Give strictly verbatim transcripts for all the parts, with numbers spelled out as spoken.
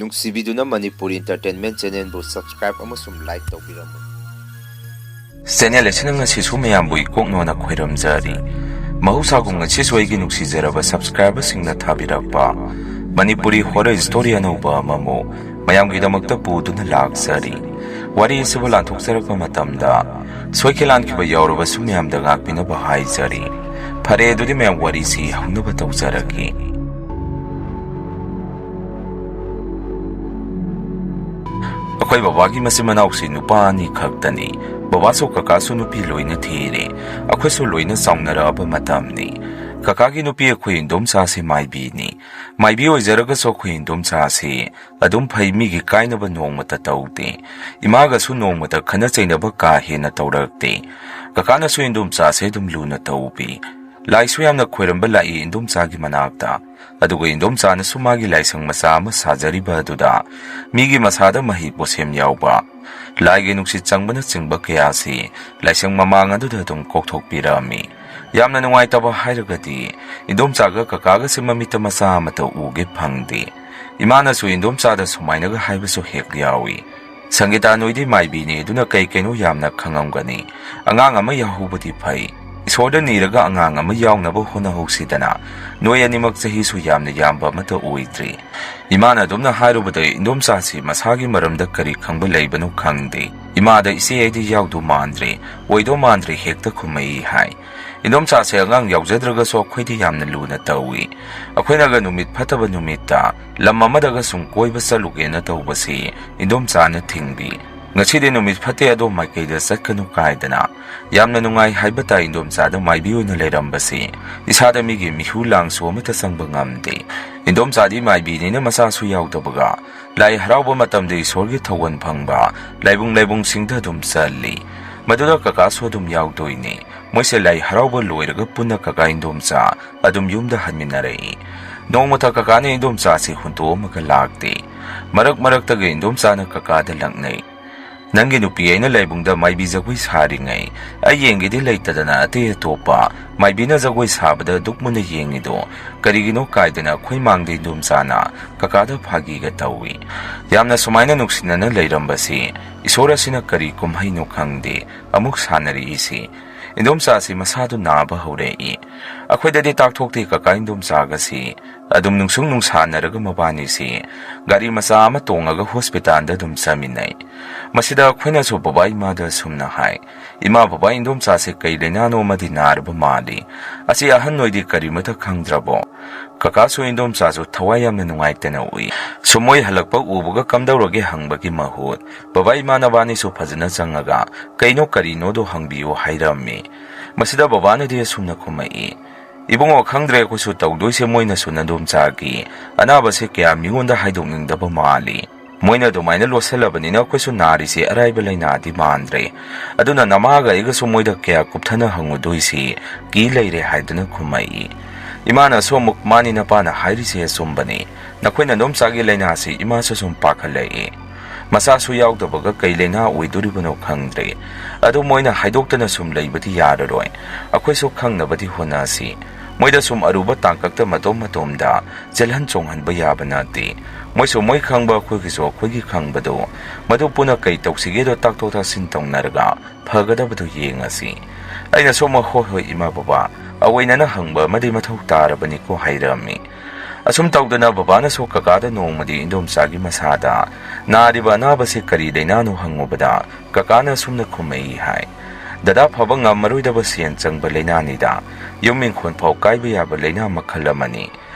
ꯅꯨꯡꯁꯤꯕꯤꯗꯨꯅ Manipuri Entertainment Channelꯕꯨ subscribe ꯑꯃꯁꯨꯡ like ꯇꯧꯕꯤꯔꯝꯃꯨ꯫ Channel ꯑꯁꯤꯅ ꯉꯁꯤꯁꯨ ꯃꯌꯥꯝꯕꯨ ꯏꯀꯣꯛꯅꯣꯅ ꯈꯣꯏꯔꯝꯖꯔꯤ꯫ ꯃꯍꯧꯁꯥꯒꯨꯝ ꯉꯁꯤꯁꯨ ꯑꯩꯒꯤ ꯅꯨꯡꯁꯤꯖꯔꯕ subscriberꯁꯤꯡꯅ ꯊꯥꯕꯤꯔꯛꯄ ꯃꯅꯤꯄꯨꯔꯤ horror story ꯑꯅꯧꯕ ꯑꯃꯃꯨꯛ ꯃꯌꯥꯝꯒꯤꯗꯃꯛꯇ ꯄꯨꯗꯨꯅ ꯂꯥꯛꯆꯔꯤ꯫ ꯋꯥꯔꯤ ꯑꯁꯤꯕꯨ ꯂꯥꯟꯊꯣꯛꯆꯔꯛꯄ ꯃꯇꯝꯗ ꯁꯣꯏꯈꯤ ꯂꯥꯟꯈꯤꯕ ꯌꯥꯎꯔꯕꯁꯨ ꯃꯌꯥꯝꯗ ꯉꯥꯛꯄꯤꯅꯕ ꯍꯥꯏꯖꯔꯤ꯫ ꯐꯔꯦ, ꯑꯗꯨꯗꯤ ꯃꯌꯥꯝ ꯋꯥꯔꯤꯁꯤ ꯍꯧꯅꯕ ꯇꯧꯖꯔꯒꯦ꯫ ꯑꯩꯈꯣꯏ ꯕꯕꯥꯒꯤ ꯃꯆꯤꯟ ꯃꯅꯥꯎꯁꯤ ꯅꯨꯄꯥ ꯑꯅꯤ ꯈꯛꯇꯅꯤ꯫ ꯕꯕꯥꯁꯨ ꯀꯀꯥꯁꯨ ꯅꯨꯄꯤ ꯂꯣꯏꯅ ꯊꯤꯔꯦ꯫ ꯑꯩꯈꯣꯏꯁꯨ ꯂꯣꯏꯅ ꯆꯥꯎꯅꯔꯛꯑꯕ ꯃꯇꯝꯅꯤ꯫ ꯀꯀꯥꯒꯤ ꯅꯨꯄꯤ ꯑꯩꯈꯣꯏ ꯏꯟꯗꯣꯝꯆꯥꯁꯤ ꯃꯥꯏꯕꯤꯅꯤ꯫ ꯃꯥꯏꯕꯤ ꯑꯣꯏꯖꯔꯒꯁꯨ ꯑꯩꯈꯣꯏ ꯏꯟꯗꯣꯝꯆꯥꯁꯤ ꯑꯗꯨꯝ ꯐꯩ, ꯃꯤꯒꯤ ꯀꯥꯏꯅꯕ ꯅꯣꯡꯃꯇ ꯇꯧꯗꯦ꯫ ꯏꯃꯥꯒꯁꯨ ꯅꯣꯡꯃꯇ ꯈꯠꯅ ꯆꯩꯅꯕ ꯀꯥ ꯍꯦꯟꯅ ꯇꯧꯔꯛꯇꯦ꯫ ꯀꯀꯥꯅꯁꯨ ꯏꯟꯗꯣꯝꯆꯥꯁꯦ ꯑꯗꯨꯝ ꯂꯨꯅ ꯇꯧꯕꯤ꯫ ꯂꯥꯏꯁꯨ ꯌꯥꯝꯅ ꯈꯣꯏꯔꯝꯕ ꯂꯥꯛꯏ ꯏꯟꯗꯣꯝꯆꯥꯒꯤ ꯃꯅꯥꯛꯇ꯫ ꯑꯗꯨꯒ ꯏꯟꯗꯣꯝꯆꯥꯅꯁꯨ ꯃꯥꯒꯤ ꯂꯥꯏꯁꯪ ꯃꯆꯥ ꯑꯃ ꯁꯥꯖꯔꯤꯕ ꯑꯗꯨꯗ ꯃꯤꯒꯤ ꯃꯁꯥꯗ ꯃꯍꯩ ꯄꯣꯠꯁꯦꯝ ꯌꯥꯎꯕ, ꯂꯥꯏꯒꯤ ꯅꯨꯡꯁꯤꯠ ꯆꯪꯕꯅꯆꯤꯡꯕ ꯀꯌꯥꯁꯤ ꯂꯥꯏꯁꯪ ꯃꯃꯥꯡ ꯑꯗꯨꯗ ꯑꯗꯨꯝ ꯀꯣꯛꯊꯣꯛꯄꯤꯔꯝꯃꯤ꯫ ꯌꯥꯝꯅ ꯅꯨꯡꯉꯥꯏꯇꯕ ꯍꯥꯏꯔꯒꯗꯤ ꯏꯟꯗꯣꯝꯆꯥꯒ ꯀꯀꯥꯒꯁꯦ ꯃꯃꯤꯠꯇ ꯃꯆꯥ ꯑꯃꯠꯇ ꯎꯒꯦ ꯐꯪꯗꯦ꯫ ꯏꯃꯥꯅꯁꯨ ꯏꯟꯗꯣꯝꯆꯥꯗ ꯁꯨꯃꯥꯏꯅꯒ ꯍꯥꯏꯕꯁꯨ ꯍꯦꯛ ꯌꯥꯎꯏ, "ꯁꯪꯒꯤꯇꯥ, ꯅꯣꯏꯗꯤ ꯃꯥꯏꯕꯤꯅꯤ, ꯑꯗꯨꯅ ꯀꯩ ꯀꯩꯅꯣ ꯌꯥꯝꯅ ꯈꯪꯉꯝꯒꯅꯤ꯫ ꯑꯉꯥꯡ ꯑꯃ ꯌꯥꯎꯍꯧꯕꯗꯤ ꯐꯩ꯫ ꯏꯁꯣꯔꯗ ꯅꯤꯔꯒ ꯑꯉꯥꯡ ꯑꯃ ꯌꯥꯎꯅꯕ ꯍꯣꯠꯅꯍꯧꯁꯤꯗꯅ꯫ ꯅꯣꯏ ꯑꯅꯤꯃꯛ ꯆꯍꯤꯁꯨ ꯌꯥꯝꯅ ꯌꯥꯝꯕ ꯑꯃꯠꯇ ꯑꯣꯏꯗ꯭ꯔꯤ꯫" ꯏꯃꯥꯅ ꯑꯗꯨꯝꯅ ꯍꯥꯏꯔꯨꯕꯗ ꯏꯟꯗꯣꯝꯆꯥꯁꯤ ꯃꯁꯥꯒꯤ ꯃꯔꯝꯗ ꯀꯔꯤ ꯈꯪꯕ ꯂꯩꯕꯅꯣ ꯈꯪꯗꯦ꯫ ꯏꯃꯥꯗ "ꯏꯆꯦ, ꯑꯩꯗꯤ ꯌꯥꯎꯗꯧ ꯃꯥꯟꯗ꯭ꯔꯦ, ꯑꯣꯏꯗꯧ ꯃꯥꯟꯗ꯭ꯔꯦ" ꯍꯦꯛꯇ ꯈꯨꯝꯃꯛꯏ ꯍꯥꯏ꯫ ꯏꯟꯗꯣꯝꯆꯥꯁꯦ ꯑꯉꯥꯡ ꯌꯥꯎꯖꯗ꯭ꯔꯒꯁꯨ ꯑꯩꯈꯣꯏꯗꯤ ꯌꯥꯝꯅ ꯂꯨꯅ ꯇꯧꯏ꯫ ꯑꯩꯈꯣꯏꯅꯒ ꯅꯨꯃꯤꯠ ꯐꯠꯇꯕ ꯅꯨꯃꯤꯠꯇ ꯂꯝ ꯑꯃꯗꯒ ꯁꯨꯝ ꯀꯣꯏꯕ ꯆꯠꯂꯨꯒꯦꯅ ꯇꯧꯕꯁꯤ ꯏꯟꯗꯣꯝꯆꯥꯅ ꯊꯤꯡꯕꯤ꯫ "ꯉꯁꯤꯗꯤ ꯅꯨꯃꯤꯠ ꯐꯠꯇꯦ, ꯑꯗꯣꯝ ꯃꯥꯏꯀꯩꯗ ꯆꯠꯀꯅꯨ" ꯀꯥꯏꯗꯅ꯫ ꯌꯥꯝꯅ ꯅꯨꯡꯉꯥꯏ ꯍꯥꯏꯕ ꯇꯥꯏ ꯏꯟꯗꯣꯝꯆꯥꯗ ꯃꯥꯏꯕꯤ ꯑꯣꯏꯅ ꯂꯩꯔꯝꯕꯁꯤ꯫ ꯏꯁꯥꯗ ꯃꯤꯒꯤ ꯃꯤꯍꯨ ꯂꯥꯡꯁꯨ ꯑꯃꯠꯇ ꯆꯪꯕ ꯉꯝꯗꯦ꯫ ꯏꯟꯗꯣꯝꯆꯥꯗꯤ ꯃꯥꯏꯕꯤꯅꯤꯅ ꯃꯆꯥꯁꯨ ꯌꯥꯎꯗꯕꯒ ꯂꯥꯏ ꯍꯔꯥꯎꯕ ꯃꯇꯝꯗ ꯏꯁꯣꯔꯒꯤ ꯊꯧꯒꯜ ꯐꯪꯕ ꯂꯥꯏꯕꯨꯡ ꯂꯥꯏꯕꯨꯡꯁꯤꯡꯗ ꯑꯗꯨꯝ ꯆꯠꯂꯤ꯫ ꯃꯗꯨꯗ ꯀꯀꯥꯁꯨ ꯑꯗꯨꯝ ꯌꯥꯎꯗꯣꯏꯅꯤ꯫ ꯃꯣꯏꯁꯦ ꯂꯥꯏ ꯍꯔꯥꯎꯕ ꯂꯣꯏꯔꯒ ꯄꯨꯟꯅ ꯀꯀꯥ ꯏꯟꯗꯣꯝꯆꯥ ꯑꯗꯨꯝ ꯌꯨꯝꯗ ꯍꯟꯃꯤꯟꯅꯔꯛꯏ꯫ ꯅꯣꯡꯃꯇ ꯀꯀꯥꯅ ꯏꯟꯗꯣꯝꯆꯥꯁꯤ ꯍꯨꯟꯇꯣꯛꯑꯝꯃꯒ ꯂꯥꯛꯇꯦ꯫ ꯃꯔꯛ ꯃꯔꯛꯇꯒ ꯏꯟꯗꯣꯝꯆꯥꯅ ꯀꯀꯥꯗ ꯂꯛꯅꯩ꯫ "ꯅꯪꯒꯤ ꯅꯨꯄꯤ ꯑꯩꯅ ꯂꯩꯕꯨꯡꯗ ꯃꯥꯏꯕꯤ ꯖꯒꯣꯏ ꯁꯥꯔꯤꯉꯩ ꯑꯩ ꯌꯦꯡꯒꯦꯗꯤ ꯂꯩꯇꯗꯅ ꯑꯇꯩ ꯑꯇꯣꯞꯄ ꯃꯥꯏꯕꯤꯅ ꯖꯒꯣꯏ ꯁꯥꯕꯗ ꯗꯨꯛ ꯃꯨꯟꯅ ꯌꯦꯡꯉꯤꯗꯣ ꯀꯔꯤꯒꯤꯅꯣ?" ꯀꯥꯏꯗꯅ ꯑꯩꯈꯣꯏ ꯃꯥꯡꯗ ꯏꯟꯗꯣꯝꯆꯥꯅ ꯀꯀꯥꯗ ꯐꯥꯒꯤꯒ ꯇꯧꯏ꯫ ꯌꯥꯝꯅ ꯁꯨꯃꯥꯏꯅ ꯅꯨꯡꯁꯤꯅꯅ ꯂꯩꯔꯝꯕꯁꯤ ꯏꯁꯣꯔ ꯑꯁꯤꯅ ꯀꯔꯤ ꯀꯨꯝꯍꯩꯅꯣ ꯈꯪꯗꯦ ꯑꯃꯨꯛ ꯁꯥꯟꯅꯔꯛꯏꯁꯤ꯫ ꯏꯟꯗꯣꯝꯆꯥꯁꯤ ꯃꯁꯥꯗꯨ ꯅꯥꯕ ꯍꯧꯔꯛꯏ꯫ ꯑꯩꯈꯣꯏꯗꯗꯤ ꯇꯥꯛꯊꯣꯛꯇꯦ ꯀꯀꯥ ꯏꯟꯗꯣꯝꯆꯥꯒꯁꯤ꯫ ꯑꯗꯨꯝ ꯅꯨꯡꯁꯨꯡ ꯅꯨꯡꯁꯥꯟꯅꯔꯒ ꯃꯕꯥꯅꯤꯁꯤ ꯒꯥꯔꯤ ꯃꯆꯥ ꯑꯃ ꯇꯣꯡꯉꯒ ꯍꯣꯁꯄꯤꯇꯥꯜꯗ ꯑꯗꯨꯝ ꯆꯠꯃꯤꯟꯅꯩ꯫ ꯃꯁꯤꯗ ꯑꯩꯈꯣꯏꯅꯁꯨ ꯕꯕꯥ ꯏꯃꯥꯗ ꯑꯁꯨꯝꯅ ꯍꯥꯏ, "ꯏꯃꯥ, ꯕꯕꯥ, ꯏꯟꯗꯣꯝꯆꯥꯁꯦ ꯀꯩ ꯂꯥꯏꯅꯥꯅꯣ ꯑꯃꯗꯤ ꯅꯥꯔꯕ ꯃꯥꯜꯂꯤ꯫ ꯑꯁꯤ ꯑꯍꯟ ꯅꯣꯏꯗꯤ ꯀꯔꯤꯃꯇ ꯈꯪꯗ꯭ꯔꯕꯣ?" ꯀꯀꯥꯁꯨ ꯏꯟꯗꯣꯝꯆꯥꯁꯨ ꯊꯋꯥꯏ ꯌꯥꯝꯅ ꯅꯨꯡꯉꯥꯏꯇꯅ ꯎꯏ꯫ ꯁꯨꯝ ꯃꯣꯏ ꯍꯜꯂꯛꯄ ꯎꯕꯒ ꯀꯝꯗꯧꯔꯒꯦ ꯍꯪꯕꯒꯤ ꯃꯍꯨꯠ, ꯕꯕꯥ ꯏꯃꯥ ꯅꯕꯥꯅꯤꯁꯨ ꯐꯖꯅ ꯆꯪꯉꯒ ꯀꯩꯅꯣ ꯀꯔꯤꯅꯣꯗꯣ ꯍꯪꯕꯤꯌꯨ ꯍꯥꯏꯔꯝꯃꯤ꯫ ꯃꯁꯤꯗ ꯕꯕꯥꯅꯗꯤ ꯑꯁꯨꯝꯅ ꯈꯨꯝꯃꯛꯏ, "ꯏꯕꯨꯡꯉꯣ, ꯈꯪꯗ꯭ꯔꯦ ꯑꯩꯈꯣꯏꯁꯨ ꯇꯧꯗꯣꯏꯁꯦ, ꯃꯣꯏꯅꯁꯨ ꯅꯗꯣꯝꯆꯥꯒꯤ ꯑꯅꯥꯕꯁꯦ ꯀꯌꯥ ꯃꯤꯉꯣꯟꯗ ꯍꯥꯏꯗꯣꯛꯅꯤꯡꯗꯕ ꯃꯥꯜꯂꯤ꯫ ꯃꯣꯏꯅ ꯑꯗꯨꯃꯥꯏꯅ ꯂꯣꯠꯁꯜꯂꯕꯅꯤꯅ ꯑꯩꯈꯣꯏꯁꯨ ꯅꯥꯔꯤꯁꯦ ꯑꯔꯥꯏꯕ ꯂꯥꯏꯅꯥꯗꯤ ꯃꯥꯟꯗ꯭ꯔꯦ꯫ ꯑꯗꯨꯅ ꯅꯃꯥꯒ ꯑꯩꯒꯁꯨ ꯃꯣꯏꯗ ꯀꯌꯥ ꯀꯨꯞꯊꯅ ꯍꯪꯉꯨꯗꯣꯏꯁꯤ ꯀꯤ ꯂꯩꯔꯦ" ꯍꯥꯏꯗꯨꯅ ꯈꯨꯝꯃꯛꯏ꯫ ꯏꯃꯥꯅꯁꯨ ꯑꯃꯨꯛ, "ꯃꯥꯅꯤ, ꯅꯄꯥꯅ ꯍꯥꯏꯔꯤꯁꯦ ꯑꯆꯨꯝꯕꯅꯤ꯫ ꯅꯈꯣꯏ ꯅꯗꯣꯝꯆꯥꯒꯤ ꯂꯥꯏꯅꯥꯁꯤ ꯏꯃꯥꯁꯨ ꯁꯨꯝ ꯄꯥꯈꯠꯂꯛꯏ꯫ ꯃꯆꯥꯁꯨ ꯌꯥꯎꯗꯕꯒ ꯀꯩ ꯂꯥꯏꯅꯥ ꯑꯣꯏꯗꯣꯔꯤꯕꯅꯣ ꯈꯪꯗ꯭ꯔꯦ꯫ ꯑꯗꯨ ꯃꯣꯏꯅ ꯍꯥꯏꯗꯣꯛꯇꯅ ꯁꯨꯝ ꯂꯩꯕꯗꯤ ꯌꯥꯔꯔꯣꯏ꯫ ꯑꯩꯈꯣꯏꯁꯨ ꯈꯪꯅꯕꯗꯤ ꯍꯣꯠꯅꯁꯤ꯫ ꯃꯣꯏꯗ ꯁꯨꯝ ꯑꯔꯨꯕ ꯇꯥꯡꯀꯛꯇ ꯃꯇꯣꯝ ꯃꯇꯣꯝꯗ ꯆꯦꯜꯍꯟ ꯆꯣꯡꯍꯟꯕ ꯌꯥꯕ ꯅꯠꯇꯦ꯫ ꯃꯣꯏꯁꯨ ꯃꯣꯏ ꯈꯪꯕ, ꯑꯩꯈꯣꯏꯒꯤꯁꯨ ꯑꯩꯈꯣꯏꯒꯤ ꯈꯪꯕꯗꯣ, ꯃꯗꯨ ꯄꯨꯟꯅ ꯀꯩ ꯇꯧꯁꯤꯒꯦꯗꯣ ꯇꯥꯛꯊꯣꯛ ꯇꯥꯛꯁꯤꯟ ꯇꯧꯅꯔꯒ ꯐꯒꯗꯕꯗꯨ ꯌꯦꯡꯉꯁꯤ"꯫ ꯑꯩꯅꯁꯨ ꯑꯃꯨꯛ, "ꯍꯣꯏ ꯍꯣꯏ ꯏꯃꯥ ꯕꯕꯥ, ꯑꯑꯣꯏꯅꯅ ꯍꯪꯕ ꯑꯃꯗꯤ ꯃꯊꯧ ꯇꯥꯔꯕꯅꯤꯀꯣ" ꯍꯥꯏꯔꯝꯃꯤ꯫ ꯑꯁꯨꯝ ꯇꯧꯗꯅ ꯕꯕꯥꯅꯁꯨ ꯀꯀꯥꯗ ꯅꯣꯡꯃꯗꯤ ꯏꯟꯗꯣꯝꯆꯥꯒꯤ ꯃꯁꯥꯗ ꯅꯥꯔꯤꯕ ꯑꯅꯥꯕꯁꯤ ꯀꯔꯤ ꯂꯥꯏꯅꯥꯅꯣ ꯍꯪꯉꯨꯕꯗ, ꯀꯀꯥꯅ ꯑꯁꯨꯝꯅ ꯈꯨꯝꯃꯛꯏ ꯍꯥꯏ, "ꯗꯗꯥ, ꯐꯕ ꯉꯝꯃꯔꯣꯏꯗꯕ ꯁꯦꯟ ꯆꯪꯕ ꯂꯥꯏꯅꯥꯅꯤꯗ꯫ ꯌꯨꯝ ꯏꯪꯈꯣꯜ ꯐꯥꯎ ꯀꯥꯏꯕ ꯌꯥꯕ ꯂꯥꯏꯅꯥ ꯃꯈꯜ ꯑꯃꯅꯤ"꯫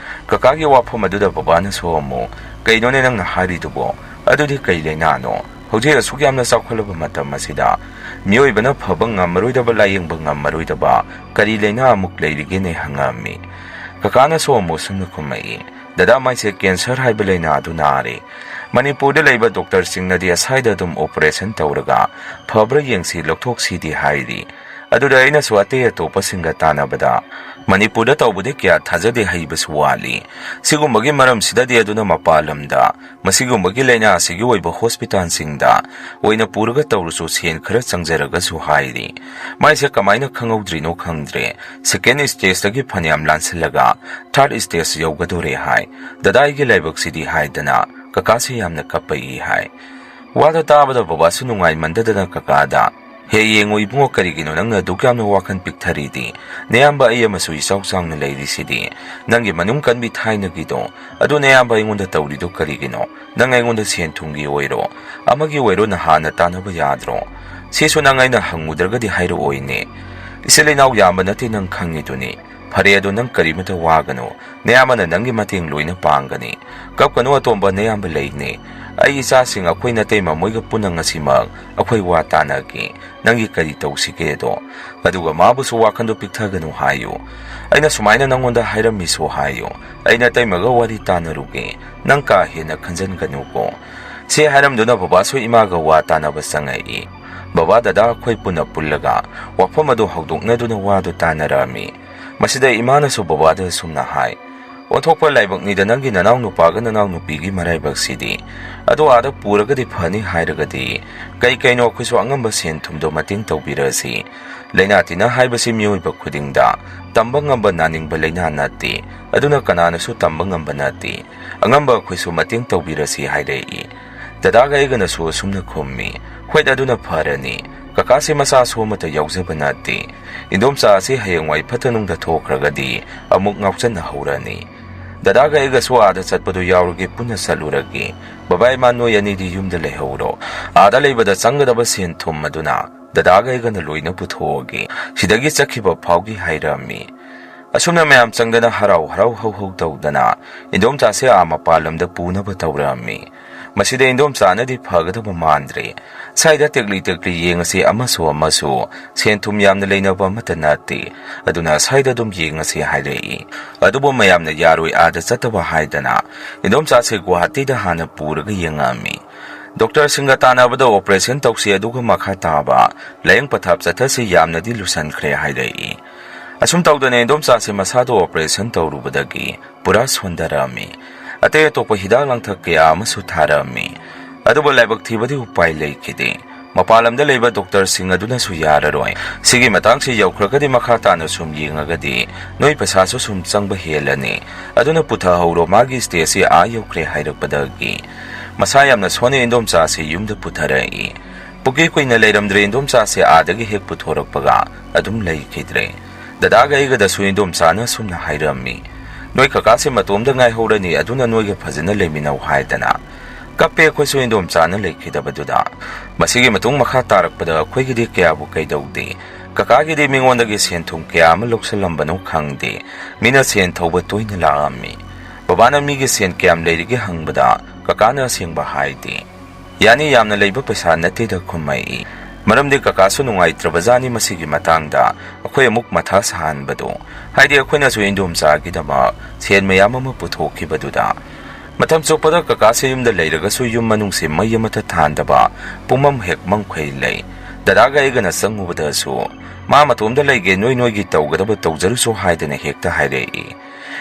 ꯀꯀꯥꯒꯤ ꯋꯥꯐꯝ ꯑꯗꯨꯗ ꯕꯕꯥꯅꯁꯨ ꯑꯃꯨꯛ, "ꯀꯩꯅꯣꯅꯦ ꯅꯪꯅ ꯍꯥꯏꯔꯤꯗꯨꯕꯣ? ꯑꯗꯨꯗꯤ ꯀꯩ ꯂꯥꯏꯅꯥꯅꯣ? ꯍꯧꯖꯤꯛ ꯑꯁꯨꯛ ꯌꯥꯝꯅ ꯆꯥꯎꯈꯠꯂꯕ ꯃꯇꯝ ꯑꯁꯤꯗ ꯃꯤꯑꯣꯏꯕꯅ ꯐꯕ ꯉꯝꯃꯔꯣꯏꯗꯕ, ꯂꯥꯌꯦꯡꯕ ꯉꯝꯃꯔꯣꯏꯗꯕ ꯀꯔꯤ ꯂꯥꯏꯅꯥ ꯑꯃꯨꯛ ꯂꯩꯔꯤꯒꯦꯅꯦ?" ꯍꯪꯉꯛꯑꯝꯃꯤ꯫ ꯀꯀꯥꯅꯁꯨ ꯑꯃꯨꯛ ꯁꯨꯝꯅ ꯈꯨꯝꯃꯛꯏ, "ꯗꯗꯥ, ꯃꯥꯏꯁꯦ ꯀꯦꯟꯁꯔ ꯍꯥꯏꯕ ꯂꯥꯏꯅꯥ ꯑꯗꯨ ꯅꯥꯔꯦ꯫ ꯃꯅꯤꯄꯨꯔꯗ ꯂꯩꯕ ꯗꯣꯛꯇꯔꯁꯤꯡꯅꯗꯤ ꯑꯁꯥꯏꯗ ꯑꯗꯨꯝ ꯑꯣꯄꯔꯦꯁꯟ ꯇꯧꯔꯒ ꯐꯕ꯭ꯔꯥ ꯌꯦꯡꯁꯤ, ꯂꯧꯊꯣꯛꯁꯤꯗꯤ ꯍꯥꯏꯔꯤ꯫ ꯑꯗꯨꯗ ꯑꯩꯅꯁꯨ ꯑꯇꯩ ꯑꯇꯣꯞꯄꯁꯤꯡꯒ ꯇꯥꯟꯅꯕꯗ, ꯃꯅꯤꯄꯨꯔꯗ ꯇꯧꯕꯗꯤ ꯀꯌꯥ ꯊꯥꯖꯗꯦ, ꯍꯩꯕꯁꯨ ꯋꯥꯠꯂꯤ꯫ ꯁꯤꯒꯨꯝꯕꯒꯤ ꯃꯔꯝꯁꯤꯗꯗꯤ ꯑꯗꯨꯅ ꯃꯄꯥꯟ ꯂꯝꯗ ꯃꯁꯤꯒꯨꯝꯕꯒꯤ ꯂꯥꯏꯅꯥꯁꯤꯒꯤ ꯑꯣꯏꯕ ꯍꯣꯁꯄꯤꯇꯥꯜꯁꯤꯡꯗ ꯑꯣꯏꯅ ꯄꯨꯔꯒ ꯇꯧꯔꯁꯨ ꯁꯦꯟ ꯈꯔ ꯆꯪꯖꯔꯒꯁꯨ ꯍꯥꯏꯔꯤ꯫ ꯃꯥꯏꯁꯦ ꯀꯃꯥꯏꯅ ꯈꯪꯍꯧꯗ꯭ꯔꯤꯅꯣ ꯈꯪꯗ꯭ꯔꯦ꯫ ꯁꯦꯀꯦꯟ ꯁ꯭ꯇꯦꯖꯇꯒꯤ ꯐꯅꯌꯥꯝ ꯂꯥꯟꯁꯤꯜꯂꯒ ꯊꯥꯔꯠ ꯁ꯭ꯇꯦꯖ ꯌꯧꯒꯗꯧꯔꯦ ꯍꯥꯏ꯫ ꯗꯗꯥ ꯑꯩꯒꯤ ꯂꯥꯏꯕꯛꯁꯤꯗꯤ ꯍꯥꯏꯗꯅ ꯀꯀꯥꯁꯤ ꯌꯥꯝꯅ ꯀꯞꯄꯛꯏ ꯍꯥꯏ꯫ ꯋꯥꯗꯣ ꯇꯥꯕꯗ ꯕꯕꯥꯁꯨ ꯅꯨꯡꯉꯥꯏꯃꯟꯗꯗꯅ ꯀꯀꯥꯗ, "ꯍꯦ ꯌꯦꯡꯉꯨ ꯏꯕꯨꯡꯉꯣ, ꯀꯔꯤꯒꯤꯅꯣ ꯅꯪꯅ ꯑꯗꯨꯛ ꯌꯥꯝꯅ ꯋꯥꯈꯜ ꯄꯤꯛꯊꯔꯤꯗꯤ? ꯅꯌꯥꯝꯕ ꯑꯩ ꯑꯃꯁꯨ ꯏꯆꯥꯎ ꯆꯥꯎꯅ ꯂꯩꯔꯤꯁꯤꯗꯤ꯫ ꯅꯪꯒꯤ ꯃꯅꯨꯡ ꯀꯟꯕꯤ ꯊꯥꯏꯅꯒꯤꯗꯣ, ꯑꯗꯨ ꯅꯌꯥꯝꯕ ꯑꯩꯉꯣꯟꯗ ꯇꯧꯔꯤꯗꯣ ꯀꯔꯤꯒꯤꯅꯣ? ꯅꯪ ꯑꯩꯉꯣꯟꯗ ꯁꯦꯟ ꯊꯨꯝꯒꯤ ꯑꯣꯏꯔꯣ, ꯑꯃꯒꯤ ꯑꯣꯏꯔꯣ ꯅꯍꯥꯟꯅ ꯇꯥꯟꯅꯕ ꯌꯥꯗ꯭ꯔꯣ? ꯁꯤꯁꯨ ꯅꯪ ꯑꯩꯅ ꯍꯪꯉꯨꯗ꯭ꯔꯒꯗꯤ ꯍꯥꯏꯔꯛꯑꯣꯏꯅꯦ꯫ ꯏꯆꯤꯜ ꯏꯅꯥꯎ ꯌꯥꯝꯕ ꯅꯠꯇꯦ, ꯅꯪ ꯈꯪꯉꯤꯗꯨꯅꯤ꯫ ꯐꯔꯦ, ꯑꯗꯣ ꯅꯪ ꯀꯔꯤꯃꯇ ꯋꯥꯒꯅꯨ꯫ ꯅꯌꯥꯝꯕꯅ ꯅꯪꯒꯤ ꯃꯇꯦꯡ ꯂꯣꯏꯅ ꯄꯥꯡꯒꯅꯤ꯫ ꯀꯞꯀꯅꯨ ꯑꯇꯣꯝꯕ, ꯅꯌꯥꯝꯕ ꯂꯩꯅꯦ꯫ ꯑꯩ ꯏꯆꯥꯁꯤꯡ ꯑꯩꯈꯣꯏ ꯅꯇꯩꯃ ꯃꯣꯏꯒ ꯄꯨꯟꯅ ꯉꯁꯤꯃꯛ ꯑꯩꯈꯣꯏ ꯋꯥ ꯇꯥꯅꯒꯦ꯫ ꯅꯪꯒꯤ ꯀꯔꯤ ꯇꯧꯁꯤꯒꯦꯗꯣ꯫ ꯑꯗꯨꯒ ꯃꯥꯕꯨꯁꯨ ꯋꯥꯈꯟꯗꯣ ꯄꯤꯛꯊꯒꯅꯨ ꯍꯥꯏꯌꯨ꯫ ꯑꯩꯅ ꯁꯨꯃꯥꯏꯅ ꯅꯪꯉꯣꯟꯗ ꯍꯥꯏꯔꯝꯃꯤꯁꯨ ꯍꯥꯏꯌꯨ꯫ ꯑꯩ ꯅꯇꯩꯃꯒ ꯋꯥꯔꯤ ꯇꯥꯅꯔꯨꯒꯦ꯫ ꯅꯪ ꯀꯥ ꯍꯦꯟꯅ ꯈꯟꯖꯟꯒꯅꯨꯀꯣ꯫" ꯁꯤ ꯍꯥꯏꯔꯝꯗꯨꯅ ꯕꯕꯥꯁꯨ ꯏꯃꯥꯒ ꯋꯥ ꯇꯥꯅꯕ ꯆꯪꯉꯛꯏ꯫ ꯕꯕꯥ ꯗꯗꯥ ꯑꯩꯈꯣꯏ ꯄꯨꯟꯅ ꯄꯨꯜꯂꯒ ꯋꯥꯐꯝ ꯑꯗꯨ ꯍꯧꯗꯣꯛꯅꯗꯨꯅ ꯋꯥꯗꯨ ꯇꯥꯅꯔꯝꯃꯤ꯫ ꯃꯁꯤꯗ ꯏꯃꯥꯅꯁꯨ ꯕꯕꯥꯗ ꯑꯁꯨꯝꯅ ꯍꯥꯏ, "ꯑꯣꯟꯊꯣꯛꯄ ꯂꯥꯏꯕꯛꯅꯤꯗ ꯅꯪꯒꯤ ꯅꯅꯥꯎ ꯅꯨꯄꯥꯒ ꯅꯅꯥꯎ ꯅꯨꯄꯤꯒꯤ ꯃꯔꯥꯏꯕꯛꯁꯤꯗꯤ꯫ ꯑꯗꯣ ꯑꯥꯗ ꯄꯨꯔꯒꯗꯤ ꯐꯅꯤ ꯍꯥꯏꯔꯒꯗꯤ ꯀꯩ ꯀꯩꯅꯣ ꯑꯩꯈꯣꯏꯁꯨ ꯑꯉꯝꯕ ꯁꯦꯟ ꯊꯨꯝꯗꯣ ꯃꯇꯦꯡ ꯇꯧꯕꯤꯔꯁꯤ꯫ ꯂꯥꯏꯅꯥ ꯇꯤꯟꯅꯥ ꯍꯥꯏꯕꯁꯤ ꯃꯤꯑꯣꯏꯕ ꯈꯨꯗꯤꯡꯗ ꯇꯝꯕ ꯉꯝꯕ ꯅꯥꯅꯤꯡꯕ ꯂꯥꯏꯅꯥ ꯅꯠꯇꯦ꯫ ꯑꯗꯨꯅ ꯀꯅꯥꯅꯁꯨ ꯇꯝꯕ ꯉꯝꯕ ꯅꯠꯇꯦ꯫ ꯑꯉꯝꯕ ꯑꯩꯈꯣꯏꯁꯨ ꯃꯇꯦꯡ ꯇꯧꯕꯤꯔꯁꯤ" ꯍꯥꯏꯔꯛꯏ꯫ ꯗꯗꯥꯒ ꯑꯩꯒꯅꯁꯨ ꯑꯁꯨꯝꯅ ꯈꯨꯝꯃꯤ, "ꯍꯣꯏ, ꯑꯗꯨꯅ ꯐꯔꯅꯤ꯫ ꯀꯀꯥꯁꯦ ꯃꯆꯥꯁꯨ ꯑꯃꯠꯇ ꯌꯥꯎꯖꯕ ꯅꯠꯇꯦ꯫ ꯏꯟꯗꯣꯝꯆꯥ ꯑꯁꯤ ꯍꯌꯦꯡꯋꯥꯏ ꯐꯠꯇ ꯅꯨꯡꯗ ꯊꯣꯛꯈ꯭ꯔꯒꯗꯤ ꯑꯃꯨꯛ ꯉꯥꯎꯆꯠꯅ ꯍꯧꯔꯅꯤ꯫ ꯗꯗꯥꯒ ꯑꯩꯒꯁꯨ ꯑꯥꯗ ꯆꯠꯄꯗꯣ ꯌꯥꯎꯔꯒꯦ, ꯄꯨꯟꯅ ꯆꯠꯂꯨꯔꯒꯦ꯫ ꯕꯕꯥ ꯏꯃꯥ, ꯅꯣꯏ ꯑꯅꯤꯗꯤ ꯌꯨꯝꯗ ꯂꯩꯍꯧꯔꯣ꯫ ꯑꯥꯗ ꯂꯩꯕꯗ ꯆꯪꯒꯗꯕ ꯁꯦꯟ ꯊꯨꯝ ꯑꯗꯨꯅ ꯗꯗꯥꯒ ꯑꯩꯒꯅ ꯂꯣꯏꯅ ꯄꯨꯊꯣꯛꯑꯒꯦ꯫ ꯁꯤꯗꯒꯤ ꯆꯠꯈꯤꯕ ꯐꯥꯎꯒꯤ" ꯍꯥꯏꯔꯝꯃꯤ꯫ ꯑꯁꯨꯝꯅ ꯃꯌꯥꯝ ꯆꯪꯗꯅ ꯍꯔꯥꯎ ꯍꯔꯥꯎ ꯍꯧ ꯍꯧ ꯇꯧꯗꯅ ꯏꯟꯗꯣꯝꯆꯥꯁꯦ ꯑꯥ ꯃꯄꯥꯟ ꯂꯝꯗ ꯄꯨꯅꯕ ꯇꯧꯔꯝꯃꯤ꯫ ꯃꯁꯤꯗ ꯏꯟꯗꯣꯝꯆꯥꯅꯗꯤ ꯐꯒꯗꯕ ꯃꯥꯟꯗ꯭ꯔꯦ꯫ "ꯁ꯭ꯋꯥꯏꯗ ꯇꯦꯛꯂꯤ ꯇꯦꯛꯂꯤ ꯌꯦꯡꯉꯁꯤ, ꯑꯃꯁꯨ ꯑꯃꯁꯨ ꯁꯦꯟ ꯊꯨꯝ ꯌꯥꯝꯅ ꯂꯩꯅꯕ ꯑꯃꯠꯇ ꯅꯠꯇꯦ, ꯑꯗꯨꯅ ꯁ꯭ꯋꯥꯏꯗ ꯑꯗꯨꯝ ꯌꯦꯡꯉꯁꯤ" ꯍꯥꯏꯔꯛꯏ꯫ ꯑꯗꯨꯕꯨ ꯃꯌꯥꯝꯅ ꯌꯥꯔꯣꯏ, ꯑꯥꯗ ꯆꯠꯇꯕ ꯍꯥꯏꯗꯅ ꯏꯟꯗꯣꯝꯆꯥꯁꯦ ꯒꯨꯋꯥꯍꯥꯇꯤꯗ ꯍꯥꯟꯅ ꯄꯨꯔꯒ ꯌꯦꯡꯉꯛꯑꯝꯃꯤ꯫ ꯗꯣꯛꯇꯔꯁꯤꯡꯒ ꯇꯥꯟꯅꯕꯗ ꯑꯣꯄꯔꯦꯁꯟ ꯇꯧꯁꯤ, ꯑꯗꯨꯒ ꯃꯈꯥ ꯇꯥꯕ ꯂꯥꯏꯌꯦꯡ ꯄꯊꯥꯞ ꯆꯠꯊꯁꯤ ꯌꯥꯝꯅꯗꯤ ꯂꯨꯁꯟꯈ꯭ꯔꯦ ꯍꯥꯏꯔꯛꯏ꯫ ꯑꯁꯨꯝ ꯇꯧꯗꯅ ꯏꯟꯗꯣꯝꯆꯥꯁꯦ ꯃꯁꯥꯗꯣ ꯑꯣꯄꯔꯦꯁꯟ ꯇꯧꯔꯨꯕꯗꯒꯤ ꯄꯨꯔꯥ ꯁꯣꯟꯊꯔꯛꯑꯝꯃꯤ꯫ ꯑꯇꯩ ꯑꯇꯣꯞꯄ ꯍꯤꯗꯥꯛ ꯂꯥꯡꯊꯛ ꯀꯌꯥ ꯑꯃꯁꯨ ꯊꯥꯔꯛꯑꯝꯃꯤ꯫ ꯑꯗꯨꯕꯨ ꯂꯥꯏꯕꯛ ꯊꯤꯕꯗꯤ ꯎꯄꯥꯏ ꯂꯩꯈꯤꯗꯦ꯫ ꯃꯄꯥꯟ ꯂꯝꯗ ꯂꯩꯕ ꯗꯣꯛꯇꯔꯁꯤꯡ ꯑꯗꯨꯅꯁꯨ ꯌꯥꯔꯔꯣꯏ꯫ ꯁꯤꯒꯤ ꯃꯇꯥꯡꯁꯤ ꯌꯧꯈ꯭ꯔꯒꯗꯤ ꯃꯈꯥ ꯇꯥꯅ ꯁꯨꯝ ꯌꯦꯡꯉꯒꯗꯤ ꯅꯣꯏ ꯄꯩꯁꯥꯁꯨ ꯁꯨꯝ ꯆꯪꯕ ꯍꯦꯜꯂꯅꯤ꯫ ꯑꯗꯨꯅ ꯄꯨꯊꯍꯧꯔꯣ, ꯃꯥꯒꯤ ꯁ꯭ꯇꯦꯖꯁꯤ ꯑꯥ ꯌꯧꯈ꯭ꯔꯦ ꯍꯥꯏꯔꯛꯄꯗꯒꯤ ꯃꯁꯥ ꯌꯥꯝꯅ ꯁꯣꯟꯅ ꯏꯟꯗꯣꯝꯆꯥꯁꯤ ꯌꯨꯝꯗ ꯄꯨꯊꯔꯛꯏ꯫ ꯄꯨꯀꯤ ꯀꯨꯏꯅ ꯂꯩꯔꯝꯗ꯭ꯔꯦ, ꯏꯟꯗꯣꯝꯆꯥꯁꯦ ꯑꯥꯗꯒꯤ ꯍꯦꯛ ꯄꯨꯊꯣꯔꯛꯄꯒ ꯑꯗꯨꯝ ꯂꯩꯈꯤꯗ꯭ꯔꯦ꯫ ꯗꯗꯥꯒ ꯑꯩꯒꯗꯁꯨ ꯏꯟꯗꯣꯝꯆꯥꯅ ꯑꯁꯨꯝꯅ ꯍꯥꯏꯔꯝꯃꯤ, "ꯅꯣꯏ ꯀꯀꯥꯁꯦ ꯃꯇꯣꯝꯗ ꯉꯥꯏꯍꯧꯔꯅꯤ, ꯑꯗꯨꯅ ꯅꯣꯏꯒ ꯐꯖꯅ ꯂꯩꯃꯤꯟꯅꯧ" ꯍꯥꯏꯗꯅ꯫ ꯀꯞꯄꯦ ꯑꯩꯈꯣꯏꯁꯨ ꯏꯟꯗꯣꯝꯆꯥꯅ ꯂꯩꯈꯤꯗꯕꯗꯨꯗ꯫ ꯃꯁꯤꯒꯤ ꯃꯇꯨꯡ ꯃꯈꯥ ꯇꯥꯔꯛꯄꯗ ꯑꯩꯈꯣꯏꯒꯤꯗꯤ ꯀꯌꯥꯕꯨ ꯀꯩꯗꯧꯗꯦ꯫ ꯀꯀꯥꯒꯤꯗꯤ ꯃꯤꯉꯣꯟꯗꯒꯤ ꯁꯦꯟ ꯊꯨꯝ ꯀꯌꯥ ꯑꯃ ꯂꯧꯁꯤꯜꯂꯝꯕꯅꯣ ꯈꯪꯗꯦ꯫ ꯃꯤꯅ ꯁꯦꯟ ꯊꯧꯕ ꯇꯣꯏꯅ ꯂꯥꯛꯑꯝꯃꯤ꯫ ꯕꯕꯥꯅ ꯃꯤꯒꯤ ꯁꯦꯟ ꯀꯌꯥꯝ ꯂꯩꯔꯤꯒꯦ ꯍꯪꯕꯗ ꯀꯀꯥꯅ ꯑꯁꯦꯡꯕ ꯍꯥꯏꯗꯦ꯫ "ꯌꯥꯅꯤ, ꯌꯥꯝꯅ ꯂꯩꯕ ꯄꯩꯁꯥ ꯅꯠꯇꯦꯗ" ꯈꯨꯝꯃꯛꯏ꯫ ꯃꯔꯝꯗꯤ ꯀꯀꯥꯁꯨ ꯅꯨꯡꯉꯥꯏꯇ꯭ꯔꯕꯖꯥꯠꯅꯤ ꯃꯁꯤꯒꯤ ꯃꯇꯥꯡꯗ ꯑꯩꯈꯣꯏ ꯑꯃꯨꯛ ꯃꯊꯥ ꯁꯥꯍꯟꯕꯗꯣ꯫ ꯍꯥꯏꯗꯤ ꯑꯩꯈꯣꯏꯅꯁꯨ ꯏꯟꯗꯣꯝꯆꯥꯒꯤꯗꯃꯛ ꯁꯦꯟ ꯃꯌꯥꯝ ꯑꯃ ꯄꯨꯊꯣꯛꯈꯤꯕꯗꯨꯗ꯫ ꯃꯇꯝ ꯆꯨꯞꯄꯗ ꯀꯀꯥꯁꯦ ꯌꯨꯝꯗ ꯂꯩꯔꯒꯁꯨ ꯌꯨꯝ ꯃꯅꯨꯡꯁꯦ ꯃꯩ ꯑꯃꯠꯇ ꯊꯥꯟꯗꯕ, ꯄꯨꯝꯃꯝ ꯍꯦꯛ ꯃꯝꯈꯩ ꯂꯩ꯫ ꯗꯗꯥꯒ ꯑꯩꯒꯅ ꯆꯪꯉꯨꯕꯗꯁꯨ "ꯃꯥ ꯃꯇꯣꯝꯗ ꯂꯩꯒꯦ, ꯅꯣꯏ ꯅꯣꯏꯒꯤ ꯇꯧꯒꯗꯕ ꯇꯧꯖꯔꯨꯁꯣ" ꯍꯥꯏꯗꯅ ꯍꯦꯛꯇ ꯍꯥꯏꯔꯛꯏ꯫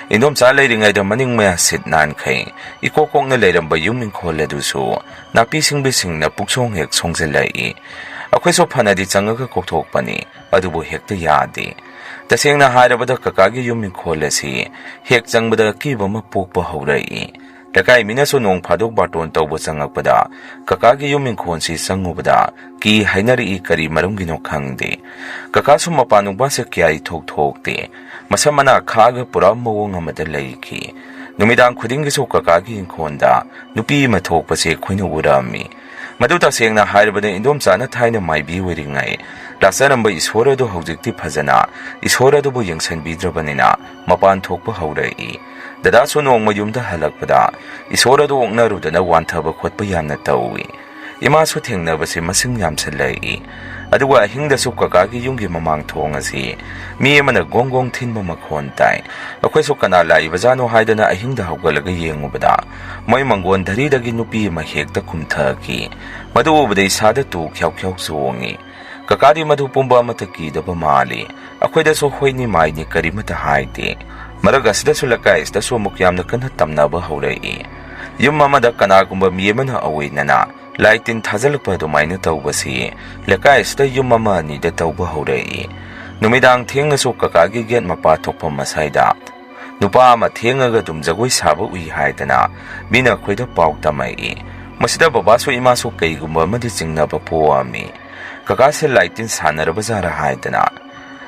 ꯏꯟꯗꯣꯝꯆꯥ ꯂꯩꯔꯤꯉꯩꯗ ꯃꯅꯤꯡ ꯃꯌꯥ ꯁꯤꯠ ꯅꯥꯟꯈꯩ ꯏꯀꯣꯛ ꯀꯣꯛꯅ ꯂꯩꯔꯝꯕ ꯌꯨꯝ ꯏꯪꯈꯣꯜ ꯑꯗꯨꯁꯨ ꯅꯥꯄꯤ ꯁꯤꯡꯕꯤꯁꯤꯡꯅ ꯄꯨꯛꯁꯣꯡ ꯍꯦꯛ ꯁꯣꯡꯖꯤꯜꯂꯛꯏ꯫ ꯑꯩꯈꯣꯏꯁꯨ ꯐꯅꯗꯤ ꯆꯪꯉꯒ ꯀꯧꯊꯣꯛꯄꯅꯤ, ꯑꯗꯨꯕꯨ ꯍꯦꯛꯇ ꯌꯥꯗꯦ꯫ ꯇꯁꯦꯡꯅ ꯍꯥꯏꯔꯕꯗ ꯀꯀꯥꯒꯤ ꯌꯨꯝ ꯏꯪꯈꯣꯜ ꯑꯁꯤ ꯍꯦꯛ ꯆꯪꯕꯗ ꯑꯀꯤꯕ ꯑꯃ ꯄꯣꯛꯄ ꯍꯧꯔꯛꯏ꯫ ꯂꯩꯀꯥꯏ ꯃꯤꯅꯁꯨ ꯅꯣꯡ ꯐꯥꯗꯣꯛ ꯕꯥꯔꯇꯣꯟ ꯇꯧꯕ ꯆꯪꯉꯛꯄꯗ ꯀꯀꯥꯒꯤ ꯌꯨꯝ ꯏꯪꯈꯣꯜꯁꯤ ꯆꯪꯉꯨꯕꯗ ꯀꯤ ꯍꯥꯏꯅꯔꯛꯏ, ꯀꯔꯤ ꯃꯔꯝꯒꯤꯅꯣ ꯈꯪꯗꯦ꯫ ꯀꯀꯥꯁꯨ ꯃꯄꯥꯟ ꯅꯨꯡꯕꯥꯁꯦ ꯀꯌꯥ ꯏꯊꯣꯛ ꯊꯣꯛꯇꯦ꯫ ꯃꯁꯝ ꯃꯅꯥ ꯈꯥꯛꯑꯒ ꯄꯨꯔꯥ ꯃꯑꯣꯡ ꯑꯃꯗ ꯂꯩꯈꯤ꯫ ꯅꯨꯃꯤꯗꯥꯡ ꯈꯨꯗꯤꯡꯒꯤꯁꯨ ꯀꯀꯥꯒꯤ ꯏꯪꯈꯣꯜꯗ ꯅꯨꯄꯤ ꯑꯃ ꯊꯣꯛꯄꯁꯦ ꯑꯩꯈꯣꯏꯅ ꯎꯔꯛꯑꯝꯃꯤ꯫ ꯃꯗꯨ ꯇꯁꯦꯡꯅ ꯍꯥꯏꯔꯕꯗ ꯏꯟꯗꯣꯝꯆꯥꯅ ꯊꯥꯏꯅ ꯃꯥꯏꯕꯤ ꯑꯣꯏꯔꯤꯉꯩ ꯂꯥꯠꯆꯔꯝꯕ ꯏꯁꯣꯔ ꯑꯗꯨ ꯍꯧꯖꯤꯛꯇꯤ ꯐꯖꯅ ꯏꯁꯣꯔ ꯑꯗꯨꯕꯨ ꯌꯦꯡꯁꯤꯟꯕꯤꯗ꯭ꯔꯕꯅꯤꯅ ꯃꯄꯥꯟ ꯊꯣꯛꯄ ꯍꯧꯔꯛꯏ꯫ ꯗꯗꯥꯁꯨ ꯅꯣꯡꯃ ꯌꯨꯝꯗ ꯍꯜꯂꯛꯄꯗ ꯏꯁꯣꯔ ꯑꯗꯨ ꯑꯣꯛꯅꯔꯨꯗꯅ ꯋꯥꯟꯊꯕ ꯈꯣꯠꯄ ꯌꯥꯝꯅ ꯇꯧꯏ꯫ ꯏꯃꯥꯁꯨ ꯊꯦꯡꯅꯕꯁꯤ ꯃꯁꯤꯡ ꯌꯥꯝꯁꯜꯂꯛꯏ꯫ ꯑꯗꯨꯒ ꯑꯍꯤꯡꯗꯁꯨ ꯀꯀꯥꯒꯤ ꯌꯨꯝꯒꯤ ꯃꯃꯥꯡ ꯊꯣꯡ ꯑꯁꯤ ꯃꯤ ꯑꯃꯅ ꯒꯣꯡ ꯒꯣꯡ ꯊꯤꯟꯕ ꯃꯈꯣꯟ ꯇꯥꯏ꯫ ꯑꯩꯈꯣꯏꯁꯨ ꯀꯅꯥ ꯂꯥꯛꯏꯕꯖꯥꯠꯅꯣ ꯍꯥꯏꯗꯅ ꯑꯍꯤꯡꯗ ꯍꯧꯒꯠꯂꯒ ꯌꯦꯡꯉꯨꯕꯗ, ꯃꯣꯏ ꯃꯪꯒꯣꯟ ꯙꯔꯤꯗꯒꯤ ꯅꯨꯄꯤ ꯑꯃ ꯍꯦꯛꯇ ꯀꯨꯝꯊꯈꯤ꯫ ꯃꯗꯨ ꯎꯕꯗ ꯏꯁꯥꯗ ꯇꯨ ꯈ꯭ꯌꯥꯎ ꯈ꯭ꯌꯥꯎ ꯆꯣꯡꯉꯤ꯫ ꯀꯀꯥꯗꯤ ꯃꯗꯨ ꯄꯨꯝꯕ ꯑꯃꯠꯇ ꯀꯤꯗꯕ ꯃꯥꯜꯂꯤ꯫ ꯑꯩꯈꯣꯏꯗꯁꯨ ꯍꯣꯏꯅꯤ ꯃꯥꯏꯅꯤ ꯀꯔꯤꯃꯠꯇ ꯍꯥꯏꯗꯦ꯫ ꯃꯔꯛ ꯑꯁꯤꯗꯁꯨ ꯂꯩꯀꯥꯏ ꯑꯁꯤꯗꯁꯨ ꯑꯃꯨꯛ ꯌꯥꯝꯅ ꯀꯟꯅ ꯇꯝꯅꯕ ꯍꯧꯔꯛꯏ꯫ ꯌꯨꯝ ꯑꯃꯗ ꯀꯅꯥꯒꯨꯝꯕ ꯃꯤ ꯑꯃꯅ ꯑꯑꯣꯏꯅꯅ ꯂꯥꯏ ꯇꯤꯟ ꯊꯥꯖꯤꯜꯂꯛꯄ ꯑꯗꯨꯃꯥꯏꯅ ꯇꯧꯕꯁꯤ ꯂꯩꯀꯥꯏ ꯑꯁꯤꯗ ꯌꯨꯝ ꯑꯃ ꯑꯅꯤꯗ ꯇꯧꯕ ꯍꯧꯔꯛꯏ꯫ ꯅꯨꯃꯤꯗꯥꯡ ꯊꯦꯡꯅꯁꯨ ꯀꯀꯥꯒꯤ ꯒꯦꯠ ꯃꯄꯥ ꯊꯣꯛꯐꯝ ꯑꯁ꯭ꯋꯥꯏꯗ ꯅꯨꯄꯥ ꯑꯃ ꯊꯦꯡꯉꯒ ꯑꯗꯨꯝ ꯖꯒꯣꯏ ꯁꯥꯕ ꯎꯏ ꯍꯥꯏꯗꯅ ꯃꯤꯅ ꯑꯩꯈꯣꯏꯗ ꯄꯥꯎ ꯇꯝꯃꯛꯏ꯫ ꯃꯁꯤꯗ ꯕꯕꯥꯁꯨ ꯏꯃꯥꯁꯨ ꯀꯩꯒꯨꯝꯕ ꯑꯃꯗꯤ ꯆꯤꯡꯅꯕ ꯄꯣꯛꯑꯝꯃꯤ꯫ ꯀꯀꯥꯁꯦ ꯂꯥꯏ ꯇꯤꯟ ꯁꯥꯟꯅꯔꯕ ꯖꯥꯠꯔꯥ ꯍꯥꯏꯗꯅ꯫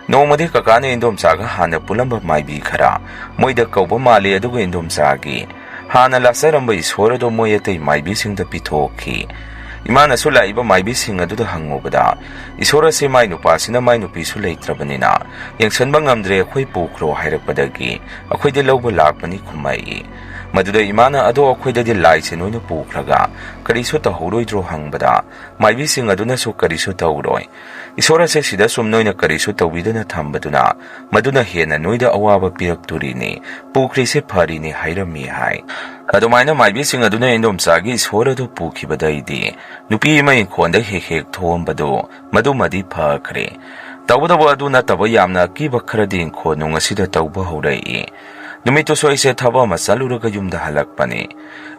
ꯅꯣꯡꯃꯗꯤ ꯀꯀꯥꯅ ꯏꯟꯗꯣꯝꯆꯥꯒ ꯍꯥꯟꯅ ꯄꯨꯜꯂꯝꯕ ꯃꯥꯏꯕꯤ ꯈꯔ ꯃꯣꯏꯗ ꯀꯧꯕ ꯃꯥꯜꯂꯤ, ꯑꯗꯨꯒ ꯏꯟꯗꯣꯝꯆꯥꯒꯤ ꯍꯥꯟꯅ ꯂꯥꯠꯆꯔꯝꯕ ꯏꯁꯣꯔ ꯑꯗꯨ ꯃꯣꯏ ꯑꯇꯩ ꯃꯥꯏꯕꯤꯁꯤꯡꯗ ꯄꯤꯊꯣꯛꯈꯤ꯫ ꯏꯃꯥꯅꯁꯨ ꯂꯥꯛꯏꯕ ꯃꯥꯏꯕꯤꯁꯤꯡ ꯑꯗꯨꯗ ꯍꯪꯉꯨꯕꯗ, "ꯏꯁꯣꯔ ꯑꯁꯤ ꯃꯥꯏ ꯅꯨꯄꯥꯁꯤꯅ ꯃꯥꯏ ꯅꯨꯄꯤꯁꯨ ꯂꯩꯇ꯭ꯔꯕꯅꯤꯅ ꯌꯦꯡꯁꯤꯟꯕ ꯉꯝꯗ꯭ꯔꯦ, ꯑꯩꯈꯣꯏ ꯄꯨꯈ꯭ꯔꯣ" ꯍꯥꯏꯔꯛꯄꯗꯒꯤ ꯑꯩꯈꯣꯏꯗꯤ ꯂꯧꯕ ꯂꯥꯛꯄꯅꯤ ꯈꯨꯝꯃꯛꯏ꯫ ꯃꯗꯨꯗ ꯏꯃꯥꯅ, "ꯑꯗꯣ ꯑꯩꯈꯣꯏꯗꯗꯤ ꯂꯥꯏꯁꯦ ꯅꯣꯏꯅ ꯄꯨꯈ꯭ꯔꯒ ꯀꯔꯤꯁꯨ ꯇꯧꯍꯧꯔꯣꯏꯗ꯭ꯔꯣ?" ꯍꯪꯕꯗ, ꯃꯥꯏꯕꯤꯁꯤꯡ ꯑꯗꯨꯅꯁꯨ ꯀꯔꯤꯁꯨ ꯇꯧꯔꯣꯏ꯫ ꯏꯁꯣꯔ ꯑꯁꯦ ꯁꯤꯗ ꯁꯨꯝ ꯅꯣꯏꯅ ꯀꯔꯤꯁꯨ ꯇꯧꯕꯤꯗꯅ ꯊꯝꯕꯗꯨꯅ ꯃꯗꯨꯅ ꯍꯦꯟꯅ ꯅꯣꯏꯗ ꯑꯋꯥꯕ ꯄꯤꯔꯛꯇꯣꯔꯤꯅꯤ, ꯄꯨꯈ꯭ꯔꯤꯁꯦ ꯐꯔꯤꯅꯤ ꯍꯥꯏꯔꯝꯃꯤ ꯍꯥꯏ꯫ ꯑꯗꯨꯃꯥꯏꯅ ꯃꯥꯏꯕꯤꯁꯤꯡ ꯑꯗꯨꯅ ꯏꯟꯗꯣꯝꯆꯥꯒꯤ ꯏꯁꯣꯔ ꯑꯗꯨ ꯄꯨꯈꯤꯕꯗꯩꯗꯤ ꯅꯨꯄꯤ ꯑꯃ ꯏꯪꯈꯣꯜꯗ ꯍꯦꯛ ꯍꯦꯛ ꯊꯣꯛꯑꯝꯕꯗꯣ ꯃꯗꯨꯃꯗꯤ ꯐꯈ꯭ꯔꯦ꯫ ꯇꯧꯕꯇꯕꯨ ꯑꯗꯨ ꯅꯠꯇꯕ ꯌꯥꯝꯅ ꯑꯀꯤꯕ ꯈꯔꯗꯤ ꯏꯪꯈꯣꯜ ꯅꯨꯡ ꯑꯁꯤꯗ ꯇꯧꯕ ꯍꯧꯔꯛꯏ꯫ ꯅꯨꯃꯤꯠꯇꯨꯁꯨ ꯑꯩꯁꯦ ꯊꯕꯛ ꯑꯃ ꯆꯠꯂꯨꯔꯒ ꯌꯨꯝꯗ ꯍꯜꯂꯛꯄꯅꯤ꯫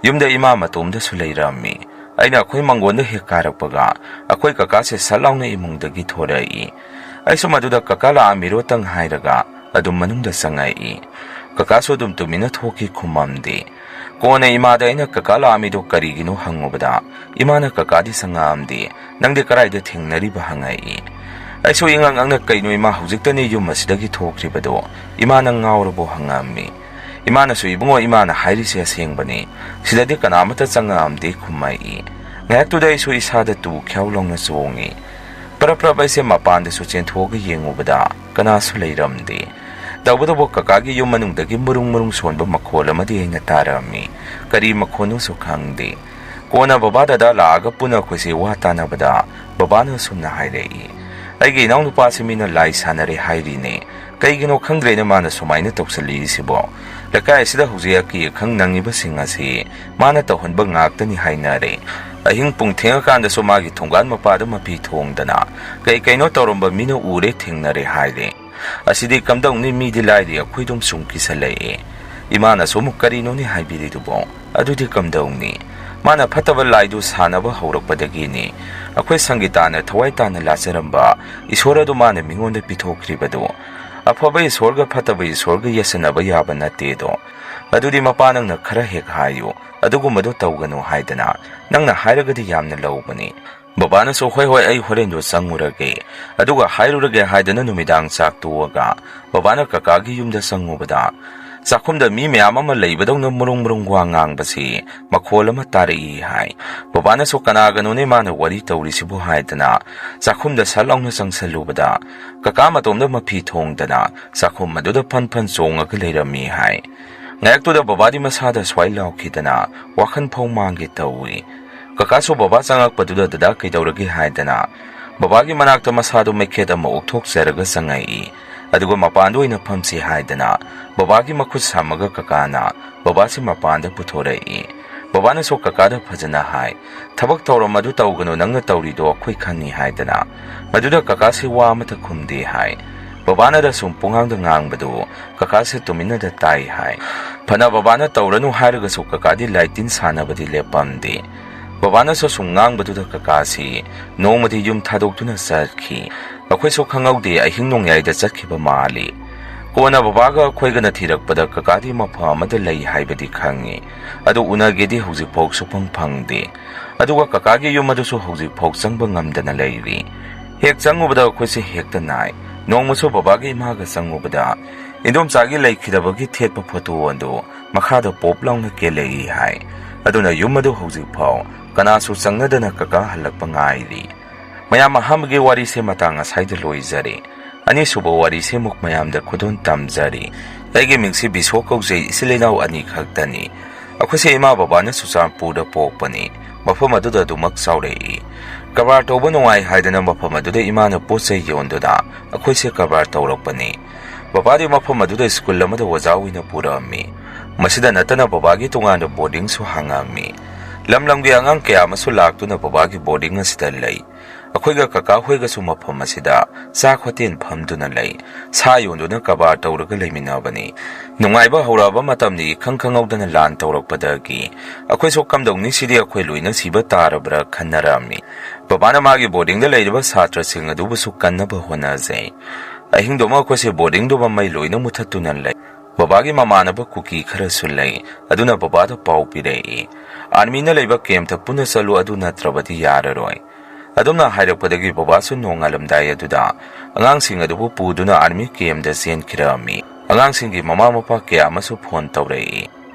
ꯌꯨꯝꯗ ꯏꯃꯥ ꯃꯇꯣꯝꯗꯁꯨ ꯂꯩꯔꯝꯃꯤ꯫ ꯑꯩꯅ ꯑꯩꯈꯣꯏ ꯃꯪꯒꯣꯟꯗ ꯍꯦꯛ ꯀꯥꯔꯛꯄꯒ ꯑꯩꯈꯣꯏ ꯀꯀꯥꯁꯦ ꯁꯠ ꯂꯥꯎꯅ ꯏꯃꯨꯡꯗꯒꯤ ꯊꯣꯔꯛꯏ꯫ ꯑꯩꯁꯨ ꯃꯗꯨꯗ "ꯀꯀꯥ ꯂꯥꯛꯑꯝꯃꯤꯔꯣꯇꯪ" ꯍꯥꯏꯔꯒ ꯑꯗꯨꯝ ꯃꯅꯨꯡꯗ ꯆꯪꯉꯛꯏ꯫ ꯀꯀꯥꯁꯨ ꯑꯗꯨꯝ ꯇꯨꯃꯤꯟꯅ ꯊꯣꯛꯈꯤ, ꯈꯨꯝꯃꯝꯗꯦ꯫ ꯀꯣꯟꯅ ꯏꯃꯥꯗ ꯑꯩꯅ "ꯀꯀꯥ ꯂꯥꯛꯑꯝꯃꯤꯗꯣ ꯀꯔꯤꯒꯤꯅꯣ?" ꯍꯪꯉꯨꯕꯗ ꯏꯃꯥꯅ "ꯀꯀꯥꯗꯤ ꯆꯪꯉꯛꯑꯝꯗꯦ, ꯅꯪꯗꯤ ꯀꯗꯥꯏꯗ ꯊꯦꯡꯅꯔꯤꯕ?" ꯍꯪꯉꯛꯏ꯫ ꯑꯩꯁꯨ ꯏꯉꯛ ꯉꯛꯅ "ꯀꯩꯅꯣ ꯏꯃꯥ, ꯍꯧꯖꯤꯛꯇꯅꯤ ꯌꯨꯝ ꯑꯁꯤꯗꯒꯤ ꯊꯣꯛꯈ꯭ꯔꯤꯕꯗꯣ, ꯏꯃꯥ ꯅꯪ ꯉꯥꯎꯔꯕꯣ?" ꯍꯪꯉꯛꯑꯝꯃꯤ꯫ ꯏꯃꯥꯅꯁꯨ "ꯏꯕꯨꯡꯉꯣ, ꯏꯃꯥꯅ ꯍꯥꯏꯔꯤꯁꯦ ꯑꯁꯦꯡꯕꯅꯤ, ꯁꯤꯗꯗꯤ ꯀꯅꯥꯃꯠꯇ ꯆꯪꯉꯛꯑꯝꯗꯦ" ꯈꯨꯝꯃꯛꯏ꯫ ꯉꯥꯏꯍꯥꯛꯇꯨꯗ ꯑꯩꯁꯨ ꯏꯁꯥꯗ ꯇꯨ ꯈ꯭ꯌꯥꯎ ꯂꯥꯎꯅ ꯆꯣꯡꯉꯤ꯫ ꯄ꯭ꯔꯞ ꯄ꯭ꯔꯞ ꯑꯩꯁꯦ ꯃꯄꯥꯟꯗꯁꯨ ꯆꯦꯟꯊꯣꯛꯑꯒ ꯌꯦꯡꯉꯨꯕꯗ ꯀꯅꯥꯁꯨ ꯂꯩꯔꯝꯗꯦ꯫ ꯇꯧꯕꯇꯕꯨ ꯀꯀꯥꯒꯤ ꯌꯨꯝ ꯃꯅꯨꯡꯗꯒꯤ ꯃꯨꯔꯨꯡ ꯃꯨꯔꯨꯡ ꯁꯣꯟꯕ ꯃꯈꯣꯜ ꯑꯃꯗꯤ ꯑꯩꯅ ꯇꯥꯔꯝꯃꯤ꯫ ꯀꯔꯤ ꯃꯈꯣꯜꯅꯣꯁꯨ ꯈꯪꯗꯦ꯫ ꯀꯣꯟꯅ ꯕꯕꯥ ꯗꯗꯥ ꯂꯥꯛꯑꯒ ꯄꯨꯟꯅ ꯑꯩꯈꯣꯏꯁꯦ ꯋꯥ ꯇꯥꯟꯅꯕꯗ ꯕꯕꯥꯅ ꯑꯁꯨꯝꯅ ꯍꯥꯏꯔꯛꯏ, "ꯑꯩꯒꯤ ꯏꯅꯥꯎꯅꯨꯄꯥꯁꯤ ꯃꯤꯅ ꯂꯥꯏ ꯁꯥꯟꯅꯔꯦ ꯍꯥꯏꯔꯤꯅꯦ, ꯀꯩꯒꯤꯅꯣ ꯈꯪꯗ꯭ꯔꯦꯅ ꯃꯥꯅ ꯁꯨꯃꯥꯏꯅ ꯇꯧꯁꯜꯂꯤꯁꯤꯕꯣ? ꯂꯩꯀꯥꯏ ꯑꯁꯤꯗ ꯍꯧꯖꯤꯛ ꯑꯀꯤ ꯑꯈꯪ ꯅꯪꯉꯤꯕꯁꯤꯡ ꯑꯁꯤ ꯃꯥꯅ ꯇꯧꯍꯟꯕ ꯉꯥꯛꯇꯅꯤ ꯍꯥꯏꯅꯔꯦ꯫ ꯑꯍꯤꯡ ꯄꯨꯡ ꯊꯦꯡꯉꯀꯥꯟꯗꯁꯨ ꯃꯥꯒꯤ ꯊꯣꯡꯒꯥꯟ ꯃꯄꯥꯗ ꯃꯐꯤ ꯊꯣꯡꯗꯅ ꯀꯩ ꯀꯩꯅꯣ ꯇꯧꯔꯝꯕ ꯃꯤꯅ ꯎꯔꯦ ꯊꯦꯡꯅꯔꯦ ꯍꯥꯏꯔꯦ꯫ ꯑꯁꯤꯗꯤ ꯀꯝꯗꯧꯅꯤ, ꯃꯤꯗꯤ ꯂꯥꯏꯔꯤ ꯑꯩꯈꯣꯏꯗꯨꯝ ꯁꯨꯝ ꯀꯤꯁꯜꯂꯛꯑꯦ꯫ ꯏꯃꯥꯅꯁꯨ ꯑꯃꯨꯛ ꯀꯔꯤꯅꯣꯅꯦ ꯍꯥꯏꯕꯤꯔꯤꯗꯨꯕꯣ? ꯑꯗꯨꯗꯤ ꯀꯝꯗꯧꯅꯤ? ꯃꯥꯅ ꯐꯠꯇꯕ ꯂꯥꯏꯗꯨ ꯁꯥꯟꯅꯕ ꯍꯧꯔꯛꯄꯗꯒꯤꯅꯤ꯫ ꯑꯩꯈꯣꯏ ꯁꯪꯒꯤꯇꯥꯅ ꯊꯋꯥꯏ ꯇꯥꯅ ꯂꯥꯠꯆꯔꯝꯕ ꯏꯁꯣꯔ ꯑꯗꯨ ꯃꯥꯅ ꯃꯤꯉꯣꯟꯗ ꯄꯤꯊꯣꯛꯈ꯭ꯔꯤꯕꯗꯨ꯫ ꯑꯐꯕ ꯏꯁꯣꯔꯒ ꯐꯠꯇꯕ ꯏꯁꯣꯔꯒ ꯌꯦꯠꯁꯟꯅꯕ ꯌꯥꯕ ꯅꯠꯇꯦꯗꯣ꯫ ꯑꯗꯨꯗꯤ ꯃꯄꯥ ꯅꯪꯅ ꯈꯔ ꯍꯦꯛ ꯍꯥꯏꯌꯨ, ꯑꯗꯨꯒꯨꯝꯕꯗꯣ ꯇꯧꯒꯅꯨ ꯍꯥꯏꯗꯅ ꯅꯪꯅ ꯍꯥꯏꯔꯒꯗꯤ ꯌꯥꯝꯅ ꯂꯧꯕꯅꯤ꯫ ꯕꯕꯥꯅꯁꯨ, "ꯍꯣꯏ ꯍꯣꯏ, ꯑꯩ ꯍꯣꯔꯦꯟꯗꯣ ꯆꯪꯉꯨꯔꯒꯦ, ꯑꯗꯨꯒ ꯍꯥꯏꯔꯨꯔꯒꯦ" ꯍꯥꯏꯗꯅ ꯅꯨꯃꯤꯗꯥꯡ ꯆꯥꯛ ꯇꯣꯛꯑꯒ ꯕꯕꯥꯅ ꯀꯀꯥꯒꯤ ꯌꯨꯝꯗ ꯆꯪꯉꯨꯕꯗ ꯆꯥꯛꯈꯨꯝꯗ ꯃꯤ ꯃꯌꯥꯝ ꯑꯃ ꯂꯩꯕꯗꯧꯅ ꯃꯔꯨꯡ ꯃꯔꯨꯡ ꯋꯥ ꯉꯥꯡꯕꯁꯤ ꯃꯈꯣꯜ ꯑꯃ ꯇꯥꯔꯛꯏ ꯍꯥꯏ꯫ ꯕꯕꯥꯅꯁꯨ, "ꯀꯅꯥꯒꯅꯣꯅꯦ ꯃꯥꯅ ꯋꯥꯔꯤ ꯇꯧꯔꯤꯁꯤꯕꯨ?" ꯍꯥꯏꯗꯅ ꯆꯥꯛꯈꯨꯝꯗ ꯁꯠ ꯂꯥꯎꯅ ꯆꯪꯁꯜꯂꯨꯕꯗ ꯀꯀꯥ ꯃꯇꯣꯝꯗ ꯃꯐꯤ ꯊꯣꯡꯗꯅ ꯆꯥꯛꯈꯨꯝ ꯑꯗꯨꯗ ꯐꯟ ꯐꯟ ꯆꯣꯡꯉꯒ ꯂꯩꯔꯝꯃꯤ ꯍꯥꯏ꯫ ꯉꯥꯏꯍꯥꯛꯇꯨꯗ ꯕꯕꯥꯗꯤ ꯃꯁꯥꯗ ꯁ꯭ꯋꯥꯏ ꯂꯥꯎꯈꯤꯗꯅ ꯋꯥꯈꯜ ꯐꯥꯎ ꯃꯥꯡꯒꯦ ꯇꯧꯏ꯫ ꯀꯀꯥꯁꯨ ꯕꯕꯥ ꯆꯪꯉꯛꯄꯗꯨꯗ, "ꯗꯗꯥ, ꯀꯩꯗꯧꯔꯒꯦ?" ꯍꯥꯏꯗꯅ ꯕꯕꯥꯒꯤ ꯃꯅꯥꯛꯇ ꯃꯁꯥꯗꯨ ꯃꯩꯈꯦꯠ ꯑꯃ ꯑꯣꯛꯊꯣꯛꯆꯔꯒ ꯆꯪꯉꯛꯏ꯫ ꯑꯗꯨꯒ ꯃꯄꯥꯟꯗ ꯑꯣꯏꯅ ꯐꯝꯁꯤ ꯍꯥꯏꯗꯅ ꯕꯕꯥꯒꯤ ꯃꯈꯨꯠ ꯁꯝꯃꯒ ꯀꯀꯥꯅ ꯕꯕꯥꯁꯤ ꯃꯄꯥꯟꯗ ꯄꯨꯊꯣꯔꯛꯏ꯫ ꯕꯕꯥꯅꯁꯨ ꯀꯀꯥꯗ ꯐꯖꯅ ꯍꯥꯏ, "ꯊꯕꯛ ꯊꯧꯔꯝ ꯑꯗꯨ ꯇꯧꯒꯅꯨ, ꯅꯪꯅ ꯇꯧꯔꯤꯗꯣ ꯑꯩꯈꯣꯏ ꯈꯪꯉꯤ" ꯍꯥꯏꯗꯅ꯫ ꯃꯗꯨꯗ ꯀꯀꯥꯁꯤ ꯋꯥ ꯑꯃꯠꯇ ꯈꯨꯝꯗꯦ ꯍꯥꯏ꯫ ꯕꯕꯥꯅꯗ ꯁꯨꯝ ꯄꯨꯡꯉꯥꯡꯗ ꯉꯥꯡꯕꯗꯨ ꯀꯀꯥꯁꯦ ꯇꯨꯃꯤꯟꯅꯗ ꯇꯥꯏ ꯍꯥꯏ꯫ ꯐꯅ ꯕꯕꯥꯅ ꯇꯧꯔꯅꯨ ꯍꯥꯏꯔꯒꯁꯨ ꯀꯀꯥꯗꯤ ꯂꯥꯏꯇꯤꯟ ꯁꯥꯟꯅꯕꯗꯤ ꯂꯦꯞꯄꯝꯗꯦ꯫ ꯕꯕꯥꯅꯁꯨ ꯁꯨꯝ ꯉꯥꯡꯕꯗꯨꯗ ꯀꯀꯥꯁꯤ ꯅꯣꯡꯃꯗꯤ ꯌꯨꯝ ꯊꯥꯗꯣꯛꯇꯨꯅ ꯆꯠꯈꯤ꯫ ꯑꯩꯈꯣꯏꯁꯨ ꯈꯪꯍꯧꯗꯦ, ꯑꯍꯤꯡ ꯅꯣꯡꯌꯥꯏꯗ ꯆꯠꯈꯤꯕ ꯃꯥꯜꯂꯤ꯫ ꯀꯣꯟꯅ ꯕꯕꯥꯒ ꯑꯩꯈꯣꯏꯒꯅ ꯊꯤꯔꯛꯄꯗ ꯀꯀꯥꯗꯤ ꯃꯐꯝ ꯑꯃꯗ ꯂꯩ ꯍꯥꯏꯕꯗꯤ ꯈꯪꯉꯤ꯫ ꯑꯗꯨ ꯎꯅꯒꯦꯗꯤ ꯍꯧꯖꯤꯛꯐꯥꯎ ꯁꯨꯐꯪ ꯐꯪꯗꯦ꯫ ꯑꯗꯨꯒ ꯀꯀꯥꯒꯤ ꯌꯨꯝ ꯑꯗꯨꯁꯨ ꯍꯧꯖꯤꯛꯐꯥꯎ ꯆꯪꯕ ꯉꯝꯗꯅ ꯂꯩꯔꯤ꯫ ꯍꯦꯛ ꯆꯪꯉꯨꯕꯗ ꯑꯩꯈꯣꯏꯁꯦ ꯍꯦꯛꯇ ꯅꯥꯏ꯫ ꯅꯣꯡꯃꯁꯨ ꯕꯕꯥꯒ ꯏꯃꯥꯒ ꯆꯪꯉꯨꯕꯗ ꯏꯟꯗꯣꯝꯆꯥꯒꯤ ꯂꯩꯈꯤꯗꯕꯒꯤ ꯊꯦꯠꯄ ꯐꯣꯇꯣ ꯑꯗꯨ ꯃꯈꯥꯗ ꯄꯣꯞ ꯂꯥꯎꯅ ꯀꯦꯜꯂꯛꯏ ꯍꯥꯏ꯫ ꯑꯗꯨꯅ ꯌꯨꯝ ꯑꯗꯨ ꯍꯧꯖꯤꯛꯐꯥꯎ ꯀꯅꯥꯁꯨ ꯆꯪꯅꯗꯅ ꯀꯀꯥ ꯍꯜꯂꯛꯄ ꯉꯥꯏꯔꯤ꯫ ꯃꯌꯥꯝ, ꯑꯍꯥꯟꯕꯒꯤ ꯋꯥꯔꯤꯁꯦ ꯃꯇꯥꯡ ꯑꯁꯥꯏꯗ ꯂꯣꯏꯖꯔꯦ꯫ ꯑꯅꯤꯁꯨꯕ ꯋꯥꯔꯤꯁꯦ ꯑꯃꯨꯛ ꯃꯌꯥꯝꯗ ꯈꯨꯗꯣꯜ ꯇꯝꯖꯔꯤ꯫ ꯑꯩꯒꯤ ꯃꯤꯡꯁꯤ ꯕꯤꯁꯣ ꯀꯧꯖꯩ, ꯏꯆꯤꯜ ꯏꯅꯥꯎ ꯑꯅꯤ ꯈꯛꯇꯅꯤ꯫ ꯑꯩꯈꯣꯏꯁꯦ ꯏꯃꯥ ꯕꯕꯥꯅ ꯆꯨꯔꯆꯥꯟꯄꯨꯔꯗ ꯄꯣꯛꯄꯅꯤ꯫ ꯃꯐꯝ ꯑꯗꯨꯗ ꯑꯗꯨꯃꯛ ꯆꯥꯎꯔꯛꯏ꯫ ꯀꯔꯕꯥꯔ ꯇꯧꯕ ꯅꯨꯡꯉꯥꯏ ꯍꯥꯏꯗꯅ ꯃꯐꯝ ꯑꯗꯨꯗ ꯏꯃꯥꯅ ꯄꯣꯠ ꯆꯩ ꯌꯣꯟꯗꯨꯅ ꯑꯩꯈꯣꯏꯁꯦ ꯀꯔꯕꯥꯔ ꯇꯧꯔꯛꯄꯅꯤ꯫ ꯕꯕꯥꯗꯤ ꯃꯐꯝ ꯑꯗꯨꯗ ꯁ꯭ꯀꯨꯜ ꯑꯃꯗ ꯑꯣꯖꯥ ꯑꯣꯏꯅ ꯄꯨꯔꯛꯑꯝꯃꯤ꯫ ꯃꯁꯤꯗ ꯅꯠꯇꯅ ꯕꯕꯥꯒꯤ ꯇꯣꯉꯥꯟꯕ ꯕꯣꯔꯗꯤꯡꯁꯨ ꯍꯥꯡꯉꯛꯑꯝꯃꯤ꯫ ꯂꯝ ꯂꯝꯒꯤ ꯑꯉꯥꯡ ꯀꯌꯥ ꯑꯃꯁꯨ ꯂꯥꯛꯇꯨꯅ ꯕꯕꯥꯒꯤ ꯕꯣꯔꯗꯤꯡ ꯑꯁꯤꯗ ꯂꯩ꯫ ꯑꯩꯈꯣꯏꯒ ꯀꯀꯥ ꯍꯣꯏꯒꯁꯨ ꯃꯐꯝ ꯑꯁꯤꯗ ꯆꯥꯛ ꯍꯣꯇꯦꯜ ꯐꯝꯗꯨꯅ ꯂꯩ꯫ ꯁꯥ ꯌꯣꯟꯗꯨꯅ ꯀꯔꯕꯥꯔ ꯇꯧꯔꯒ ꯂꯩꯃꯤꯟꯅꯕꯅꯤ꯫ ꯅꯨꯡꯉꯥꯏꯕ ꯍꯧꯔꯛꯑꯕ ꯃꯇꯝꯅꯤ꯫ ꯏꯈꯪ ꯈꯪꯍꯧꯗꯅ ꯂꯥꯟ ꯇꯧꯔꯛꯄꯗꯒꯤ ꯑꯩꯈꯣꯏꯁꯨ ꯀꯝꯗꯧꯅꯤ, ꯁꯤꯗꯤ ꯑꯩꯈꯣꯏ ꯂꯣꯏꯅ ꯁꯤꯕ ꯇꯥꯔꯕ꯭ꯔꯥ ꯈꯟꯅꯔꯝꯃꯤ꯫ ꯕꯕꯥꯅ ꯃꯥꯒꯤ ꯕꯣꯔꯗꯤꯡꯗ ꯂꯩꯔꯤꯕ ꯁꯥꯇ꯭ꯔꯁꯤꯡ ꯑꯗꯨꯕꯨꯁꯨ ꯀꯟꯅꯕ ꯍꯣꯠꯅꯖꯩ꯫ ꯑꯍꯤꯡꯗꯨꯃ ꯑꯩꯈꯣꯏꯁꯦ ꯕꯣꯔꯗꯤꯡꯗꯨꯃ ꯃꯩ ꯂꯣꯏꯅ ꯃꯨꯊꯠꯇꯨꯅ ꯂꯩ꯫ ꯕꯕꯥꯒꯤ ꯃꯃꯥꯟꯅꯕ ꯀꯨꯀꯤ ꯈꯔꯁꯨ ꯂꯩ꯫ ꯑꯗꯨꯅ ꯕꯕꯥꯗ ꯄꯥꯎ ꯄꯤꯔꯛꯏ, "ꯑꯥꯔꯃꯤꯅ ꯂꯩꯕ ꯀꯦꯝꯞꯇ ꯄꯨꯟꯅ ꯆꯠꯂꯨ, ꯑꯗꯨ ꯅꯠꯇ꯭ꯔꯕꯗꯤ ꯌꯥꯔꯔꯣꯏ"꯫ ꯑꯗꯨꯝꯅ ꯍꯥꯏꯔꯛꯄꯗꯒꯤ ꯕꯕꯥꯁꯨ ꯅꯣꯡꯉꯥꯜꯂꯝꯗꯥꯏ ꯑꯗꯨꯗ ꯑꯉꯥꯡꯁꯤꯡ ꯑꯗꯨꯕꯨ ꯄꯨꯗꯨꯅ ꯑꯥꯔꯃꯤ ꯀꯦꯝꯞꯇ ꯆꯦꯟꯈꯤꯔꯛꯑꯝꯃꯤ꯫ ꯑꯉꯥꯡꯁꯤꯡꯒꯤ ꯃꯃꯥ ꯃꯄꯥ ꯀꯌꯥ ꯑꯃꯁꯨ ꯐꯣꯟ ꯇꯧꯔꯛꯏ꯫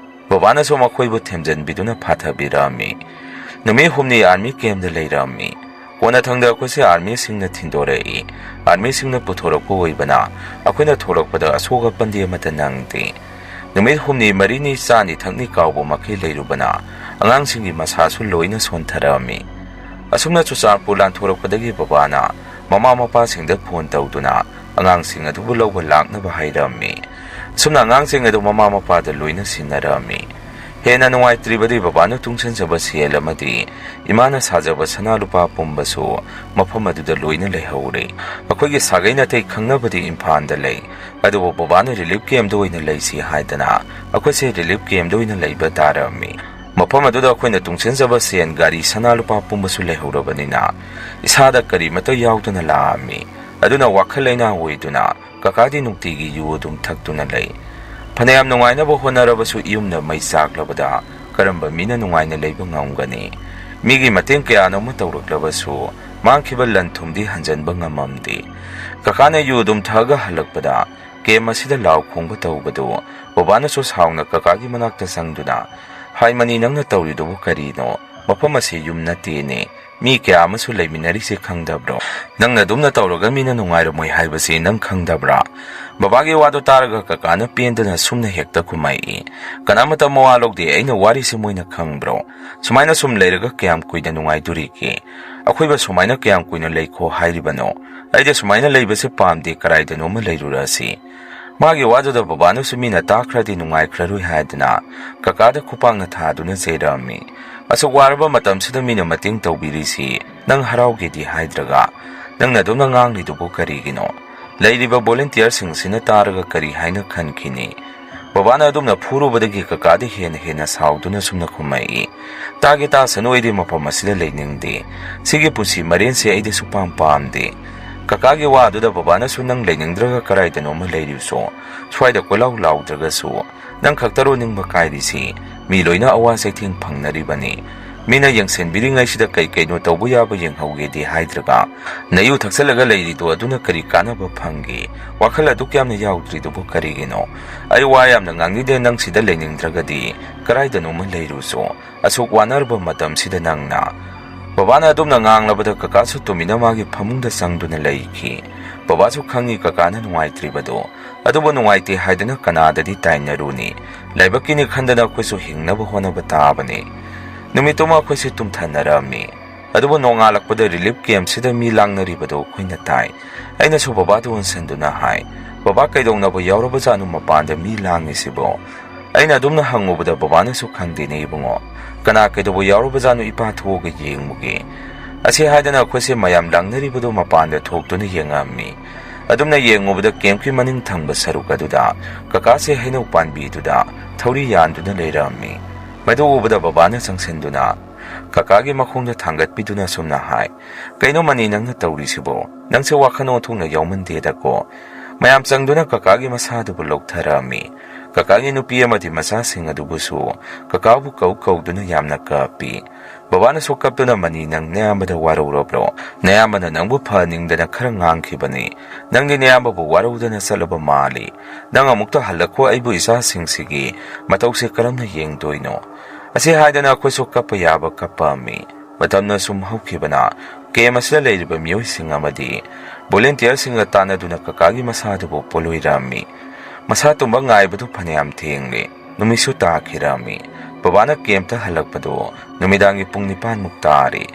ꯕꯕꯥꯅꯁꯨ ꯃꯈꯣꯏꯕꯨ ꯊꯦꯝꯖꯤꯟꯕꯤꯗꯨꯅ ꯐꯥꯊꯕꯤꯔꯛꯑꯝꯃꯤ꯫ ꯅꯨꯃꯤꯠ ꯍꯨꯝꯅꯤ ꯑꯥꯔꯃꯤ ꯀꯦꯝꯞꯇ ꯂꯩꯔꯛꯑꯝꯃꯤ꯫ ꯀꯣꯟꯅꯊꯪꯗ ꯑꯩꯈꯣꯏꯁꯦ ꯑꯥꯔꯃꯤꯁꯤꯡꯅ ꯊꯤꯟꯗꯣꯔꯛꯏ꯫ ꯑꯥꯔꯃꯤꯁꯤꯡꯅ ꯄꯨꯊꯣꯔꯛꯄ ꯑꯣꯏꯕꯅ ꯑꯩꯈꯣꯏꯅ ꯊꯣꯔꯛꯄꯗ ꯑꯁꯣꯛ ꯑꯄꯟꯗꯤ ꯑꯃꯠꯇ ꯅꯪꯗꯦ꯫ ꯅꯨꯃꯤꯠ ꯍꯨꯝꯅꯤ ꯃꯔꯤꯅꯤ ꯆꯥꯅꯤ ꯊꯛꯅꯤ ꯀꯥꯎꯕ ꯃꯈꯩ ꯂꯩꯔꯨꯕꯅ ꯑꯉꯥꯡꯁꯤꯡꯒꯤ ꯃꯁꯥꯁꯨ ꯂꯣꯏꯅ ꯁꯣꯟꯊꯔꯛꯑꯝꯃꯤ꯫ ꯑꯁꯨꯝꯅ ꯆꯨꯔꯆꯥꯟꯄꯨꯔ ꯂꯥꯟꯊꯣꯔꯛꯄꯗꯒꯤ ꯕꯕꯥꯅ ꯃꯃꯥ ꯃꯄꯥꯁꯤꯡꯗ ꯐꯣꯟ ꯇꯧꯗꯨꯅ ꯑꯉꯥꯡꯁꯤꯡ ꯑꯗꯨꯕꯨ ꯂꯧꯕ ꯂꯥꯛꯅꯕ ꯍꯥꯏꯔꯝꯃꯤ꯫ ꯑꯁꯨꯝꯅ ꯑꯉꯥꯡꯁꯤꯡ ꯑꯗꯨ ꯃꯃꯥ ꯃꯄꯥꯗ ꯂꯣꯏꯅ ꯁꯤꯟꯅꯔꯝꯃꯤ꯫ ꯍꯦꯟꯅ ꯅꯨꯡꯉꯥꯏꯇ꯭ꯔꯤꯕꯗꯤ ꯕꯕꯥꯅ ꯇꯨꯡꯁꯤꯟꯖꯕ ꯁꯦꯜ ꯑꯃꯗꯤ ꯏꯃꯥꯅ ꯁꯥꯖꯕ ꯁꯅꯥ ꯂꯨꯄꯥ ꯄꯨꯝꯕꯁꯨ ꯃꯐꯝ ꯑꯗꯨꯗ ꯂꯣꯏꯅ ꯂꯩꯍꯧꯔꯦ꯫ ꯑꯩꯈꯣꯏꯒꯤ ꯁꯥꯒꯩ ꯅꯥꯇꯩ ꯈꯪꯅꯕꯗꯤ ꯏꯝꯐꯥꯜꯗ ꯂꯩ, ꯑꯗꯨꯕꯨ ꯕꯕꯥꯅ ꯔꯤꯂꯤꯐ ꯀꯦꯝꯞꯇ ꯑꯣꯏꯅ ꯂꯩꯁꯤ ꯍꯥꯏꯗꯅ ꯑꯩꯈꯣꯏꯁꯦ ꯔꯤꯂꯤꯐ ꯀꯦꯝꯞꯇ ꯑꯣꯏꯅ ꯂꯩꯕ ꯇꯥꯔꯝꯃꯤ꯫ ꯃꯐꯝ ꯑꯗꯨꯗ ꯑꯩꯈꯣꯏꯅ ꯇꯨꯡꯁꯤꯟꯖꯕ ꯁꯦꯟ, ꯒꯥꯔꯤ, ꯁꯅꯥ ꯂꯨꯄꯥ ꯄꯨꯝꯕꯁꯨ ꯂꯩꯍꯧꯔꯕꯅꯤꯅ ꯏꯁꯥꯗ ꯀꯔꯤꯃꯠꯇ ꯌꯥꯎꯗꯅ ꯂꯥꯛꯑꯝꯃꯤ꯫ ꯑꯗꯨꯅ ꯋꯥꯈꯜ ꯂꯩꯅꯥ ꯑꯣꯏꯗꯨꯅ ꯀꯀꯥꯗꯤ ꯅꯨꯡꯇꯤꯒꯤ ꯌꯨ ꯑꯗꯨꯝ ꯊꯛꯇꯨꯅ ꯂꯩ꯫ ꯐꯅꯌꯥꯝ ꯅꯨꯡꯉꯥꯏꯅꯕ ꯍꯣꯠꯅꯔꯕꯁꯨ ꯌꯨꯝꯗ ꯃꯩ ꯆꯥꯛꯂꯕꯗ ꯀꯔꯝꯕ ꯃꯤꯅ ꯅꯨꯡꯉꯥꯏꯅ ꯂꯩꯕ ꯉꯝꯒꯅꯤ? ꯃꯤꯒꯤ ꯃꯇꯦꯡ ꯀꯌꯥꯅꯣ ꯑꯃ ꯇꯧꯔꯛꯂꯕꯁꯨ ꯃꯥꯡꯈꯤꯕ ꯂꯟ ꯊꯨꯝꯗꯤ ꯍꯟꯖꯤꯟꯕ ꯉꯝꯃꯝꯗꯦ꯫ ꯀꯀꯥꯅ ꯌꯨ ꯑꯗꯨꯝ ꯊꯛꯑꯒ ꯍꯜꯂꯛꯄꯗ ꯀꯦꯝꯞ ꯑꯁꯤꯗ ꯂꯥꯎ ꯈꯣꯡꯕ ꯇꯧꯕꯗꯨ ꯕꯕꯥꯅꯁꯨ ꯁꯥꯎꯅ ꯀꯀꯥꯒꯤ ꯃꯅꯥꯛꯇ ꯆꯪꯗꯨꯅ, "ꯍꯥꯏꯃꯅꯤ, ꯅꯪꯅ ꯇꯧꯔꯤꯗꯨꯕꯨ ꯀꯔꯤꯅꯣ? "ꯃꯐꯝ ꯑꯁꯤ ꯌꯨꯝ ꯅꯠꯇꯦꯅꯦ꯫ ꯃꯤ ꯀꯌꯥ ꯑꯃꯁꯨ ꯂꯩꯃꯤꯟꯅꯔꯤꯁꯦ ꯈꯪꯗꯕ꯭ꯔꯣ? ꯅꯪꯅ ꯑꯗꯨꯝꯅ ꯇꯧꯔꯒ ꯃꯤꯅ ꯅꯨꯡꯉꯥꯏꯔꯝꯃꯣꯏ ꯍꯥꯏꯕꯁꯤ ꯅꯪ ꯈꯪꯗꯕ꯭ꯔꯥ?" ꯕꯕꯥꯒꯤ ꯋꯥꯗꯣ ꯇꯥꯔꯒ ꯀꯀꯥꯅ ꯄꯦꯟꯗꯅ ꯁꯨꯝꯅ ꯍꯦꯛꯇ ꯈꯨꯝꯃꯛꯏ, "ꯀꯅꯥꯃꯇ ꯃꯋꯥ ꯂꯧꯗꯦ, ꯑꯩꯅ ꯋꯥꯔꯤꯁꯤ ꯃꯣꯏꯅ ꯈꯪꯕ꯭ꯔꯣ? ꯁꯨꯃꯥꯏꯅ ꯁꯨꯝ ꯂꯩꯔꯒ ꯀꯌꯥꯝ ꯀꯨꯏꯅ ꯅꯨꯡꯉꯥꯏꯗꯣꯔꯤꯒꯦ? ꯑꯩꯈꯣꯏꯕꯨ ꯁꯨꯃꯥꯏꯅ ꯀꯌꯥꯝ ꯀꯨꯏꯅ ꯂꯩꯈꯣ ꯍꯥꯏꯔꯤꯕꯅꯣ? ꯑꯩꯗꯤ ꯁꯨꯃꯥꯏꯅ ꯂꯩꯕꯁꯦ ꯄꯥꯝꯗꯦ, ꯀꯗꯥꯏꯗꯅꯣꯃ ꯂꯩꯔꯨꯔꯁꯤ꯫" ꯃꯥꯒꯤ ꯋꯥꯗꯨꯗ ꯕꯕꯥꯅꯁꯨ ꯃꯤꯅ ꯇꯥꯈ꯭ꯔꯗꯤ ꯅꯨꯡꯉꯥꯏꯈ꯭ꯔꯔꯣꯏ ꯍꯥꯏꯗꯨꯅ ꯀꯀꯥꯗ ꯈꯨꯄꯥꯛꯅ ꯊꯥꯗꯨꯅ ꯆꯩꯔꯛꯑꯝꯃꯤ꯫ "ꯑꯁꯨꯛ ꯋꯥꯔꯕ ꯃꯇꯝꯁꯤꯗ ꯃꯤꯅ ꯃꯇꯦꯡ ꯇꯧꯕꯤꯔꯤꯁꯤ ꯅꯪ ꯍꯔꯥꯎꯒꯦꯗꯤ ꯍꯥꯏꯗ꯭ꯔꯒ, ꯅꯪꯅ ꯑꯗꯨꯝꯅ ꯉꯥꯡꯂꯤꯗꯨꯕꯨ ꯀꯔꯤꯒꯤꯅꯣ? ꯂꯩꯔꯤꯕ ꯚꯣꯂꯨꯟꯇꯤꯌꯔꯁꯤꯡꯁꯤꯅ ꯇꯥꯔꯒ ꯀꯔꯤ ꯍꯥꯏꯅ ꯈꯟꯈꯤꯅꯤ?" ꯕꯕꯥꯅ ꯑꯗꯨꯝꯅ ꯐꯨꯔꯨꯕꯗꯒꯤ ꯀꯀꯥꯗꯤ ꯍꯦꯟꯅ ꯍꯦꯟꯅ ꯁꯥꯎꯗꯨꯅ ꯁꯨꯝꯅ ꯈꯨꯝꯃꯛꯏ, "ꯇꯥꯒꯦ ꯇꯥꯁꯅꯨ, ꯑꯩꯗꯤ ꯃꯐꯝ ꯑꯁꯤꯗ ꯂꯩꯅꯤꯡꯗꯦ꯫ ꯁꯤꯒꯤ ꯄꯨꯟꯁꯤ ꯃꯔꯦꯟꯁꯦ ꯑꯩꯗꯤ ꯁꯨꯄꯥꯝ ꯄꯥꯝꯗꯦ꯫" ꯀꯀꯥꯒꯤ ꯋꯥꯗꯨꯗ ꯕꯕꯥꯅꯁꯨ, "ꯅꯪ ꯂꯩꯅꯤꯡꯗ꯭ꯔꯒ ꯀꯗꯥꯏꯗꯅꯣꯃ ꯂꯩꯔꯨꯁꯣ꯫ ꯁ꯭ꯋꯥꯏꯗ ꯀꯣꯏꯂꯥꯎ ꯂꯥꯎꯗ꯭ꯔꯒꯁꯨ꯫ ꯅꯪ ꯈꯛꯇꯔꯣ ꯅꯤꯡꯕ ꯀꯥꯏꯔꯤꯁꯤ? ꯃꯤ ꯂꯣꯏꯅ ꯑꯋꯥ ꯆꯩꯊꯦꯡ ꯐꯪꯅꯔꯤꯕꯅꯤ꯫ ꯃꯤꯅ ꯌꯦꯡꯁꯤꯟꯕꯤꯔꯤꯉꯩꯁꯤꯗ ꯀꯩ ꯀꯩꯅꯣ ꯇꯧꯕ ꯌꯥꯕ ꯌꯦꯡꯍꯧꯒꯦꯗꯤ ꯍꯥꯏꯗ꯭ꯔꯒ, ꯅꯌꯨ ꯊꯛꯆꯜꯂꯒ ꯂꯩꯔꯤꯗꯣ ꯑꯗꯨꯅ ꯀꯔꯤ ꯀꯥꯟꯅꯕ ꯐꯪꯒꯦ? ꯋꯥꯈꯜ ꯑꯗꯨꯛ ꯌꯥꯝꯅ ꯌꯥꯎꯗ꯭ꯔꯤꯗꯨꯕꯨ ꯀꯔꯤꯒꯤꯅꯣ? ꯑꯩ ꯋꯥ ꯌꯥꯝꯅ ꯉꯥꯡꯅꯤꯡꯗꯦ, ꯅꯪ ꯁꯤꯗ ꯂꯩꯅꯤꯡꯗ꯭ꯔꯒꯗꯤ ꯀꯗꯥꯏꯗꯅꯣꯃ ꯂꯩꯔꯨꯁꯣ꯫ ꯑꯁꯨꯛ ꯋꯥꯅꯔꯕ ꯃꯇꯝꯁꯤꯗ ꯅꯪꯅ꯫" ꯕꯕꯥꯅ ꯑꯗꯨꯝꯅ ꯉꯥꯡꯂꯕꯗ ꯀꯀꯥꯁꯨ ꯇꯨꯃꯤꯟꯅ ꯃꯥꯒꯤ ꯐꯃꯨꯡꯗ ꯆꯪꯗꯨꯅ ꯂꯩꯈꯤ꯫ ꯕꯕꯥꯁꯨ ꯈꯪꯏ ꯀꯀꯥꯅ ꯅꯨꯡꯉꯥꯏꯇ꯭ꯔꯤꯕꯗꯨ, ꯑꯗꯨꯕꯨ ꯅꯨꯡꯉꯥꯏꯇꯦ ꯍꯥꯏꯗꯨꯅ ꯀꯅꯥꯗꯗꯤ ꯇꯥꯏꯅꯔꯨꯅꯤ? ꯂꯥꯏꯕꯛꯀꯤꯅꯤ ꯈꯟꯗꯅ ꯑꯩꯈꯣꯏꯁꯨ ꯍꯤꯡꯅꯕ ꯍꯣꯠꯅꯕ ꯇꯥꯕꯅꯤ꯫ ꯅꯨꯃꯤꯠꯇꯨꯃ ꯑꯩꯈꯣꯏꯁꯦ ꯇꯨꯝꯊꯅꯔꯝꯃꯤ꯫ ꯑꯗꯨꯕꯨ ꯅꯣꯡꯉꯥꯜꯂꯛꯄꯗ ꯔꯤꯂꯤꯐ ꯀꯦꯝꯞꯁꯤꯗ ꯃꯤ ꯂꯥꯡꯅꯔꯤꯕꯗꯨ ꯑꯩꯈꯣꯏꯅ ꯇꯥꯏ꯫ ꯑꯩꯅꯁꯨ ꯕꯕꯥꯗꯨ ꯑꯣꯟꯁꯤꯟꯗꯨꯅ ꯍꯥꯏ, "ꯕꯕꯥ, ꯀꯩꯗꯧꯅꯕ ꯌꯥꯎꯔꯕꯖꯥꯠꯅꯣ ꯃꯄꯥꯟꯗ ꯃꯤ ꯂꯥꯡꯉꯤꯁꯤꯕꯣ?" ꯑꯩꯅ ꯑꯗꯨꯝꯅ ꯍꯪꯉꯨꯕꯗ ꯕꯕꯥꯅꯁꯨ, "ꯈꯪꯗꯦꯅꯦ ꯏꯕꯨꯡꯉꯣ, ꯀꯅꯥ ꯀꯩꯗꯧꯕ ꯌꯥꯎꯔꯕꯖꯥꯠꯅꯣ, ꯏꯄꯥ ꯊꯣꯛꯑꯒ ꯌꯦꯡꯉꯨꯒꯦ꯫" ꯑꯁꯤ ꯍꯥꯏꯗꯅ ꯑꯩꯈꯣꯏꯁꯦ ꯃꯌꯥꯝ ꯂꯥꯡꯅꯔꯤꯕꯗꯨ ꯃꯄꯥꯟꯗ ꯊꯣꯛꯇꯨꯅ ꯌꯦꯡꯉꯝꯃꯤ꯫ ꯑꯗꯨꯝꯅ ꯌꯦꯡꯉꯨꯕꯗ ꯀꯦꯝꯞꯀꯤ ꯃꯅꯤꯡ ꯊꯪꯕ ꯁꯔꯨꯛ ꯑꯗꯨꯗ ꯀꯀꯥꯁꯦ ꯍꯩꯅꯧ ꯄꯥꯟꯕꯤꯗꯨꯗ ꯊꯧꯔꯤ ꯌꯥꯟꯗꯨꯅ ꯂꯩꯔꯝꯃꯤ꯫ ꯃꯗꯨ ꯎꯕꯗ ꯕꯕꯥꯅ ꯆꯪꯁꯤꯟꯗꯨꯅ ꯀꯀꯥꯒꯤ ꯃꯈꯣꯡꯗ ꯊꯥꯡꯒꯠꯄꯤꯗꯨꯅ ꯁꯨꯝꯅ ꯍꯥꯏ, "ꯀꯩꯅꯣ ꯃꯅꯤ ꯅꯪꯅ ꯇꯧꯔꯤꯁꯤꯕꯣ? ꯅꯪꯁꯦ ꯋꯥꯈꯜ ꯑꯣꯟꯊꯣꯛꯅ ꯌꯥꯎꯃꯟꯗꯦꯗꯀꯣ꯫" ꯃꯌꯥꯝ ꯆꯪꯗꯨꯅ ꯀꯀꯥꯒꯤ ꯃꯁꯥꯗꯨꯕꯨ ꯂꯧꯊꯔꯛꯑꯝꯃꯤ꯫ ꯀꯀꯥꯒꯤ ꯅꯨꯄꯤ ꯑꯃꯗꯤ ꯃꯆꯥꯁꯤꯡ ꯑꯗꯨꯕꯨꯁꯨ ꯀꯀꯥꯕꯨ ꯀꯧ ꯀꯧꯗꯨꯅ ꯌꯥꯝꯅ ꯀꯞꯄꯤ꯫ ꯕꯕꯥꯅꯁꯨ ꯀꯞꯇꯨꯅ, "ꯃꯅꯤ, ꯅꯪ ꯅꯌꯥꯝꯕꯗ ꯋꯥꯔꯧꯔꯕ꯭ꯔꯣ? ꯅꯌꯥꯝꯕꯅ ꯅꯪꯕꯨ ꯐꯍꯟꯅꯤꯡꯗꯅ ꯈꯔ ꯉꯥꯡꯈꯤꯕꯅꯤ꯫ ꯅꯪꯗꯤ ꯅꯌꯥꯝꯕꯕꯨ ꯋꯥꯔꯧꯗꯅ ꯆꯠꯂꯕ ꯃꯥꯜꯂꯤ꯫ ꯅꯪ ꯑꯃꯨꯛꯇ ꯍꯜꯂꯛꯈꯣ, ꯑꯩꯕꯨ ꯏꯆꯥꯁꯤꯡꯁꯤꯒꯤ ꯃꯇꯧꯁꯦ ꯀꯔꯝꯅ ꯌꯦꯡꯗꯣꯏꯅꯣ?" ꯑꯁꯤ ꯍꯥꯏꯗꯅ ꯑꯩꯈꯣꯏꯁꯨ ꯀꯞꯄ ꯌꯥꯕ ꯀꯞꯄꯛꯑꯝꯃꯤ꯫ ꯃꯇꯝꯅ ꯁꯨꯝ ꯍꯧꯈꯤꯕꯅ ꯀꯦꯝ ꯑꯁꯤꯗ ꯂꯩꯔꯤꯕ ꯃꯤꯑꯣꯏꯁꯤꯡ ꯑꯃꯗꯤ ꯚꯣꯂꯨꯟꯇꯤꯌꯔꯁꯤꯡꯒ ꯇꯥꯟꯅꯗꯨꯅ ꯀꯀꯥꯒꯤ ꯃꯁꯥꯗꯨꯕꯨ ꯄꯣꯠꯂꯣꯏꯔꯝꯃꯤ꯫ ꯃꯁꯥ ꯇꯨꯝꯕ ꯉꯥꯏꯕꯗꯨ ꯐꯅꯌꯥꯝ ꯊꯦꯡꯂꯦ꯫ ꯅꯨꯃꯤꯠꯁꯨ ꯇꯥꯈꯤꯔꯝꯃꯤ꯫ ꯕꯕꯥꯅ ꯀꯦꯝꯇ ꯍꯜꯂꯛꯄꯗꯨ ꯅꯨꯃꯤꯗꯥꯡꯒꯤ ꯄꯨꯡ ꯅꯤꯄꯥꯟꯃꯨꯛ ꯇꯥꯔꯦ꯫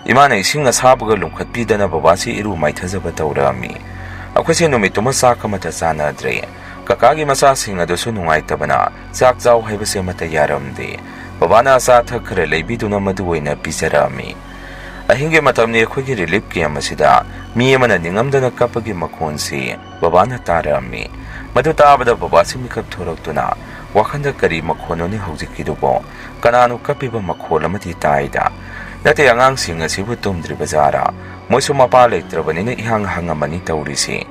ꯏꯃꯥꯅ ꯏꯁꯤꯡ ꯑꯁꯥꯕꯒ ꯂꯨꯝꯈꯠꯄꯤꯗꯅ ꯕꯕꯥꯁꯤ ꯏꯔꯨ ꯃꯥꯏꯊꯖꯕ ꯇꯧꯔꯝꯃꯤ꯫ ꯑꯩꯈꯣꯏꯁꯦ ꯅꯨꯃꯤꯠꯇꯨꯃ ꯆꯥꯛ ꯑꯃꯠꯇ ꯆꯥꯅꯗ꯭ꯔꯦ꯫ ꯀꯀꯥꯒꯤ ꯃꯆꯥꯁꯤꯡ ꯑꯗꯨꯁꯨ ꯅꯨꯡꯉꯥꯏꯇꯕꯅ ꯆꯥꯛ ꯆꯥꯎ ꯍꯥꯏꯕꯁꯦ ꯑꯃꯠꯇ ꯌꯥꯔꯝꯗꯦ꯫ ꯕꯕꯥꯅ ꯑꯆꯥ ꯑꯊꯛ ꯈꯔ ꯂꯩꯕꯤꯗꯨꯅ ꯃꯗꯨ ꯑꯣꯏꯅ ꯄꯤꯖꯔꯛꯑꯝꯃꯤ꯫ ꯑꯍꯤꯡꯒꯤ ꯃꯇꯝꯅꯤ꯫ ꯑꯩꯈꯣꯏꯒꯤ ꯔꯤꯂꯤꯐ ꯀꯦꯝ ꯑꯁꯤꯗ ꯃꯤ ꯑꯃꯅ ꯅꯤꯡꯉꯝꯗꯅ ꯀꯞꯄꯒꯤ ꯃꯈꯣꯟꯁꯤ ꯕꯕꯥꯅ ꯇꯥꯔꯛꯑꯝꯃꯤ꯫ ꯃꯗꯨ ꯇꯥꯕꯗ ꯕꯕꯥꯁꯤ ꯃꯤꯀꯞ ꯊꯣꯔꯛꯇꯨꯅ, "ꯋꯥꯈꯟꯗ ꯀꯔꯤ ꯃꯈꯣꯟꯅꯣꯅꯦ ꯍꯧꯖꯤꯛꯀꯤꯗꯨꯕꯣ? ꯀꯅꯥꯅꯣ ꯀꯞꯄꯤꯕ ꯃꯈꯣꯜ ꯑꯃꯗꯤ ꯇꯥꯏꯗ? ꯅꯠꯇꯦ, ꯑꯉꯥꯡꯁꯤꯡ ꯑꯁꯤꯕꯨ ꯇꯨꯝꯗ꯭ꯔꯤꯕ ꯖꯥꯔꯥ? ꯃꯣꯏꯁꯨ ꯃꯄꯥ ꯂꯩꯇ꯭ꯔꯕꯅꯤꯅ ꯏꯍꯥꯡ ꯍꯥꯡꯉꯝꯃꯅꯤ ꯇꯧꯔꯤꯁꯤ"꯫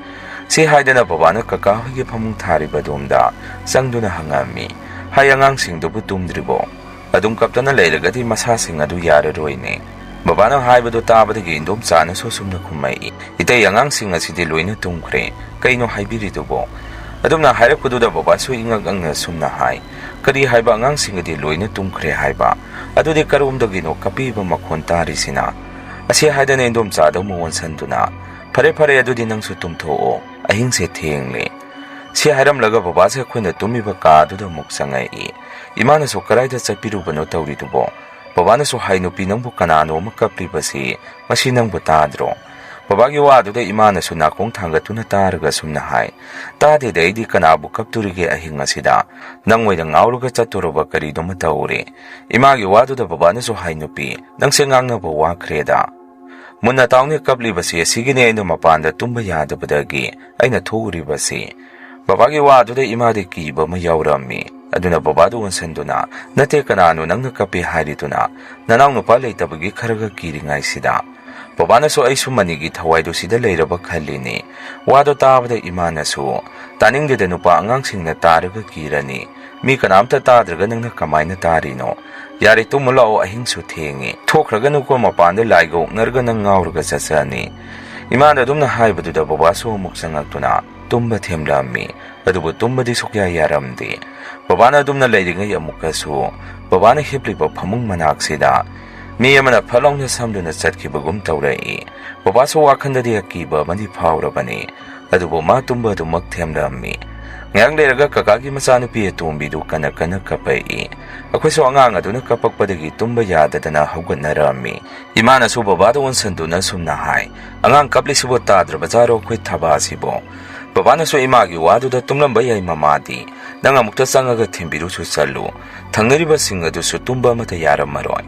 ꯁꯤ ꯍꯥꯏꯗꯅ ꯕꯕꯥꯅ ꯀꯀꯥ ꯍꯣꯏꯒꯤ ꯐꯃꯨꯡ ꯊꯥꯔꯤꯕ ꯑꯗꯣꯝꯗ ꯆꯪꯗꯨꯅ ꯍꯪꯉꯝꯃꯤ, "ꯍꯥꯏ, ꯑꯉꯥꯡꯁꯤꯡꯗꯨꯕꯨ ꯇꯨꯝꯗ꯭ꯔꯤꯕꯣ?" "ꯑꯗꯨꯝ ꯀꯞꯇꯅ ꯂꯩꯔꯒꯗꯤ ꯃꯁꯥꯁꯤꯡ ꯑꯗꯨ ꯌꯥꯔꯔꯣꯏꯅꯦ"꯫ ꯕꯕꯥꯅ ꯍꯥꯏꯕꯗꯨ ꯇꯥꯕꯗꯒꯤ ꯏꯟꯗꯣꯝꯆꯥꯅꯁꯨ ꯑꯁꯨꯝꯅ ꯈꯨꯝꯃꯛꯏ, "ꯏꯇꯩ, ꯑꯉꯥꯡꯁꯤꯡ ꯑꯁꯤꯗꯤ ꯂꯣꯏꯅ ꯇꯨꯝꯈ꯭ꯔꯦ꯫ ꯀꯩꯅꯣ ꯍꯥꯏꯕꯤꯔꯤꯗꯨꯕꯣ?" ꯑꯗꯨꯝꯅ ꯍꯥꯏꯔꯛꯄꯗꯨꯗ ꯕꯕꯥꯁꯨ ꯏꯉꯛ ꯉꯛꯅ ꯑꯁꯨꯝꯅ ꯍꯥꯏ, "ꯀꯔꯤ ꯍꯥꯏꯕ, ꯑꯉꯥꯡꯁꯤꯡꯒꯗꯤ ꯂꯣꯏꯅ ꯇꯨꯝꯈ꯭ꯔꯦ ꯍꯥꯏꯕ? ꯑꯗꯨꯗꯤ ꯀꯔꯣꯝꯗꯒꯤꯅꯣ ꯀꯞꯄꯤꯕ ꯃꯈꯣꯟ ꯇꯥꯔꯤꯁꯤꯅ?" ꯑꯁꯤ ꯍꯥꯏꯗꯅ ꯏꯟꯗꯣꯝꯆꯥꯗ ꯑꯃꯨꯛ ꯑꯣꯟꯁꯟꯗꯨꯅ, "ꯐꯔꯦ, ꯐꯔꯦ, ꯑꯗꯨꯗꯤ ꯅꯪꯁꯨ ꯇꯨꯝꯊꯣꯛꯑꯣ, ꯑꯍꯤꯡꯁꯦ ꯊꯦꯡꯂꯦ"꯫ ꯁꯤ ꯍꯥꯏꯔꯝꯂꯒ ꯕꯕꯥꯁꯦ ꯑꯩꯈꯣꯏꯅ ꯇꯨꯝꯃꯤꯕ ꯀꯥꯗꯨꯗ ꯑꯃꯨꯛ ꯆꯪꯉꯛꯏ꯫ ꯏꯃꯥꯅꯁꯨ, "ꯀꯗꯥꯏꯗ ꯆꯠꯄꯤꯔꯨꯕꯅꯣ ꯇꯧꯔꯤꯗꯨꯕꯣ?" ꯕꯕꯥꯅꯁꯨ ꯍꯥꯏ, "ꯅꯨꯄꯤ, ꯅꯪꯕꯨ ꯀꯅꯥꯅꯣ ꯑꯃ ꯀꯞꯂꯤꯕꯁꯤ ꯃꯁꯤ ꯅꯪꯕꯨ ꯇꯥꯗ꯭ꯔꯣ?" ꯕꯕꯥꯒꯤ ꯋꯥꯗꯨꯗ ꯏꯃꯥꯅꯁꯨ ꯅꯥꯀꯣꯡ ꯊꯥꯡꯒꯠꯇꯨꯅ ꯇꯥꯔꯒ ꯑꯁꯨꯝꯅ ꯍꯥꯏ, "ꯇꯥꯗꯦꯗ, ꯑꯩꯗꯤ ꯀꯅꯥꯕꯨ ꯀꯞꯇꯣꯔꯤꯒꯦ ꯑꯍꯤꯡ ꯑꯁꯤꯗ? ꯅꯪ ꯑꯣꯏꯅ ꯉꯥꯎꯔꯒ ꯆꯠꯇꯣꯔꯕ ꯀꯔꯤꯅꯣꯃ ꯇꯧꯔꯦ"꯫ ꯏꯃꯥꯒꯤ ꯋꯥꯗꯨꯗ ꯕꯕꯥꯅꯁꯨ ꯍꯥꯏ, "ꯅꯨꯄꯤ, ꯅꯪꯁꯦ ꯉꯥꯡꯅꯕ ꯋꯥꯈ꯭ꯔꯦꯗ꯫ ꯃꯨꯟꯅ ꯇꯥꯎꯅꯦ, ꯀꯞꯂꯤꯕꯁꯤ ꯑꯁꯤꯒꯤꯅꯦ ꯑꯩꯅ ꯃꯄꯥꯟꯗ ꯇꯨꯝꯕ ꯌꯥꯗꯕꯗꯒꯤ ꯑꯩꯅ ꯊꯣꯛꯎꯔꯤꯕꯁꯤ"꯫ ꯕꯕꯥꯒꯤ ꯋꯥꯗꯨꯗ ꯏꯃꯥꯗꯤ ꯀꯤꯕ ꯑꯃ ꯌꯥꯎꯔꯝꯃꯤ꯫ ꯑꯗꯨꯅ ꯕꯕꯥꯗꯨ ꯑꯣꯟꯁꯟꯗꯨꯅ, "ꯅꯠꯇꯦ, ꯀꯅꯥꯅꯣ ꯅꯪꯅ ꯀꯞꯄꯦ ꯍꯥꯏꯔꯤꯗꯨꯅ? ꯅꯅꯥꯎ ꯅꯨꯄꯥ ꯂꯩꯇꯕꯒꯤ ꯈꯔꯒ ꯀꯤꯔꯤꯉꯥꯏꯁꯤꯗ"꯫ ꯕꯕꯥꯅꯁꯨ, "ꯑꯩꯁꯨ ꯃꯅꯤꯒꯤ ꯊꯋꯥꯏꯗꯨ ꯁꯤꯗ ꯂꯩꯔꯕ ꯈꯜꯂꯤꯅꯤ"꯫ ꯋꯥꯗꯣ ꯇꯥꯕꯗ ꯏꯃꯥꯅꯁꯨ, "ꯇꯥꯅꯤꯡꯗꯦꯗ ꯅꯨꯄꯥ, ꯑꯉꯥꯡꯁꯤꯡꯅ ꯇꯥꯔꯒ ꯀꯤꯔꯅꯤ꯫ ꯃꯤ ꯀꯅꯥꯝꯇ ꯇꯥꯗ꯭ꯔꯒ ꯅꯪꯅ ꯀꯃꯥꯏꯅ ꯇꯥꯔꯤꯅꯣ? ꯌꯥꯔꯦ, ꯇꯨꯝꯃꯨ ꯂꯥꯛꯑꯣ, ꯑꯍꯤꯡꯁꯨ ꯊꯦꯡꯉꯤ꯫ ꯊꯣꯛꯈ꯭ꯔꯒꯅꯨꯀꯣ ꯃꯄꯥꯟꯗ, ꯂꯥꯏꯒ ꯑꯣꯛꯅꯔꯒ ꯅꯪ ꯉꯥꯎꯔꯒ ꯆꯠꯆꯅꯤ"꯫ ꯏꯃꯥꯅ ꯑꯗꯨꯝꯅ ꯍꯥꯏꯕꯗꯨꯗ ꯕꯕꯥꯁꯨ ꯑꯃꯨꯛ ꯆꯪꯉꯛꯇꯨꯅ, ꯇꯨꯝꯕ ꯊꯦꯝꯂꯝꯃꯤ꯫ ꯑꯗꯨꯕꯨ ꯇꯨꯝꯕꯗꯤ ꯁꯨꯛꯌꯥ ꯌꯥꯔꯝꯗꯦ꯫ ꯕꯕꯥꯅ ꯑꯗꯨꯝꯅ ꯂꯩꯔꯤꯉꯩ ꯑꯃꯨꯛꯀꯁꯨ ꯕꯕꯥꯅ ꯍꯤꯞꯂꯤꯕ ꯐꯃꯨꯡ ꯃꯅꯥꯛꯁꯤꯗ ꯃꯤ ꯑꯃꯅ ꯐꯠ ꯂꯥꯎꯅ ꯁꯝꯗꯨꯅ ꯆꯠꯈꯤꯕꯒꯨꯝ ꯇꯧꯔꯛꯏ꯫ ꯕꯕꯥꯁꯨ ꯋꯥꯈꯜꯗꯗꯤ ꯑꯀꯤꯕ ꯑꯃꯗꯤ ꯐꯥꯎꯔꯕꯅꯤ꯫ ꯑꯗꯨꯕꯨ ꯃꯥ ꯇꯨꯝꯕ ꯑꯗꯨꯃꯛ ꯊꯦꯝꯂꯝꯃꯤ꯫ ꯉꯥꯏꯍꯥꯛ ꯂꯩꯔꯒ ꯀꯀꯥꯒꯤ ꯃꯆꯥꯅꯨꯄꯤ ꯑꯇꯣꯝꯕꯤꯗꯨ ꯀꯟꯅ ꯀꯟꯅ ꯀꯞꯄꯛꯏ꯫ ꯑꯩꯈꯣꯏꯁꯨ ꯑꯉꯥꯡ ꯑꯗꯨꯅ ꯀꯞꯄꯛꯄꯗꯒꯤ ꯇꯨꯝꯕ ꯌꯥꯗꯗꯅ ꯍꯧꯒꯠꯅꯔꯝꯃꯤ꯫ ꯏꯃꯥꯅꯁꯨ ꯕꯕꯥꯗ ꯑꯣꯟꯁꯟꯗꯨꯅ ꯁꯨꯝꯅ ꯍꯥꯏ, "ꯑꯉꯥꯡ ꯀꯞꯂꯤꯁꯤꯕꯨ ꯇꯥꯗ꯭ꯔꯕꯖꯥꯔꯣ ꯑꯩꯈꯣꯏ ꯊꯕꯥꯁꯤꯕꯣ?" ꯕꯕꯥꯅꯁꯨ ꯏꯃꯥꯒꯤ ꯋꯥꯗꯨꯗ ꯇꯨꯝꯂꯝꯕ ꯌꯥꯏ ꯃꯃꯥꯗꯤ꯫ ꯅꯪ ꯑꯃꯨꯛꯇ ꯆꯪꯉꯒ ꯊꯤꯟꯕꯤꯔꯨꯁꯨ ꯆꯠꯂꯨ꯫ ꯊꯪꯅꯔꯤꯕꯁꯤꯡ ꯑꯗꯨꯁꯨ ꯇꯨꯝꯕ ꯑꯃꯠꯇ ꯌꯥꯔꯝꯃꯔꯣꯏ꯫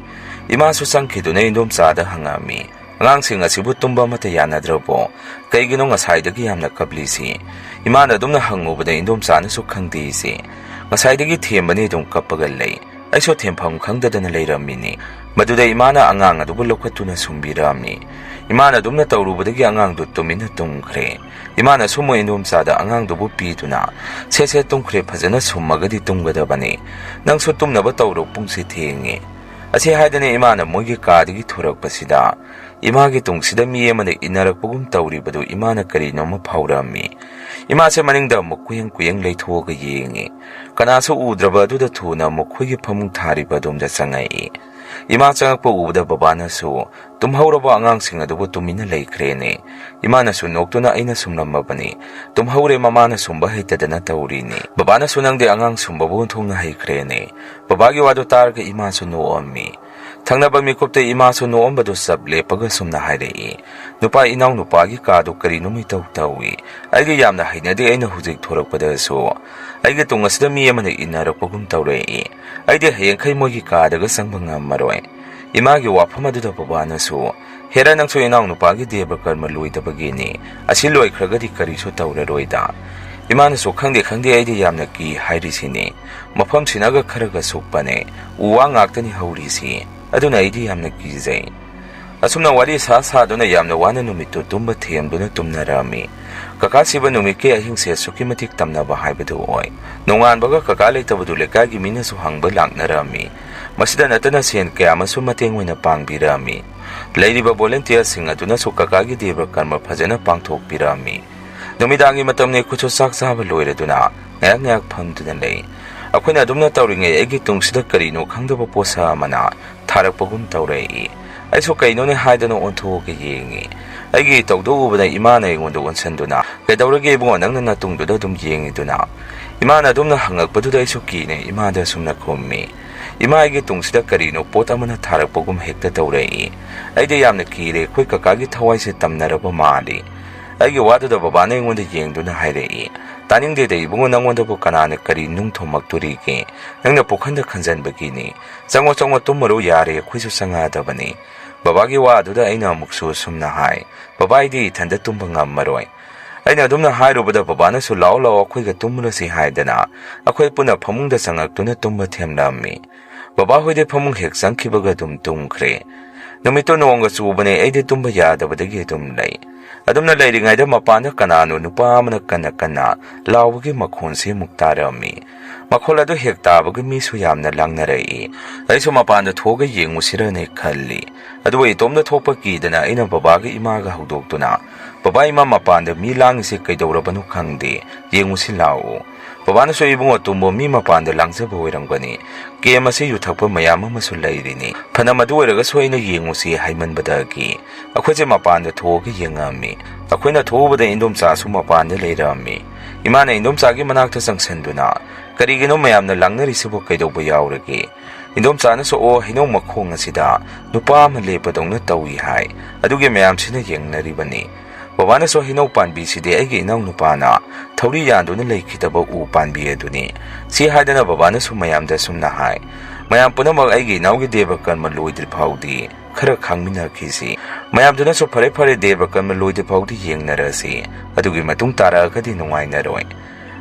ꯏꯃꯥꯁꯨ ꯆꯪꯈꯤꯗꯨꯅ ꯏꯟꯗꯣꯝꯆꯥꯗ ꯍꯪꯉꯝꯃꯤ, "ꯑꯉꯥꯡꯁꯤꯡ ꯑꯁꯤꯕꯨ ꯇꯨꯝꯕ ꯑꯃꯠꯇ ꯌꯥꯅꯗ꯭ꯔꯕꯣ? ꯀꯩꯒꯤꯅꯣ ꯉꯁꯥꯏꯗꯒꯤ ꯌꯥꯝꯅ ꯀꯞꯂꯤꯁꯤ?" ꯏꯃꯥꯅ ꯑꯗꯨꯝꯅ ꯍꯪꯉꯨꯕꯗ ꯏꯟꯗꯣꯝꯆꯥꯅꯁꯨ ꯈꯪꯗꯦ ꯏꯆꯦ꯫ ꯉꯁꯥꯏꯗꯒꯤ ꯊꯦꯝꯕꯅꯤ ꯑꯗꯨꯝ ꯀꯞꯄꯒ ꯂꯩ꯫ ꯑꯩꯁꯨ ꯊꯦꯝꯐꯝ ꯈꯪꯗꯗꯅ ꯂꯩꯔꯝꯃꯤꯅꯤ꯫ ꯃꯗꯨꯗ ꯏꯃꯥꯅ ꯑꯉꯥꯡ ꯑꯗꯨꯕꯨ ꯂꯧꯈꯠꯇꯨꯅ ꯁꯨꯝꯕꯤꯔꯝꯃꯤ꯫ ꯏꯃꯥꯅ ꯑꯗꯨꯝꯅ ꯇꯧꯔꯨꯕꯗꯒꯤ ꯑꯉꯥꯡꯗꯨ ꯇꯨꯃꯤꯟꯅ ꯇꯨꯝꯈ꯭ꯔꯦ꯫ ꯏꯃꯥꯅ ꯁꯨꯝꯃꯨ ꯏꯟꯗꯣꯝꯆꯥꯗ ꯑꯉꯥꯡꯗꯨꯕꯨ ꯄꯤꯗꯨꯅ, "ꯁꯦ ꯁꯦ ꯇꯨꯝꯈ꯭ꯔꯦ, ꯐꯖꯅ ꯁꯨꯝꯃꯒꯗꯤ ꯇꯨꯝꯒꯗꯕꯅꯤ꯫ ꯅꯪꯁꯨ ꯇꯨꯝꯅꯕ ꯇꯧꯔꯣ, ꯄꯨꯡꯁꯤ ꯊꯦꯡꯉꯦ"꯫ ꯑꯁꯤ ꯍꯥꯏꯗꯅ ꯏꯃꯥꯅ ꯃꯣꯏꯒꯤ ꯀꯥꯗꯒꯤ ꯊꯣꯔꯛꯄꯁꯤꯗ ꯏꯃꯥꯒꯤ ꯇꯨꯡꯁꯤꯗ ꯃꯤ ꯑꯃꯅ ꯏꯟꯅꯔꯛꯄꯒꯨꯝ ꯇꯧꯔꯤꯕꯗꯨ ꯏꯃꯥꯅ ꯀꯔꯤꯅꯣꯃ ꯐꯥꯎꯔꯝꯃꯤ꯫ ꯏꯃꯥꯁꯦ ꯃꯅꯤꯡꯗ ꯑꯃꯨꯛ ꯀꯨꯌꯦꯡ ꯀꯨꯌꯦꯡ ꯂꯩꯊꯣꯛꯑꯒ ꯌꯦꯡꯉꯤ꯫ ꯀꯅꯥꯁꯨ ꯎꯗ꯭ꯔꯕ ꯑꯗꯨꯗ ꯊꯨꯅ ꯃꯈꯣꯏꯒꯤ ꯐꯃꯨꯡ ꯊꯥꯔꯤꯕ ꯑꯗꯣꯝꯗ ꯆꯪꯉꯛꯏ꯫ ꯏꯃꯥ ꯆꯪꯉꯛꯄ ꯎꯕꯗ ꯕꯕꯥꯅꯁꯨ, "ꯇꯨꯝꯍꯧꯔꯕ ꯑꯉꯥꯡꯁꯤꯡ ꯑꯗꯨꯕꯨ ꯇꯨꯃꯤꯟꯅ ꯂꯩꯈ꯭ꯔꯦꯅꯦ?" ꯏꯃꯥꯅꯁꯨ ꯅꯣꯛꯇꯨꯅ, "ꯑꯩꯅ ꯁꯨꯝꯂꯝꯃꯕꯅꯤ, ꯇꯨꯝꯍꯧꯔꯦ, ꯃꯃꯥꯅ ꯁꯨꯝꯕ ꯍꯩꯇꯗꯅ ꯇꯧꯔꯤꯅꯤ꯫ ꯕꯕꯥꯅꯁꯨ ꯅꯪꯗꯤ ꯑꯉꯥꯡ ꯁꯨꯝꯕꯕꯨ ꯑꯣꯟꯊꯣꯛꯅ ꯍꯩꯈ꯭ꯔꯦꯅꯦ?" ꯕꯕꯥꯒꯤ ꯋꯥꯗꯨ ꯇꯥꯔꯒ ꯏꯃꯥꯁꯨ ꯅꯣꯛꯑꯝꯃꯤ꯫ ꯊꯪꯅꯕ ꯃꯤꯀꯨꯞꯇ ꯏꯃꯥꯁꯨ ꯅꯣꯛꯑꯝꯕꯗꯨ ꯆꯞ ꯂꯦꯞꯄꯒ ꯁꯨꯝꯅ ꯍꯥꯏꯔꯛꯏ, "ꯅꯨꯄꯥ ꯏꯅꯥꯎ ꯅꯨꯄꯥꯒꯤ ꯀꯥꯗꯨ ꯀꯔꯤꯅꯣ ꯃꯤꯇꯧ ꯇꯧꯏ꯫ ꯑꯩꯗꯤ ꯌꯥꯝꯅ ꯍꯩꯅꯗꯦ, ꯑꯩꯅ ꯍꯧꯖꯤꯛ ꯊꯣꯔꯛꯄꯗꯁꯨ ꯑꯩꯒꯤ ꯇꯨꯡ ꯑꯁꯤꯗ ꯃꯤ ꯑꯃꯅ ꯏꯟꯅꯔꯛꯄꯒꯨꯝ ꯇꯧꯔꯛꯏ꯫ ꯑꯩꯗꯤ ꯍꯌꯦꯡꯈꯩ ꯃꯣꯏꯒꯤ ꯀꯥꯗꯒ ꯆꯪꯕ ꯉꯝꯃꯔꯣꯏ"꯫ ꯏꯃꯥꯒꯤ ꯋꯥꯐꯝ ꯑꯗꯨꯗ ꯕꯕꯥꯅꯁꯨ, "ꯍꯦꯔꯥ, ꯅꯪꯁꯨ ꯏꯅꯥꯎ ꯅꯨꯄꯥꯒꯤ ꯗꯦꯕ ꯀꯔꯃ ꯂꯣꯏꯗꯕꯒꯤꯅꯤ꯫ ꯑꯁꯤ ꯂꯣꯏꯈ꯭ꯔꯒꯗꯤ ꯀꯔꯤꯁꯨ ꯇꯧꯔꯔꯣꯏꯗ"꯫ ꯏꯃꯥꯅꯁꯨ, "ꯈꯪꯗꯦ, ꯈꯪꯗꯦ, ꯑꯩꯗꯤ ꯌꯥꯝꯅ ꯀꯤ ꯍꯥꯏꯔꯤꯁꯤꯅꯤ꯫ ꯃꯐꯝꯁꯤꯅꯒ ꯈꯔꯒ ꯁꯨꯛꯄꯅꯦ꯫ ꯎ ꯋꯥ ꯉꯥꯛꯇꯅꯤ ꯍꯧꯔꯤꯁꯤ꯫ ꯑꯗꯨꯅ ꯑꯩꯗꯤ ꯌꯥꯝꯅ ꯀꯤꯖꯩ"꯫ ꯑꯁꯨꯝꯅ ꯋꯥꯔꯤ ꯁꯥ ꯁꯥꯗꯨꯅ ꯌꯥꯝꯅ ꯋꯥꯅ ꯅꯨꯃꯤꯠꯇꯨ ꯇꯨꯝꯕ ꯊꯦꯝꯗꯨꯅ ꯇꯨꯝꯅꯔꯝꯃꯤ꯫ ꯀꯀꯥ ꯁꯤꯕ ꯅꯨꯃꯤꯠꯀꯤ ꯑꯍꯤꯡꯁꯦ ꯑꯁꯨꯛꯀꯤ ꯃꯇꯤꯛ ꯇꯝꯅꯕ ꯍꯥꯏꯕꯗꯨ ꯑꯣꯏ꯫ ꯅꯣꯡꯉꯥꯟꯕꯒ ꯀꯀꯥ ꯂꯩꯇꯕꯗꯨ ꯂꯩꯀꯥꯏꯒꯤ ꯃꯤꯅꯁꯨ ꯍꯪꯕ ꯂꯥꯛꯅꯔꯝꯃꯤ꯫ ꯃꯁꯤꯗ ꯅꯠꯇꯅ ꯁꯦꯟ ꯀꯌꯥ ꯑꯃꯁꯨ ꯃꯇꯦꯡ ꯑꯣꯏꯅ ꯄꯥꯡꯕꯤꯔꯝꯃꯤ꯫ ꯂꯩꯔꯤꯕ ꯚꯣꯂꯨꯟꯇꯤꯌꯔꯁꯤꯡ ꯑꯗꯨꯅꯁꯨ ꯀꯀꯥꯒꯤ ꯗꯦꯕ ꯀꯔꯃ ꯐꯖꯅ ꯄꯥꯡꯊꯣꯛꯄꯤꯔꯝꯃꯤ꯫ ꯅꯨꯃꯤꯗꯥꯡꯒꯤ ꯃꯇꯝꯅꯤ, ꯑꯩꯈꯣꯏꯁꯨ ꯆꯥꯛ ꯆꯥꯕ ꯂꯣꯏꯔꯗꯨꯅ ꯉꯥꯏꯍꯥꯛ ꯉꯥꯏꯍꯥꯛ ꯐꯝꯗꯨꯅ ꯂꯩ꯫ ꯑꯩꯈꯣꯏꯅ ꯑꯗꯨꯝꯅ ꯇꯧꯔꯤꯉꯩ ꯑꯩꯒꯤ ꯇꯨꯡꯁꯤꯗ ꯀꯔꯤꯅꯣ ꯈꯪꯗꯕ ꯄꯣꯠꯁꯛ ꯑꯃꯅ ꯊꯥꯔꯛꯄꯒꯨꯝ ꯇꯧꯔꯛꯏ꯫ ꯑꯩꯁꯨ ꯀꯩꯅꯣꯅꯦ ꯍꯥꯏꯗꯅ ꯑꯣꯟꯊꯣꯛꯑꯒ ꯌꯦꯡꯉꯤ꯫ ꯑꯩꯒꯤ ꯇꯧꯗꯣ ꯎꯕꯗ ꯏꯃꯥꯅ ꯑꯩꯉꯣꯟꯗ ꯑꯣꯟꯁꯤꯟꯗꯨꯅ, "ꯀꯩꯗꯧꯔꯒꯦ ꯏꯕꯨꯡꯉꯣ, ꯅꯪꯅ ꯅꯇꯨꯡꯗꯨꯗ ꯑꯗꯨꯝ ꯌꯦꯡꯉꯤꯗꯨꯅ?" ꯏꯃꯥꯅ ꯑꯗꯨꯝꯅ ꯍꯪꯉꯛꯄꯗꯨꯗ ꯑꯩꯁꯨ ꯀꯤꯅ ꯏꯃꯥꯗ ꯑꯁꯨꯝꯅ ꯈꯨꯝꯃꯤ꯫ ꯏꯃꯥ, ꯑꯩꯒꯤ ꯇꯨꯡꯁꯤꯗ ꯀꯔꯤꯅꯣ ꯄꯣꯠ ꯑꯃꯅ ꯊꯥꯔꯛꯄꯒꯨꯝ ꯍꯦꯛꯇ ꯇꯧꯔꯛꯏ꯫ ꯑꯩꯗꯤ ꯌꯥꯝꯅ ꯀꯤꯔꯦ, ꯑꯩꯈꯣꯏ ꯀꯀꯥꯒꯤ ꯊꯋꯥꯏꯁꯦ ꯇꯝꯅꯔꯕ ꯃꯥꯜꯂꯤ꯫ ꯑꯩꯒꯤ ꯋꯥꯗꯨꯗ ꯕꯕꯥꯅ ꯑꯩꯉꯣꯟꯗ ꯌꯦꯡꯗꯨꯅ ꯍꯥꯏꯔꯛꯏ, "ꯇꯥꯅꯤꯡꯗꯦꯗ ꯏꯕꯨꯡꯉꯣ, ꯅꯪꯉꯣꯟꯗꯕꯨ ꯀꯅꯥꯅ ꯀꯔꯤ ꯅꯨꯡ ꯊꯣꯝꯃꯛꯇꯣꯔꯤꯒꯦ? ꯅꯪꯅ ꯄꯨꯈꯟꯗ ꯈꯟꯖꯟꯕꯒꯤꯅꯤ꯫ ꯆꯪꯉꯣ, ꯆꯪꯉꯣ, ꯇꯨꯝꯃꯔꯣ, ꯌꯥꯔꯦ, ꯑꯩꯈꯣꯏꯁꯨ ꯆꯪꯉꯛꯑꯗꯕꯅꯤ꯫ ꯕꯕꯥꯒꯤ ꯋꯥꯗꯨꯗ ꯑꯩꯅ ꯑꯃꯨꯛꯁꯨ ꯑꯁꯨꯝꯅ ꯍꯥꯏ, "ꯕꯕꯥ, ꯑꯩꯗꯤ ꯏꯊꯟꯗ ꯇꯨꯝꯕ ꯉꯝꯃꯔꯣꯏ"꯫ ꯑꯩꯅ ꯑꯗꯨꯝꯅ ꯍꯥꯏꯔꯨꯕꯗ ꯕꯕꯥꯅꯁꯨ, "ꯂꯥꯛꯑꯣ, ꯂꯥꯛꯑꯣ, ꯑꯩꯈꯣꯏꯒ ꯇꯨꯝꯃꯨꯔꯁꯤ" ꯍꯥꯏꯗꯅ ꯑꯩꯈꯣꯏ ꯄꯨꯟꯅ ꯐꯃꯨꯡꯗ ꯆꯪꯉꯛꯇꯨꯅ ꯇꯨꯝꯕ ꯊꯦꯝꯂꯝꯃꯤ꯫ ꯕꯕꯥ ꯍꯣꯏꯗꯤ ꯐꯃꯨꯡ ꯍꯦꯛ ꯆꯪꯈꯤꯕꯒ ꯑꯗꯨꯝ ꯇꯨꯝꯈ꯭ꯔꯦ꯫ ꯅꯨꯃꯤꯠꯇꯨ ꯅꯣꯡꯒ ꯆꯨꯕꯅꯦ, ꯑꯩꯗꯤ ꯇꯨꯝꯕ ꯌꯥꯗꯕꯗꯒꯤ ꯑꯗꯨꯝ ꯂꯩ꯫ ꯑꯗꯨꯝꯅ ꯂꯩꯔꯤꯉꯩꯗ ꯃꯄꯥꯟꯗ ꯀꯅꯥꯅꯣ ꯅꯨꯄꯥ ꯑꯃꯅ ꯀꯟꯅ ꯀꯟꯅ ꯂꯥꯎꯕꯒꯤ ꯃꯈꯣꯟꯁꯤ ꯑꯃꯨꯛ ꯇꯥꯔꯝꯃꯤ꯫ ꯃꯈꯣꯜ ꯑꯗꯨ ꯍꯦꯛ ꯇꯥꯕꯒ ꯃꯤꯁꯨ ꯌꯥꯝꯅ ꯂꯥꯡꯅꯔꯛꯏ꯫ ꯑꯩꯁꯨ ꯃꯄꯥꯟꯗ ꯊꯣꯛꯑꯒ ꯌꯦꯡꯉꯨꯁꯤꯔꯅꯦ ꯈꯜꯂꯤ꯫ ꯑꯗꯨꯕꯨ ꯏꯇꯣꯝꯇ ꯊꯣꯛꯄ ꯀꯤꯗꯅ ꯑꯩꯅ ꯕꯕꯥꯒ ꯏꯃꯥꯒ ꯍꯧꯗꯣꯛꯇꯨꯅ, "ꯕꯕꯥ, ꯏꯃꯥ ꯃꯄꯥꯟꯗ ꯃꯤ ꯂꯥꯡꯉꯤꯁꯦ ꯀꯩꯗꯧꯔꯕꯅꯣ ꯈꯪꯗꯦ, ꯌꯦꯡꯉꯨꯁꯤ ꯂꯥꯛꯑꯣ"꯫ ꯕꯕꯥꯅꯁꯨ, "ꯏꯕꯨꯡꯉꯣ ꯇꯨꯝꯕꯣ, ꯃꯤ ꯃꯄꯥꯟꯗ ꯂꯥꯡꯖꯕ ꯑꯣꯏꯔꯝꯒꯅꯤ꯫ ꯀꯦꯝ ꯑꯁꯤ ꯌꯨ ꯊꯛꯄ ꯃꯌꯥꯝ ꯑꯃꯁꯨ ꯂꯩꯔꯤꯅꯤ꯫ ꯐꯅ ꯃꯗꯨ ꯑꯣꯏꯔꯒꯁꯨ ꯑꯩꯅ ꯌꯦꯡꯉꯨꯁꯤ" ꯍꯥꯏꯃꯟꯕꯗꯒꯤ ꯑꯩꯈꯣꯏꯁꯦ ꯃꯄꯥꯟꯗ ꯊꯣꯛꯑꯒ ꯌꯦꯡꯉꯝꯃꯤ꯫ ꯑꯩꯈꯣꯏꯅ ꯊꯣꯛꯎꯕꯗ ꯏꯟꯗꯣꯝꯆꯥꯁꯨ ꯃꯄꯥꯟꯗ ꯂꯩꯔꯝꯃꯤ꯫ ꯏꯃꯥꯅ ꯏꯟꯗꯣꯝꯆꯥꯒꯤ ꯃꯅꯥꯛꯇ ꯆꯪꯁꯤꯟꯗꯨꯅ, "ꯀꯔꯤꯒꯤꯅꯣ ꯃꯌꯥꯝꯅ ꯂꯥꯡꯅꯔꯤꯁꯤꯕꯨ, ꯀꯩꯗꯧꯕ ꯌꯥꯎꯔꯒꯦ?" ꯏꯟꯗꯣꯝꯆꯥꯅꯁꯨ, "ꯑꯣ, ꯍꯩꯅꯧ ꯃꯈꯣꯡ ꯑꯁꯤꯗ ꯅꯨꯄꯥ ꯑꯃ ꯂꯦꯞꯄꯗꯧꯅ ꯇꯧꯏ ꯍꯥꯏ, ꯑꯗꯨꯒꯤ ꯃꯌꯥꯝꯁꯤꯅ ꯌꯦꯡꯅꯔꯤꯕꯅꯤ꯫ ꯕꯕꯥꯅꯁꯨ ꯍꯩꯅꯧ ꯄꯥꯟꯕꯤꯁꯤꯗꯤ ꯑꯩꯒꯤ ꯏꯅꯥꯎ ꯅꯨꯄꯥꯅ ꯊꯧꯔꯤ ꯌꯥꯟꯗꯨꯅ ꯂꯩꯈꯤꯗꯕ ꯎ ꯄꯥꯟꯕꯤ ꯑꯗꯨꯅꯤ"꯫ ꯁꯤ ꯍꯥꯏꯗꯅ ꯕꯕꯥꯅꯁꯨ ꯃꯌꯥꯝꯗ ꯁꯨꯝꯅ ꯍꯥꯏ, "ꯃꯌꯥꯝ ꯄꯨꯝꯅꯃꯛ ꯑꯩꯒꯤ ꯏꯅꯥꯎꯒꯤ ꯗꯦꯕ ꯀꯔꯃ ꯂꯣꯏꯗ꯭ꯔꯤ ꯐꯥꯎꯗꯤ ꯈꯔ ꯈꯥꯡꯃꯤꯟꯅꯈꯤꯁꯤ"꯫ ꯃꯌꯥꯝꯗꯨꯅꯁꯨ, "ꯐꯔꯦ ꯐꯔꯦ, ꯗꯦꯕ ꯀꯔꯃ ꯂꯣꯏꯗ꯭ꯔꯤ ꯐꯥꯎꯗꯤ ꯌꯦꯡꯅꯔꯁꯤ, ꯑꯗꯨꯒꯤ ꯃꯇꯨꯡ ꯇꯥꯔꯛꯑꯒꯗꯤ ꯅꯨꯡꯉꯥꯏꯅꯔꯣꯏ"꯫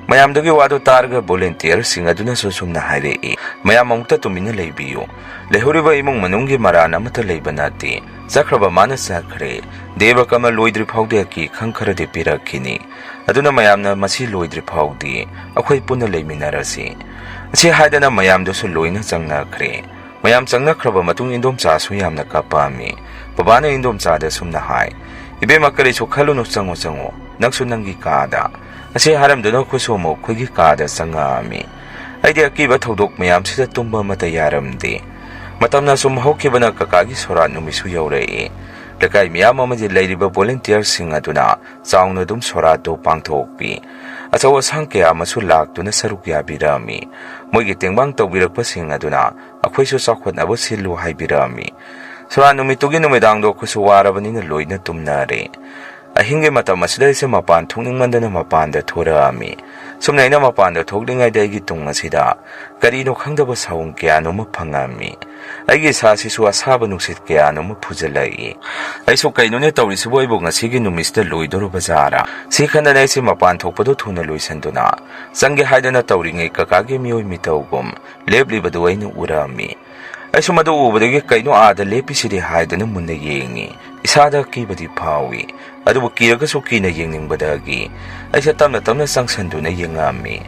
ꯃꯌꯥꯝꯗꯨꯒꯤ ꯋꯥꯗꯨ ꯇꯥꯔꯒ ꯚꯣꯂꯨꯟꯇꯤꯌꯔꯁꯤꯡ ꯑꯗꯨꯅꯁꯨ ꯁꯨꯝꯅ ꯍꯥꯏꯔꯛꯏ, "ꯃꯌꯥꯝ ꯑꯃꯨꯛꯇ ꯇꯨꯃꯤꯟꯅ ꯂꯩꯕꯤꯌꯨ꯫ ꯂꯩꯍꯧꯔꯤꯕ ꯏꯃꯨꯡ ꯃꯅꯨꯡꯒꯤ ꯃꯔꯥꯟ ꯑꯃꯠꯇ ꯂꯩꯕ ꯅꯠꯇꯦ꯫ ꯆꯠꯈ꯭ꯔꯕ ꯃꯥꯅ ꯆꯠꯈ꯭ꯔꯦ꯫ ꯗꯦꯕ ꯀꯔꯃ ꯂꯣꯏꯗ꯭ꯔꯤ ꯐꯥꯎꯗꯤ ꯑꯀꯤ ꯈꯪ ꯈꯔꯗꯤ ꯄꯤꯔꯛꯈꯤꯅꯤ꯫ ꯑꯗꯨꯅ ꯃꯌꯥꯝꯅ ꯃꯁꯤ ꯂꯣꯏꯗ꯭ꯔꯤ ꯐꯥꯎꯗꯤ ꯑꯩꯈꯣꯏ ꯄꯨꯟꯅ ꯂꯩꯃꯤꯟꯅꯔꯁꯤ"꯫ ꯑꯁꯤ ꯍꯥꯏꯗꯅ ꯃꯌꯥꯝꯗꯨꯁꯨ ꯂꯣꯏꯅ ꯆꯪꯅꯈ꯭ꯔꯦ꯫ ꯃꯌꯥꯝ ꯆꯪꯅꯈ꯭ꯔꯕ ꯃꯇꯨꯡ ꯏꯟꯗꯣꯝꯆꯥꯁꯨ ꯌꯥꯝꯅ ꯀꯞꯄꯛꯑꯝꯃꯤ꯫ ꯕꯕꯥꯅ ꯏꯟꯗꯣꯝꯆꯥꯗ ꯁꯨꯝꯅ ꯍꯥꯏ, "ꯏꯕꯦꯝꯃ, ꯀꯔꯤꯁꯨ ꯈꯜꯂꯨꯅꯨ, ꯆꯪꯉꯣ, ꯆꯪꯉꯣ, ꯅꯪꯁꯨ ꯅꯪꯒꯤ ꯀꯥꯗ"꯫ ꯑꯁꯤ ꯍꯥꯏꯔꯝꯗꯨꯅ ꯑꯩꯈꯣꯏꯁꯨ ꯑꯃꯨꯛ ꯑꯩꯈꯣꯏꯒꯤ ꯀꯥꯗ ꯆꯪꯉꯛꯑꯝꯃꯤ꯫ ꯑꯩꯗꯤ ꯑꯀꯤꯕ ꯊꯧꯗꯣꯛ ꯃꯌꯥꯝꯁꯤꯗ ꯇꯨꯝꯕ ꯑꯃꯠꯇ ꯌꯥꯔꯝꯗꯦ꯫ ꯃꯇꯝꯅ ꯁꯨꯝ ꯍꯧꯈꯤꯕꯅ ꯀꯀꯥꯒꯤ ꯁꯣꯔꯥꯠ ꯅꯨꯃꯤꯠꯁꯨ ꯌꯧꯔꯛꯏ꯫ ꯂꯩꯀꯥꯏ ꯃꯤꯌꯥꯝ ꯑꯃꯗꯤ ꯂꯩꯔꯤꯕ volunteerꯁꯤꯡ ꯑꯗꯨꯅ ꯆꯥꯎꯅ ꯑꯗꯨꯝ ꯁꯣꯔꯥꯠꯇꯨ ꯄꯥꯡꯊꯣꯛꯄꯤ꯫ ꯑꯆꯧ ꯑꯁꯥꯡ ꯀꯌꯥ ꯑꯃꯁꯨ ꯂꯥꯛꯇꯨꯅ ꯁꯔꯨꯛ ꯌꯥꯕꯤꯔꯛꯑꯝꯃꯤ꯫ ꯃꯣꯏꯒꯤ ꯇꯦꯡꯕꯥꯡ ꯇꯧꯕꯤꯔꯛꯄꯁꯤꯡ ꯑꯗꯨꯅ ꯑꯩꯈꯣꯏꯁꯨ ꯆꯥꯎꯈꯠꯅꯕ ꯁꯤꯜꯂꯨ ꯍꯥꯏꯕꯤꯔꯛꯑꯝꯃꯤ꯫ ꯁꯣꯔꯥꯠ ꯅꯨꯃꯤꯠꯇꯨꯒꯤ ꯅꯨꯃꯤꯗꯥꯡꯗꯣ ꯑꯩꯈꯣꯏꯁꯨ ꯋꯥꯔꯕꯅꯤꯅ ꯂꯣꯏꯅ ꯇꯨꯝꯅꯔꯦ꯫ ꯑꯍꯤꯡꯒꯤ ꯃꯇꯝ ꯑꯁꯤꯗ ꯑꯩꯁꯦ ꯃꯄꯥꯟ ꯊꯣꯛꯅꯤꯡꯃꯟꯗꯅ ꯃꯄꯥꯟꯗ ꯊꯣꯔꯛꯑꯝꯃꯤ꯫ ꯁꯨꯝꯅ ꯑꯩꯅ ꯃꯄꯥꯟꯗ ꯊꯣꯛꯂꯤꯉꯩꯗ ꯑꯩꯒꯤ ꯇꯨꯡ ꯑꯁꯤꯗ ꯀꯔꯤꯅꯣ ꯈꯪꯗꯕ ꯁꯥꯎꯟ ꯀꯌꯥꯅꯣꯃ ꯐꯪꯉꯝꯃꯤ꯫ ꯑꯩꯒꯤ ꯏꯁꯥꯁꯤꯁꯨ ꯑꯁꯥꯕ ꯅꯨꯡꯁꯤꯠ ꯀꯌꯥꯅꯣꯃ ꯐꯨꯖꯜꯂꯛꯏ꯫ ꯑꯩꯁꯨ "ꯀꯩꯅꯣꯅꯦ ꯇꯧꯔꯤꯁꯤꯕꯨ, ꯑꯩꯕꯨ ꯉꯁꯤꯒꯤ ꯅꯨꯃꯤꯠꯁꯤꯗ ꯂꯣꯏꯗꯣꯔꯕ ꯖꯥꯔꯥ?" ꯁꯤ ꯈꯟꯗꯅ ꯑꯩꯁꯦ ꯃꯄꯥꯟ ꯊꯣꯛꯄꯗꯨ ꯊꯨꯅ ꯂꯣꯏꯁꯤꯟꯗꯨꯅ ꯆꯪꯒꯦ ꯍꯥꯏꯗꯅ ꯇꯧꯔꯤꯉꯩ ꯀꯀꯥꯒꯤ ꯃꯤꯑꯣꯏ ꯃꯤꯇꯧꯒꯨꯝ ꯂꯦꯞꯂꯤꯕꯗꯨ ꯑꯩꯅ ꯎꯔꯝꯃꯤ꯫ ꯑꯩꯁꯨ ꯃꯗꯨ ꯎꯕꯗꯒꯤ "ꯀꯩꯅꯣ ꯑꯥꯗ ꯂꯦꯞꯄꯤꯁꯤꯗꯤ?" ꯍꯥꯏꯗꯨꯅ ꯃꯨꯟꯅ ꯌꯦꯡꯉꯤ꯫ ꯏꯁꯥꯗ ꯑꯀꯤꯕꯗꯤ ꯐꯥꯎꯏ, ꯑꯗꯨꯕꯨ ꯀꯤꯔꯒꯁꯨ ꯀꯤꯅ ꯌꯦꯡꯅꯤꯡꯕꯗꯒꯤ ꯑꯩꯁꯦ ꯇꯞꯅ ꯇꯞꯅ ꯆꯪꯁꯤꯟꯗꯨꯅ ꯌꯦꯡꯉꯛꯑꯝꯃꯤ꯫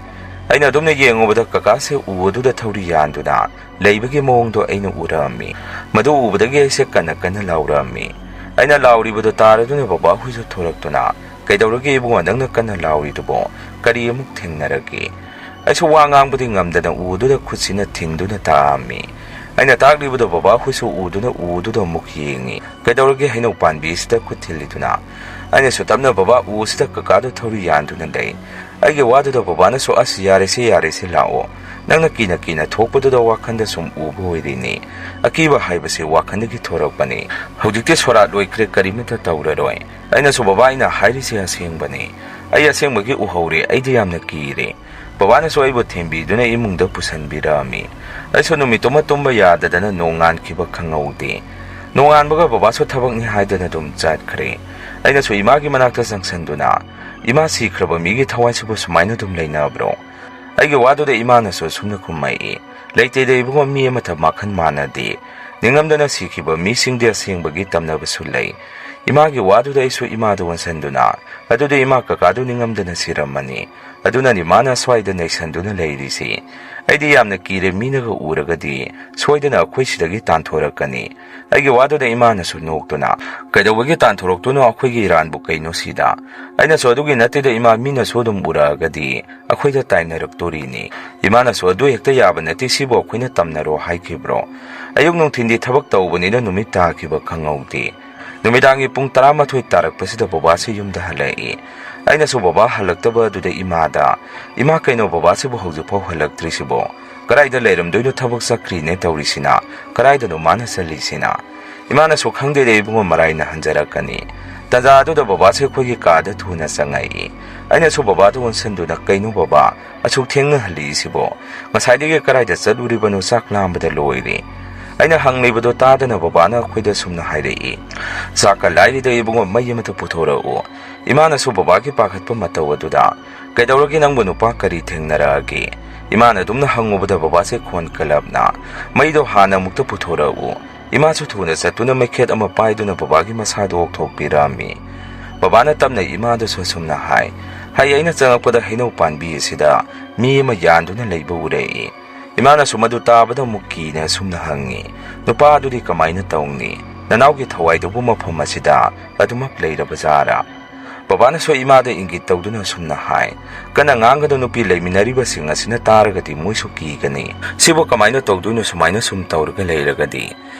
ꯑꯩꯅ ꯑꯗꯨꯝꯅ ꯌꯦꯡꯉꯨꯕꯗ ꯀꯀꯥꯁꯦ ꯎ ꯑꯗꯨꯗ ꯊꯧꯔꯤ ꯌꯥꯟꯗꯨꯅ ꯂꯩꯕꯒꯤ ꯃꯑꯣꯡꯗꯣ ꯑꯩꯅ ꯎꯔꯛꯑꯝꯃꯤ꯫ ꯃꯗꯨ ꯎꯕꯗꯒꯤ ꯑꯩꯁꯦ ꯀꯟꯅ ꯀꯟꯅ ꯂꯥꯎꯔꯛꯑꯝꯃꯤ꯫ ꯑꯩꯅ ꯂꯥꯎꯔꯤꯕꯗꯣ ꯇꯥꯔꯗꯨꯅ ꯕꯕꯥꯍꯣꯏꯁꯨ ꯊꯣꯔꯛꯇꯨꯅ, "ꯀꯩꯗꯧꯔꯒꯦ ꯏꯕꯨꯡꯉꯣ, ꯅꯪꯅ ꯀꯟꯅ ꯂꯥꯎꯔꯤꯗꯨꯕꯣ? ꯀꯔꯤ ꯑꯃꯨꯛ ꯊꯦꯡꯅꯔꯒꯦ?" ꯑꯩꯁꯨ ꯋꯥ ꯉꯥꯡꯕꯗꯤ ꯉꯝꯗꯅ ꯎꯗꯨꯗ ꯈꯨꯠꯁꯤꯅ ꯊꯤꯟꯗꯨꯅ ꯇꯥꯛꯑꯝꯃꯤ꯫ ꯑꯩꯅ ꯇꯥꯛꯂꯤꯕꯗꯣ ꯕꯕꯥꯍꯣꯏꯁꯨ ꯎꯗꯨꯅ ꯎꯗꯨꯗ ꯑꯃꯨꯛ ꯌꯦꯡꯉꯤ꯫ "ꯀꯩꯗꯧꯔꯒꯦ ꯍꯩꯅꯧ ꯄꯥꯝꯕꯤꯁꯤꯗ ꯈꯨꯠ ꯊꯤꯜꯂꯤꯗꯨꯅ?" ꯑꯩꯅꯁꯨ ꯇꯞꯅ, "ꯕꯕꯥ, ꯎꯁꯤꯗ ꯀꯀꯥꯗꯣ ꯊꯧꯔꯤ ꯌꯥꯟꯗꯨꯅ ꯂꯩ"꯫ ꯑꯩꯒꯤ ꯋꯥꯗꯨꯗ ꯕꯕꯥꯅꯁꯨ, "ꯑꯁ, ꯌꯥꯔꯦꯁꯦ, ꯌꯥꯔꯦꯁꯦ, ꯂꯥꯛꯑꯣ꯫ ꯅꯪꯅ ꯀꯤꯅ ꯀꯤꯅ ꯊꯣꯛꯄꯗꯨꯗ ꯋꯥꯈꯟꯗ ꯁꯨꯝ ꯎꯕ ꯑꯣꯏꯔꯤꯅꯤ꯫ ꯑꯀꯤꯕ ꯍꯥꯏꯕꯁꯦ ꯋꯥꯈꯟꯗꯒꯤ ꯊꯣꯔꯛꯄꯅꯤ꯫ ꯍꯧꯖꯤꯛꯇꯤ ꯁꯣꯔꯥꯠ ꯂꯣꯏꯈ꯭ꯔꯦ, ꯀꯔꯤꯃꯠꯇ ꯇꯧꯔꯔꯣꯏ"꯫ ꯑꯩꯅꯁꯨ, "ꯕꯕꯥ, ꯑꯩꯅ ꯍꯥꯏꯔꯤꯁꯦ ꯑꯁꯦꯡꯕꯅꯤ꯫ ꯑꯩ ꯑꯁꯦꯡꯕꯒꯤ ꯎꯍꯧꯔꯦ꯫ ꯑꯩꯗꯤ ꯌꯥꯝꯅ ꯀꯤꯔꯦ"꯫ ꯕꯕꯥꯅꯁꯨ ꯑꯩꯕꯨ ꯊꯦꯝꯕꯤꯗꯨꯅ ꯏꯃꯨꯡꯗ ꯄꯨꯁꯟꯕꯤꯔꯛꯑꯝꯃꯤ꯫ ꯑꯩꯁꯨ ꯅꯨꯃꯤꯠꯇꯨꯃ ꯇꯨꯝꯕ ꯌꯥꯗꯗꯅ ꯅꯣꯡꯉꯥꯟꯈꯤꯕ ꯈꯪꯍꯧꯗꯦ꯫ ꯅꯣꯡꯉꯥꯟꯕꯒ ꯕꯕꯥꯁꯨ ꯊꯕꯛꯅꯤ ꯍꯥꯏꯗꯅ ꯑꯗꯨꯝ ꯆꯠꯈ꯭ꯔꯦ꯫ ꯑꯩꯅꯁꯨ ꯏꯃꯥꯒꯤ ꯃꯅꯥꯛꯇ ꯆꯪꯁꯟꯗꯨꯅ, "ꯏꯃꯥ, ꯁꯤꯈ꯭ꯔꯕ ꯃꯤꯒꯤ ꯊꯋꯥꯏꯁꯤꯕꯨ ꯁꯨꯃꯥꯏꯅ ꯑꯗꯨꯝ ꯂꯩꯅꯕ꯭ꯔꯣ?" ꯑꯩꯒꯤ ꯋꯥꯗꯨꯗ ꯏꯃꯥꯅꯁꯨ ꯑꯁꯨꯝꯅ ꯈꯨꯝꯃꯛꯏ, "ꯂꯩꯇꯦꯗ ꯏꯕꯨꯡꯉꯣ, ꯃꯤ ꯑꯃꯠꯇ ꯃꯈꯜ ꯃꯥꯟꯅꯗꯦ꯫ ꯅꯤꯡꯉꯝꯗꯅ ꯁꯤꯈꯤꯕ ꯃꯤꯁꯤꯡꯗꯤ ꯑꯁꯦꯡꯕꯒꯤ ꯇꯝꯅꯕꯁꯨ ꯂꯩ꯫ ꯏꯃꯥꯒꯤ ꯋꯥꯗꯨꯗ ꯑꯩꯁꯨ ꯏꯃꯥꯗ ꯑꯣꯟꯁꯤꯟꯗꯨꯅ, "ꯑꯗꯨꯗꯤ ꯏꯃꯥ, ꯀꯀꯥꯗꯨ ꯅꯤꯡꯉꯝꯗꯅ ꯁꯤꯔꯝꯃꯅꯤ, ꯑꯗꯨꯅꯅꯤ ꯃꯥꯅ ꯁ꯭ꯋꯥꯏꯗ ꯅꯩꯁꯟꯗꯨꯅ ꯂꯩꯔꯤꯁꯤ꯫ ꯑꯩꯗꯤ ꯌꯥꯝꯅ ꯀꯤꯔꯦ, ꯃꯤꯅꯒ ꯎꯔꯒꯗꯤ ꯁꯣꯏꯗꯅ ꯑꯩꯈꯣꯏ ꯁꯤꯗꯒꯤ ꯇꯥꯟꯊꯣꯔꯛꯀꯅꯤ"꯫ ꯑꯩꯒꯤ ꯋꯥꯗꯨꯗ ꯏꯃꯥꯅꯁꯨ ꯅꯣꯛꯇꯨꯅ, "ꯀꯩꯗꯧꯕꯒꯤ ꯇꯥꯟꯊꯣꯔꯛꯇꯣꯏꯅꯣ? ꯑꯩꯈꯣꯏꯒꯤ ꯏꯔꯥꯟꯕꯨ ꯀꯩꯅꯣ ꯁꯤꯗ?" ꯑꯩꯅꯁꯨ, "ꯑꯗꯨꯒꯤ ꯅꯠꯇꯦꯗ ꯏꯃꯥ, ꯃꯤꯅꯁꯨ ꯑꯗꯨꯝ ꯎꯔꯛꯑꯒꯗꯤ ꯑꯩꯈꯣꯏꯗ ꯇꯥꯏꯅꯔꯛꯇꯣꯔꯤꯅꯤ"꯫ ꯏꯃꯥꯅꯁꯨ, "ꯑꯗꯨ ꯍꯦꯛꯇ ꯌꯥꯕ ꯅꯠꯇꯦ, ꯁꯤꯕꯨ ꯑꯩꯈꯣꯏꯅ ꯇꯝꯅꯔꯣ ꯍꯥꯏꯈꯤꯕ꯭ꯔꯣ? ꯑꯌꯨꯛ ꯅꯨꯡꯊꯤꯟꯗꯤ ꯊꯕꯛ ꯇꯧꯕꯅꯤꯅ ꯅꯨꯃꯤꯠ ꯇꯥꯈꯤꯕ ꯈꯪꯍꯧꯗꯦ꯫ ꯅꯨꯃꯤꯗꯥꯡꯒꯤ ꯄꯨꯡ ꯇꯔꯥꯃꯥꯊꯣꯏ ꯇꯥꯔꯛꯄꯁꯤꯗ ꯕꯕꯥꯁꯤ ꯌꯨꯝꯗ ꯍꯜꯂꯛꯏ"꯫ ꯑꯩꯅꯁꯨ ꯕꯕꯥ ꯍꯜꯂꯛꯇꯕ ꯑꯗꯨꯗ ꯏꯃꯥꯗ, "ꯏꯃꯥ, ꯀꯩꯅꯣ ꯕꯕꯥꯁꯤꯕꯨ ꯍꯧꯖꯤꯛꯐꯥꯎ ꯍꯜꯂꯛꯇ꯭ꯔꯤꯁꯤꯕꯣ? ꯀꯗꯥꯏꯗ ꯂꯩꯔꯝꯗꯣꯏꯅꯣ? ꯊꯕꯛ ꯆꯠꯈ꯭ꯔꯤꯅꯦ ꯇꯧꯔꯤꯁꯤꯅ, ꯀꯗꯥꯏꯗꯅꯣ ꯃꯥꯅ ꯆꯠꯂꯤꯁꯤꯅ?" ꯏꯃꯥꯅꯁꯨ, "ꯈꯪꯗꯦꯗ ꯏꯕꯨꯡꯉꯣ, ꯃꯔꯥꯏꯅ ꯍꯟꯖꯔꯛꯀꯅꯤ"꯫ ꯇꯟꯖꯥ ꯑꯗꯨꯗ ꯕꯕꯥꯁꯦ ꯑꯩꯈꯣꯏꯒꯤ ꯀꯥꯗ ꯊꯨꯅ ꯆꯪꯉꯛꯏ꯫ ꯑꯩꯅꯁꯨ ꯕꯕꯥꯗ ꯑꯣꯟꯁꯤꯟꯗꯨꯅ, "ꯀꯩꯅꯣ ꯕꯕꯥ, ꯑꯁꯨꯛ ꯊꯦꯡꯅ ꯍꯜꯂꯛꯏꯁꯤꯕꯣ? ꯉꯁꯥꯏꯗꯒꯤ ꯀꯗꯥꯏꯗ ꯆꯠꯂꯨꯔꯤꯕꯅꯣ? ꯆꯥꯛ ꯂꯥꯝꯕꯗ ꯂꯣꯏꯔꯦ"꯫ ꯑꯩꯅ ꯍꯪꯂꯤꯕꯗꯣ ꯇꯥꯗꯅ ꯕꯕꯥꯅ ꯑꯩꯈꯣꯏꯗ ꯑꯁꯨꯝꯅ ꯍꯥꯏꯔꯛꯏ, "ꯆꯥꯛꯀ ꯂꯥꯏꯔꯤꯗ ꯏꯕꯨꯡꯉꯣ, ꯃꯩ ꯑꯃꯇ ꯄꯨꯊꯣꯔꯛꯎ"꯫ ꯏꯃꯥꯅꯁꯨ ꯕꯕꯥꯒꯤ ꯄꯥꯈꯠꯄ ꯃꯇꯧ ꯑꯗꯨꯗ, "ꯀꯩꯗꯧꯔꯒꯦ ꯅꯪꯕꯨ ꯅꯨꯄꯥ, ꯀꯔꯤ ꯊꯦꯡꯅꯔꯛꯑꯒꯦ?" ꯏꯃꯥꯅ ꯑꯗꯨꯝꯅ ꯍꯪꯉꯨꯕꯗ ꯕꯕꯥꯁꯦ ꯈꯣꯟ ꯀꯜꯂꯞꯅ, "ꯃꯩꯗꯣ ꯍꯥꯟꯅ ꯑꯃꯨꯛꯇ ꯄꯨꯊꯣꯔꯛꯎ"꯫ ꯏꯃꯥꯁꯨ ꯊꯨꯅ ꯆꯠꯇꯨꯅ ꯃꯩꯈꯦꯠ ꯑꯃ ꯄꯥꯏꯗꯨꯅ ꯕꯕꯥꯒꯤ ꯃꯁꯥꯗꯨ ꯑꯣꯛꯊꯣꯛꯄꯤꯔꯝꯃꯤ꯫ ꯕꯕꯥꯅ ꯇꯞꯅ ꯏꯃꯥꯗꯁꯨ ꯑꯁꯨꯝꯅ ꯍꯥꯏ, "ꯍꯩ ꯑꯩꯅ ꯆꯪꯉꯛꯄꯗ ꯍꯩꯅꯧ ꯄꯥꯝꯕꯤ ꯑꯁꯤꯗ ꯃꯤ ꯑꯃ ꯌꯥꯟꯗꯨꯅ ꯂꯩꯕ ꯎꯔꯛꯏ"꯫ ꯏꯃꯥꯅꯁꯨ ꯃꯗꯨ ꯇꯥꯕꯗ ꯑꯃꯨꯛ ꯀꯤꯅ ꯑꯁꯨꯝꯅ ꯍꯪꯉꯤ, "ꯅꯨꯄꯥ ꯑꯗꯨꯗꯤ ꯀꯃꯥꯏꯅ ꯇꯧꯅꯤ? ꯅꯅꯥꯎꯒꯤ ꯊꯋꯥꯏꯗꯨꯕꯨ ꯃꯐꯝ ꯑꯁꯤꯗ ꯑꯗꯨꯃꯛ ꯂꯩꯔꯕ ꯖꯥꯔꯥ?" ꯕꯕꯥꯅꯁꯨ ꯏꯃꯥꯗ ꯏꯪꯒꯤꯠ ꯇꯧꯗꯨꯅ ꯑꯁꯨꯝꯅ ꯍꯥꯏ, "ꯀꯟꯅ ꯉꯥꯡꯒꯅꯨ ꯅꯨꯄꯤ, ꯂꯩꯃꯤꯟꯅꯔꯤꯕꯁꯤꯡ ꯑꯁꯤꯅ ꯇꯥꯔꯒꯗꯤ ꯃꯣꯏꯁꯨ ꯀꯤꯒꯅꯤ꯫ ꯁꯤꯕꯨ ꯀꯃꯥꯏꯅ ꯇꯧꯗꯣꯏꯅꯣ ꯁꯨꯃꯥꯏꯅ ꯁꯨꯝ ꯇꯧꯔꯒ ꯂꯩꯔꯒꯗꯤ?"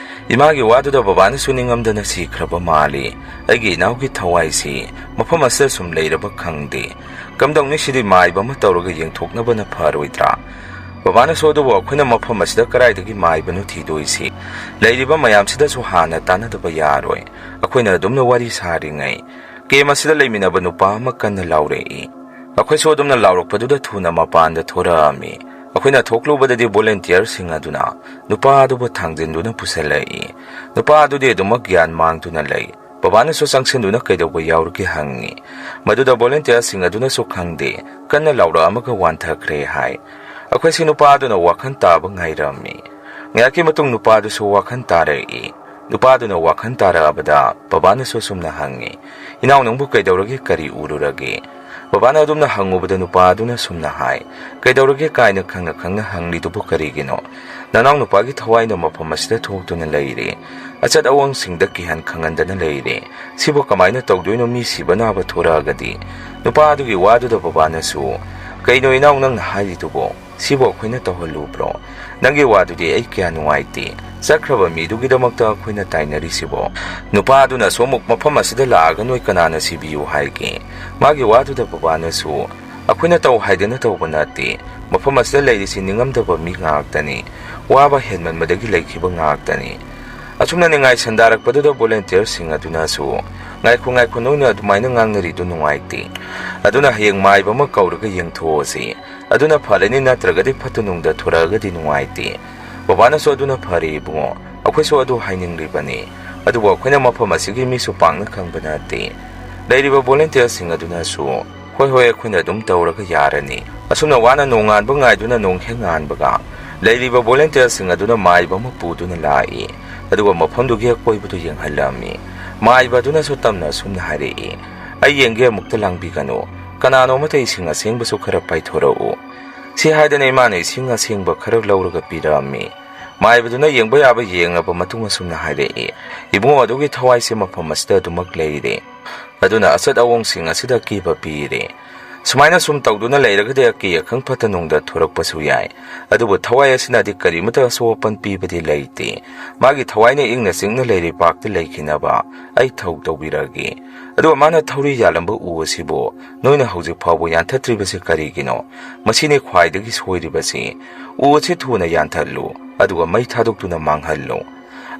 ꯏꯃꯥꯒꯤ ꯋꯥꯗꯨꯗ ꯕꯕꯥꯅꯁꯨ ꯅꯤꯡꯉꯝꯗꯅ ꯁꯤꯈ꯭ꯔꯕ ꯃꯥꯜꯂꯤ꯫ "ꯑꯩꯒꯤ ꯏꯅꯥꯎꯒꯤ ꯊꯋꯥꯏꯁꯤ ꯃꯐꯝ ꯑꯁꯤꯗ ꯁꯨꯝ ꯂꯩꯔꯕ ꯈꯪꯗꯦ꯫ ꯀꯝꯗꯧꯅꯤ ꯁꯤꯗꯤ, ꯃꯥꯏꯕ ꯑꯃ ꯇꯧꯔꯒ ꯌꯦꯡꯊꯣꯛꯅꯕꯅ ꯐꯔꯣꯏꯗ꯭ꯔꯥ?" ꯕꯕꯥꯅꯁꯨ, "ꯑꯗꯨꯕꯨ ꯑꯩꯈꯣꯏꯅ ꯃꯐꯝ ꯑꯁꯤꯗ ꯀꯗꯥꯏꯗꯒꯤ ꯃꯥꯏꯕꯅꯣ ꯊꯤꯗꯣꯏꯁꯤ? ꯂꯩꯔꯤꯕ ꯃꯌꯥꯝꯁꯤꯗꯁꯨ ꯍꯥꯟꯅ ꯇꯥꯟꯅꯗꯕ ꯌꯥꯔꯣꯏ꯫ ꯑꯩꯈꯣꯏꯅ ꯑꯗꯨꯝꯅ ꯋꯥꯔꯤ ꯁꯥꯔꯤꯉꯩ ꯀꯦꯝ ꯑꯁꯤꯗ ꯂꯩꯃꯤꯟꯅꯕ ꯅꯨꯄꯥ ꯑꯃ ꯀꯟꯅ ꯂꯥꯎꯔꯛꯏ"꯫ ꯑꯩꯈꯣꯏꯁꯨ ꯑꯗꯨꯝꯅ ꯂꯥꯎꯔꯛꯄꯗꯨꯗ ꯊꯨꯅ ꯃꯄꯥꯟꯗ ꯊꯣꯔꯛꯑꯝꯃꯤ꯫ ꯑꯩꯈꯣꯏꯅ ꯊꯣꯛꯂꯨꯕꯗꯗꯤ ꯚꯣꯂꯨꯟꯇꯤꯌꯔꯁꯤꯡ ꯑꯗꯨꯅ ꯅꯨꯄꯥ ꯑꯗꯨꯕꯨ ꯊꯥꯡꯖꯤꯟꯗꯨꯅ ꯄꯨꯁꯤꯜꯂꯛꯏ꯫ ꯅꯨꯄꯥ ꯑꯗꯨꯗꯤ ꯑꯗꯨꯃꯛ ꯒ꯭ꯌꯥꯟ ꯃꯥꯡꯗꯨꯅ ꯂꯩ꯫ ꯕꯕꯥꯅꯁꯨ ꯆꯪꯁꯤꯟꯗꯨꯅ ꯀꯩꯗꯧꯕ ꯌꯥꯎꯔꯒꯦ ꯍꯪꯉꯤ꯫ ꯃꯗꯨꯗ ꯚꯣꯂꯨꯟꯇꯤꯌꯔꯁꯤꯡ ꯑꯗꯨꯅꯁꯨ ꯈꯪꯗꯦ, ꯀꯟꯅ ꯂꯥꯎꯔꯛꯑꯝꯃꯒ ꯋꯥꯟꯊꯈ꯭ꯔꯦ ꯍꯥꯏ꯫ ꯑꯩꯈꯣꯏꯁꯤ ꯅꯨꯄꯥ ꯑꯗꯨꯅ ꯋꯥꯈꯜ ꯇꯥꯕ ꯉꯥꯏꯔꯝꯃꯤ꯫ ꯉꯥꯏꯍꯥꯛꯀꯤ ꯃꯇꯨꯡ ꯅꯨꯄꯥ ꯑꯗꯨꯁꯨ ꯋꯥꯈꯜ ꯇꯥꯔꯛꯏ꯫ ꯅꯨꯄꯥꯗꯨꯅ ꯋꯥꯈꯜ ꯇꯥꯔꯛꯑꯕꯗ ꯕꯕꯥꯅꯁꯨ ꯑꯁꯨꯝꯅ ꯍꯪꯉꯤ, "ꯏꯅꯥꯎ, ꯅꯪꯕꯨ ꯀꯩꯗꯧꯔꯒꯦ? ꯀꯔꯤ ꯎꯔꯨꯔꯒꯦ?" ꯕꯕꯥꯅ ꯑꯗꯨꯝꯅ ꯍꯪꯉꯨꯕꯗ ꯅꯨꯄꯥ ꯑꯗꯨꯅ ꯁꯨꯝꯅ ꯍꯥꯏ, "ꯀꯩꯗꯧꯔꯒꯦ?" ꯀꯥꯏꯅ ꯈꯪꯅ ꯈꯪꯅ ꯍꯪꯂꯤꯗꯨꯕꯨ ꯀꯔꯤꯒꯤꯅꯣ? ꯅꯅꯥꯎ ꯅꯨꯄꯥꯒꯤ ꯊꯋꯥꯏꯅ ꯃꯐꯝ ꯑꯁꯤꯗ ꯊꯣꯛꯇꯨꯅ ꯂꯩꯔꯦ꯫ ꯑꯆꯠ ꯑꯋꯣꯡꯁꯤꯡꯗ ꯀꯤꯍꯟ ꯈꯪꯍꯟꯗꯅ ꯂꯩꯔꯦ꯫ ꯁꯤꯕꯨ ꯀꯃꯥꯏꯅ ꯇꯧꯗꯣꯏꯅꯣ? ꯃꯤ ꯁꯤꯕ ꯅꯥꯕ ꯊꯣꯔꯛꯑꯒꯗꯤ?" ꯅꯨꯄꯥ ꯑꯗꯨꯒꯤ ꯋꯥꯗꯨꯗ ꯕꯕꯥꯅꯁꯨ, "ꯀꯩꯅꯣ ꯏꯅꯥꯎ ꯅꯪꯅ ꯍꯥꯏꯔꯤꯗꯨꯕꯣ? ꯁꯤꯕꯨ ꯑꯩꯈꯣꯏꯅ ꯇꯧꯍꯜꯂꯨꯕ꯭ꯔꯣ? ꯅꯪꯒꯤ ꯋꯥꯗꯨꯗꯤ ꯑꯩ ꯀꯌꯥ ꯅꯨꯡꯉꯥꯏꯇꯦ꯫ ꯆꯠꯈ꯭ꯔꯕ ꯃꯤꯗꯨꯒꯤꯗꯃꯛꯇ ꯑꯩꯈꯣꯏꯅ ꯇꯥꯏꯅꯔꯤꯁꯤꯕꯣ?" ꯅꯨꯄꯥ ꯑꯗꯨꯅꯁꯨ ꯑꯃꯨꯛ, "ꯃꯐꯝ ꯑꯁꯤꯗ ꯂꯥꯛꯑꯒ ꯅꯣꯏ ꯀꯅꯥꯅ ꯁꯤꯕꯤꯌꯨ ꯍꯥꯏꯒꯦ?" ꯃꯥꯒꯤ ꯋꯥꯗꯨꯗ ꯕꯕꯥꯅꯁꯨ, "ꯑꯩꯈꯣꯏꯅ ꯇꯧ ꯍꯥꯏꯗꯅ ꯇꯧꯕ ꯅꯠꯇꯦ꯫ ꯃꯐꯝ ꯑꯁꯤꯗ ꯂꯩꯔꯤꯁꯤ ꯅꯤꯡꯉꯝꯗꯕ ꯃꯤ ꯉꯥꯛꯇꯅꯤ꯫ ꯋꯥꯕ ꯍꯦꯟꯃꯟꯕꯗꯒꯤ ꯂꯩꯈꯤꯕ ꯉꯥꯛꯇꯅꯤ꯫" ꯑꯁꯨꯝꯅ ꯅꯤꯡꯉꯥꯏ ꯁꯟꯗꯥꯔꯛꯄꯗꯨꯗ ꯚꯣꯂꯨꯟꯇꯤꯌꯔꯁꯤꯡ ꯑꯗꯨꯅꯁꯨ, "ꯉꯥꯏꯈꯣ, ꯉꯥꯏꯈꯣ, ꯅꯣꯏꯅ ꯑꯗꯨꯃꯥꯏꯅ ꯉꯥꯡꯅꯔꯤꯗꯨ ꯅꯨꯡꯉꯥꯏꯇꯦ꯫ ꯑꯗꯨꯅ ꯍꯌꯦꯡ ꯃꯥꯏꯕ ꯑꯃ ꯀꯧꯔꯒ ꯌꯦꯡꯊꯣꯛꯑꯁꯤ꯫ ꯑꯗꯨꯅ ꯐꯔꯅꯤ, ꯅꯠꯇ꯭ꯔꯒꯗꯤ ꯐꯠꯇ ꯅꯨꯡꯗ ꯊꯣꯔꯛꯑꯒꯗꯤ ꯅꯨꯡꯉꯥꯏꯇꯦ꯫" ꯕꯕꯥꯅꯁꯨ, "ꯑꯗꯨꯅ ꯐꯔꯦ ꯏꯕꯨꯡꯉꯣ, ꯑꯩꯈꯣꯏꯁꯨ ꯑꯗꯨ ꯍꯥꯏꯅꯤꯡꯂꯤꯕꯅꯤ꯫ ꯑꯗꯨꯕꯨ ꯑꯩꯈꯣꯏꯅ ꯃꯐꯝ ꯑꯁꯤꯒꯤ ꯃꯤꯁꯨ ꯄꯥꯛꯅ ꯈꯪꯕ ꯅꯠꯇꯦ꯫" ꯂꯩꯔꯤꯕ ꯚꯣꯂꯨꯟꯇꯤꯌꯔꯁꯤꯡ ꯑꯗꯨꯅꯁꯨ, "ꯍꯣꯏ, ꯍꯣꯏ, ꯑꯩꯈꯣꯏꯅ ꯑꯗꯨꯝ ꯇꯧꯔꯒ ꯌꯥꯔꯅꯤ꯫ ꯑꯁꯨꯝꯅ ꯋꯥꯅ ꯅꯣꯡꯉꯥꯟꯕ ꯉꯥꯏꯗꯨꯅ ꯅꯣꯡ ꯍꯦꯛ ꯉꯥꯟꯕꯒ ꯂꯩꯔꯤꯕ ꯚꯣꯂꯨꯟꯇꯤꯌꯔꯁꯤꯡ ꯑꯗꯨꯅ ꯃꯥꯏꯕ ꯑꯃ ꯄꯨꯗꯨꯅ ꯂꯥꯛꯏ꯫ ꯑꯗꯨꯒ ꯃꯐꯝꯗꯨꯒꯤ ꯑꯀꯣꯏꯕꯗꯨ ꯌꯦꯡꯍꯜꯂꯝꯃꯤ꯫" ꯃꯥꯏꯕ ꯑꯗꯨꯅꯁꯨ ꯇꯞꯅ ꯑꯁꯨꯝꯅ ꯍꯥꯏꯔꯛꯏ, "ꯑꯩ ꯌꯦꯡꯒꯦ, ꯑꯃꯨꯛꯇ ꯂꯥꯡꯕꯤꯒꯅꯨ꯫ ꯀꯅꯥꯅꯣ ꯑꯃꯇ ꯏꯁꯤꯡ ꯑꯁꯦꯡꯕꯁꯨ ꯈꯔ ꯄꯥꯏꯊꯣꯔꯛꯎ꯫" ꯁꯤ ꯍꯥꯏꯗꯅ ꯏꯃꯥꯅ ꯏꯁꯤꯡ ꯑꯁꯦꯡꯕ ꯈꯔ ꯂꯧꯔꯒ ꯄꯤꯔꯛꯑꯝꯃꯤ꯫ ꯃꯥꯏꯕꯗꯨꯅ ꯌꯦꯡꯕ ꯌꯥꯕ ꯌꯦꯡꯂꯕ ꯃꯇꯨꯡ ꯑꯁꯨꯝꯅ ꯍꯥꯏꯔꯛꯏ, "ꯏꯕꯨꯡꯉꯣ ꯑꯗꯨꯒꯤ ꯊꯋꯥꯏꯁꯦ ꯃꯐꯝ ꯑꯁꯤꯗ ꯑꯗꯨꯃꯛ ꯂꯩꯔꯦ꯫ ꯑꯗꯨꯅ ꯑꯆꯠ ꯑꯋꯣꯡꯁꯤꯡ ꯑꯁꯤꯗ ꯑꯀꯤꯕ ꯄꯤꯔꯦ꯫ ꯁꯨꯃꯥꯏꯅ ꯁꯨꯝ ꯇꯧꯗꯨꯅ ꯂꯩꯔꯒꯗꯤ ꯑꯀꯤ ꯑꯈꯪ ꯐꯠꯇ ꯅꯨꯡꯗ ꯊꯣꯔꯛꯄꯁꯨ ꯌꯥꯏ꯫ ꯑꯗꯨꯕꯨ ꯊꯋꯥꯏ ꯑꯁꯤꯅꯗꯤ ꯀꯔꯤꯃꯠꯇ ꯑꯁꯣꯛ ꯑꯄꯟ ꯄꯤꯕꯗꯤ ꯂꯩꯇꯦ꯫ ꯃꯥꯒꯤ ꯊꯋꯥꯏꯅ ꯏꯪꯅ ꯆꯤꯛꯅ ꯂꯩꯔꯤꯕꯥꯛꯇ ꯂꯩꯈꯤꯅꯕ ꯑꯩ ꯊꯧ ꯇꯧꯕꯤꯔꯛꯑꯒꯦ꯫" ꯑꯗꯨꯒ ꯃꯥꯅ ꯊꯧꯔꯤ ꯌꯥꯜꯂꯝꯕ ꯎ ꯑꯁꯤꯕꯨ ꯅꯣꯏꯅ ꯍꯧꯖꯤꯛ ꯐꯥꯎꯕ ꯌꯥꯟꯊꯠꯇ꯭ꯔꯤꯕꯁꯤ ꯀꯔꯤꯒꯤꯅꯣ? ꯃꯁꯤꯅꯤ ꯈ꯭ꯋꯥꯏꯗꯒꯤ ꯁꯣꯏꯔꯤꯕꯁꯤ꯫ ꯎ ꯑꯁꯤ ꯊꯨꯅ ꯌꯥꯟꯊꯠꯂꯨ, ꯑꯗꯨꯒ ꯃꯩ ꯊꯥꯗꯣꯛꯇꯨꯅ ꯃꯥꯡꯍꯜꯂꯨ꯫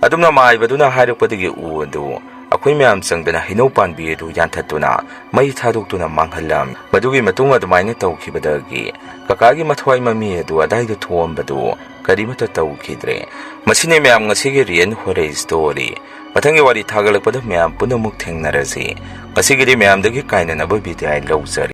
ꯑꯗꯨꯝꯅ ꯃꯥꯏꯕꯗꯨꯅ ꯍꯥꯏꯔꯛꯄꯗꯒꯤ ꯎ ꯑꯗꯨ ꯑꯩꯈꯣꯏ ꯃꯌꯥꯝ ꯆꯪꯗꯅ ꯍꯩꯅꯧ ꯄꯥꯝꯕꯤ ꯑꯗꯨ ꯌꯥꯟꯊꯠꯇꯨꯅ ꯃꯩ ꯊꯥꯗꯣꯛꯇꯨꯅ ꯃꯥꯡꯍꯜꯂꯝꯃꯤ꯫ ꯃꯗꯨꯒꯤ ꯃꯇꯨꯡ ꯑꯗꯨꯃꯥꯏꯅ ꯇꯧꯈꯤꯕꯗꯒꯤ ꯀꯀꯥꯒꯤ ꯃꯊ꯭ꯋꯥꯏ ꯃꯃꯤ ꯑꯗꯨ ꯑꯗꯥꯏꯗ ꯊꯣꯛꯑꯝꯕꯗꯨ ꯀꯔꯤꯃꯠꯇ ꯇꯧꯈꯤꯗ꯭ꯔꯦ꯫ ꯃꯁꯤꯅꯤ ꯃꯌꯥꯝ ꯉꯁꯤꯒꯤ ꯔꯤꯌꯦꯜ ꯍꯣꯔꯔ ꯁ꯭ꯇꯣꯔꯤ꯫ ꯃꯊꯪꯒꯤ ꯋꯥꯔꯤ ꯊꯥꯒꯠꯂꯛꯄꯗ ꯃꯌꯥꯝ ꯄꯨꯟꯅ ꯑꯃꯨꯛ ꯊꯦꯡꯅꯔꯁꯤ꯫ ꯉꯁꯤꯒꯤꯗꯤ ꯃꯌꯥꯝꯗꯒꯤ ꯀꯥꯏꯅꯅꯕ ꯕꯤꯗꯥꯏ ꯂꯧꯖꯔꯦ꯫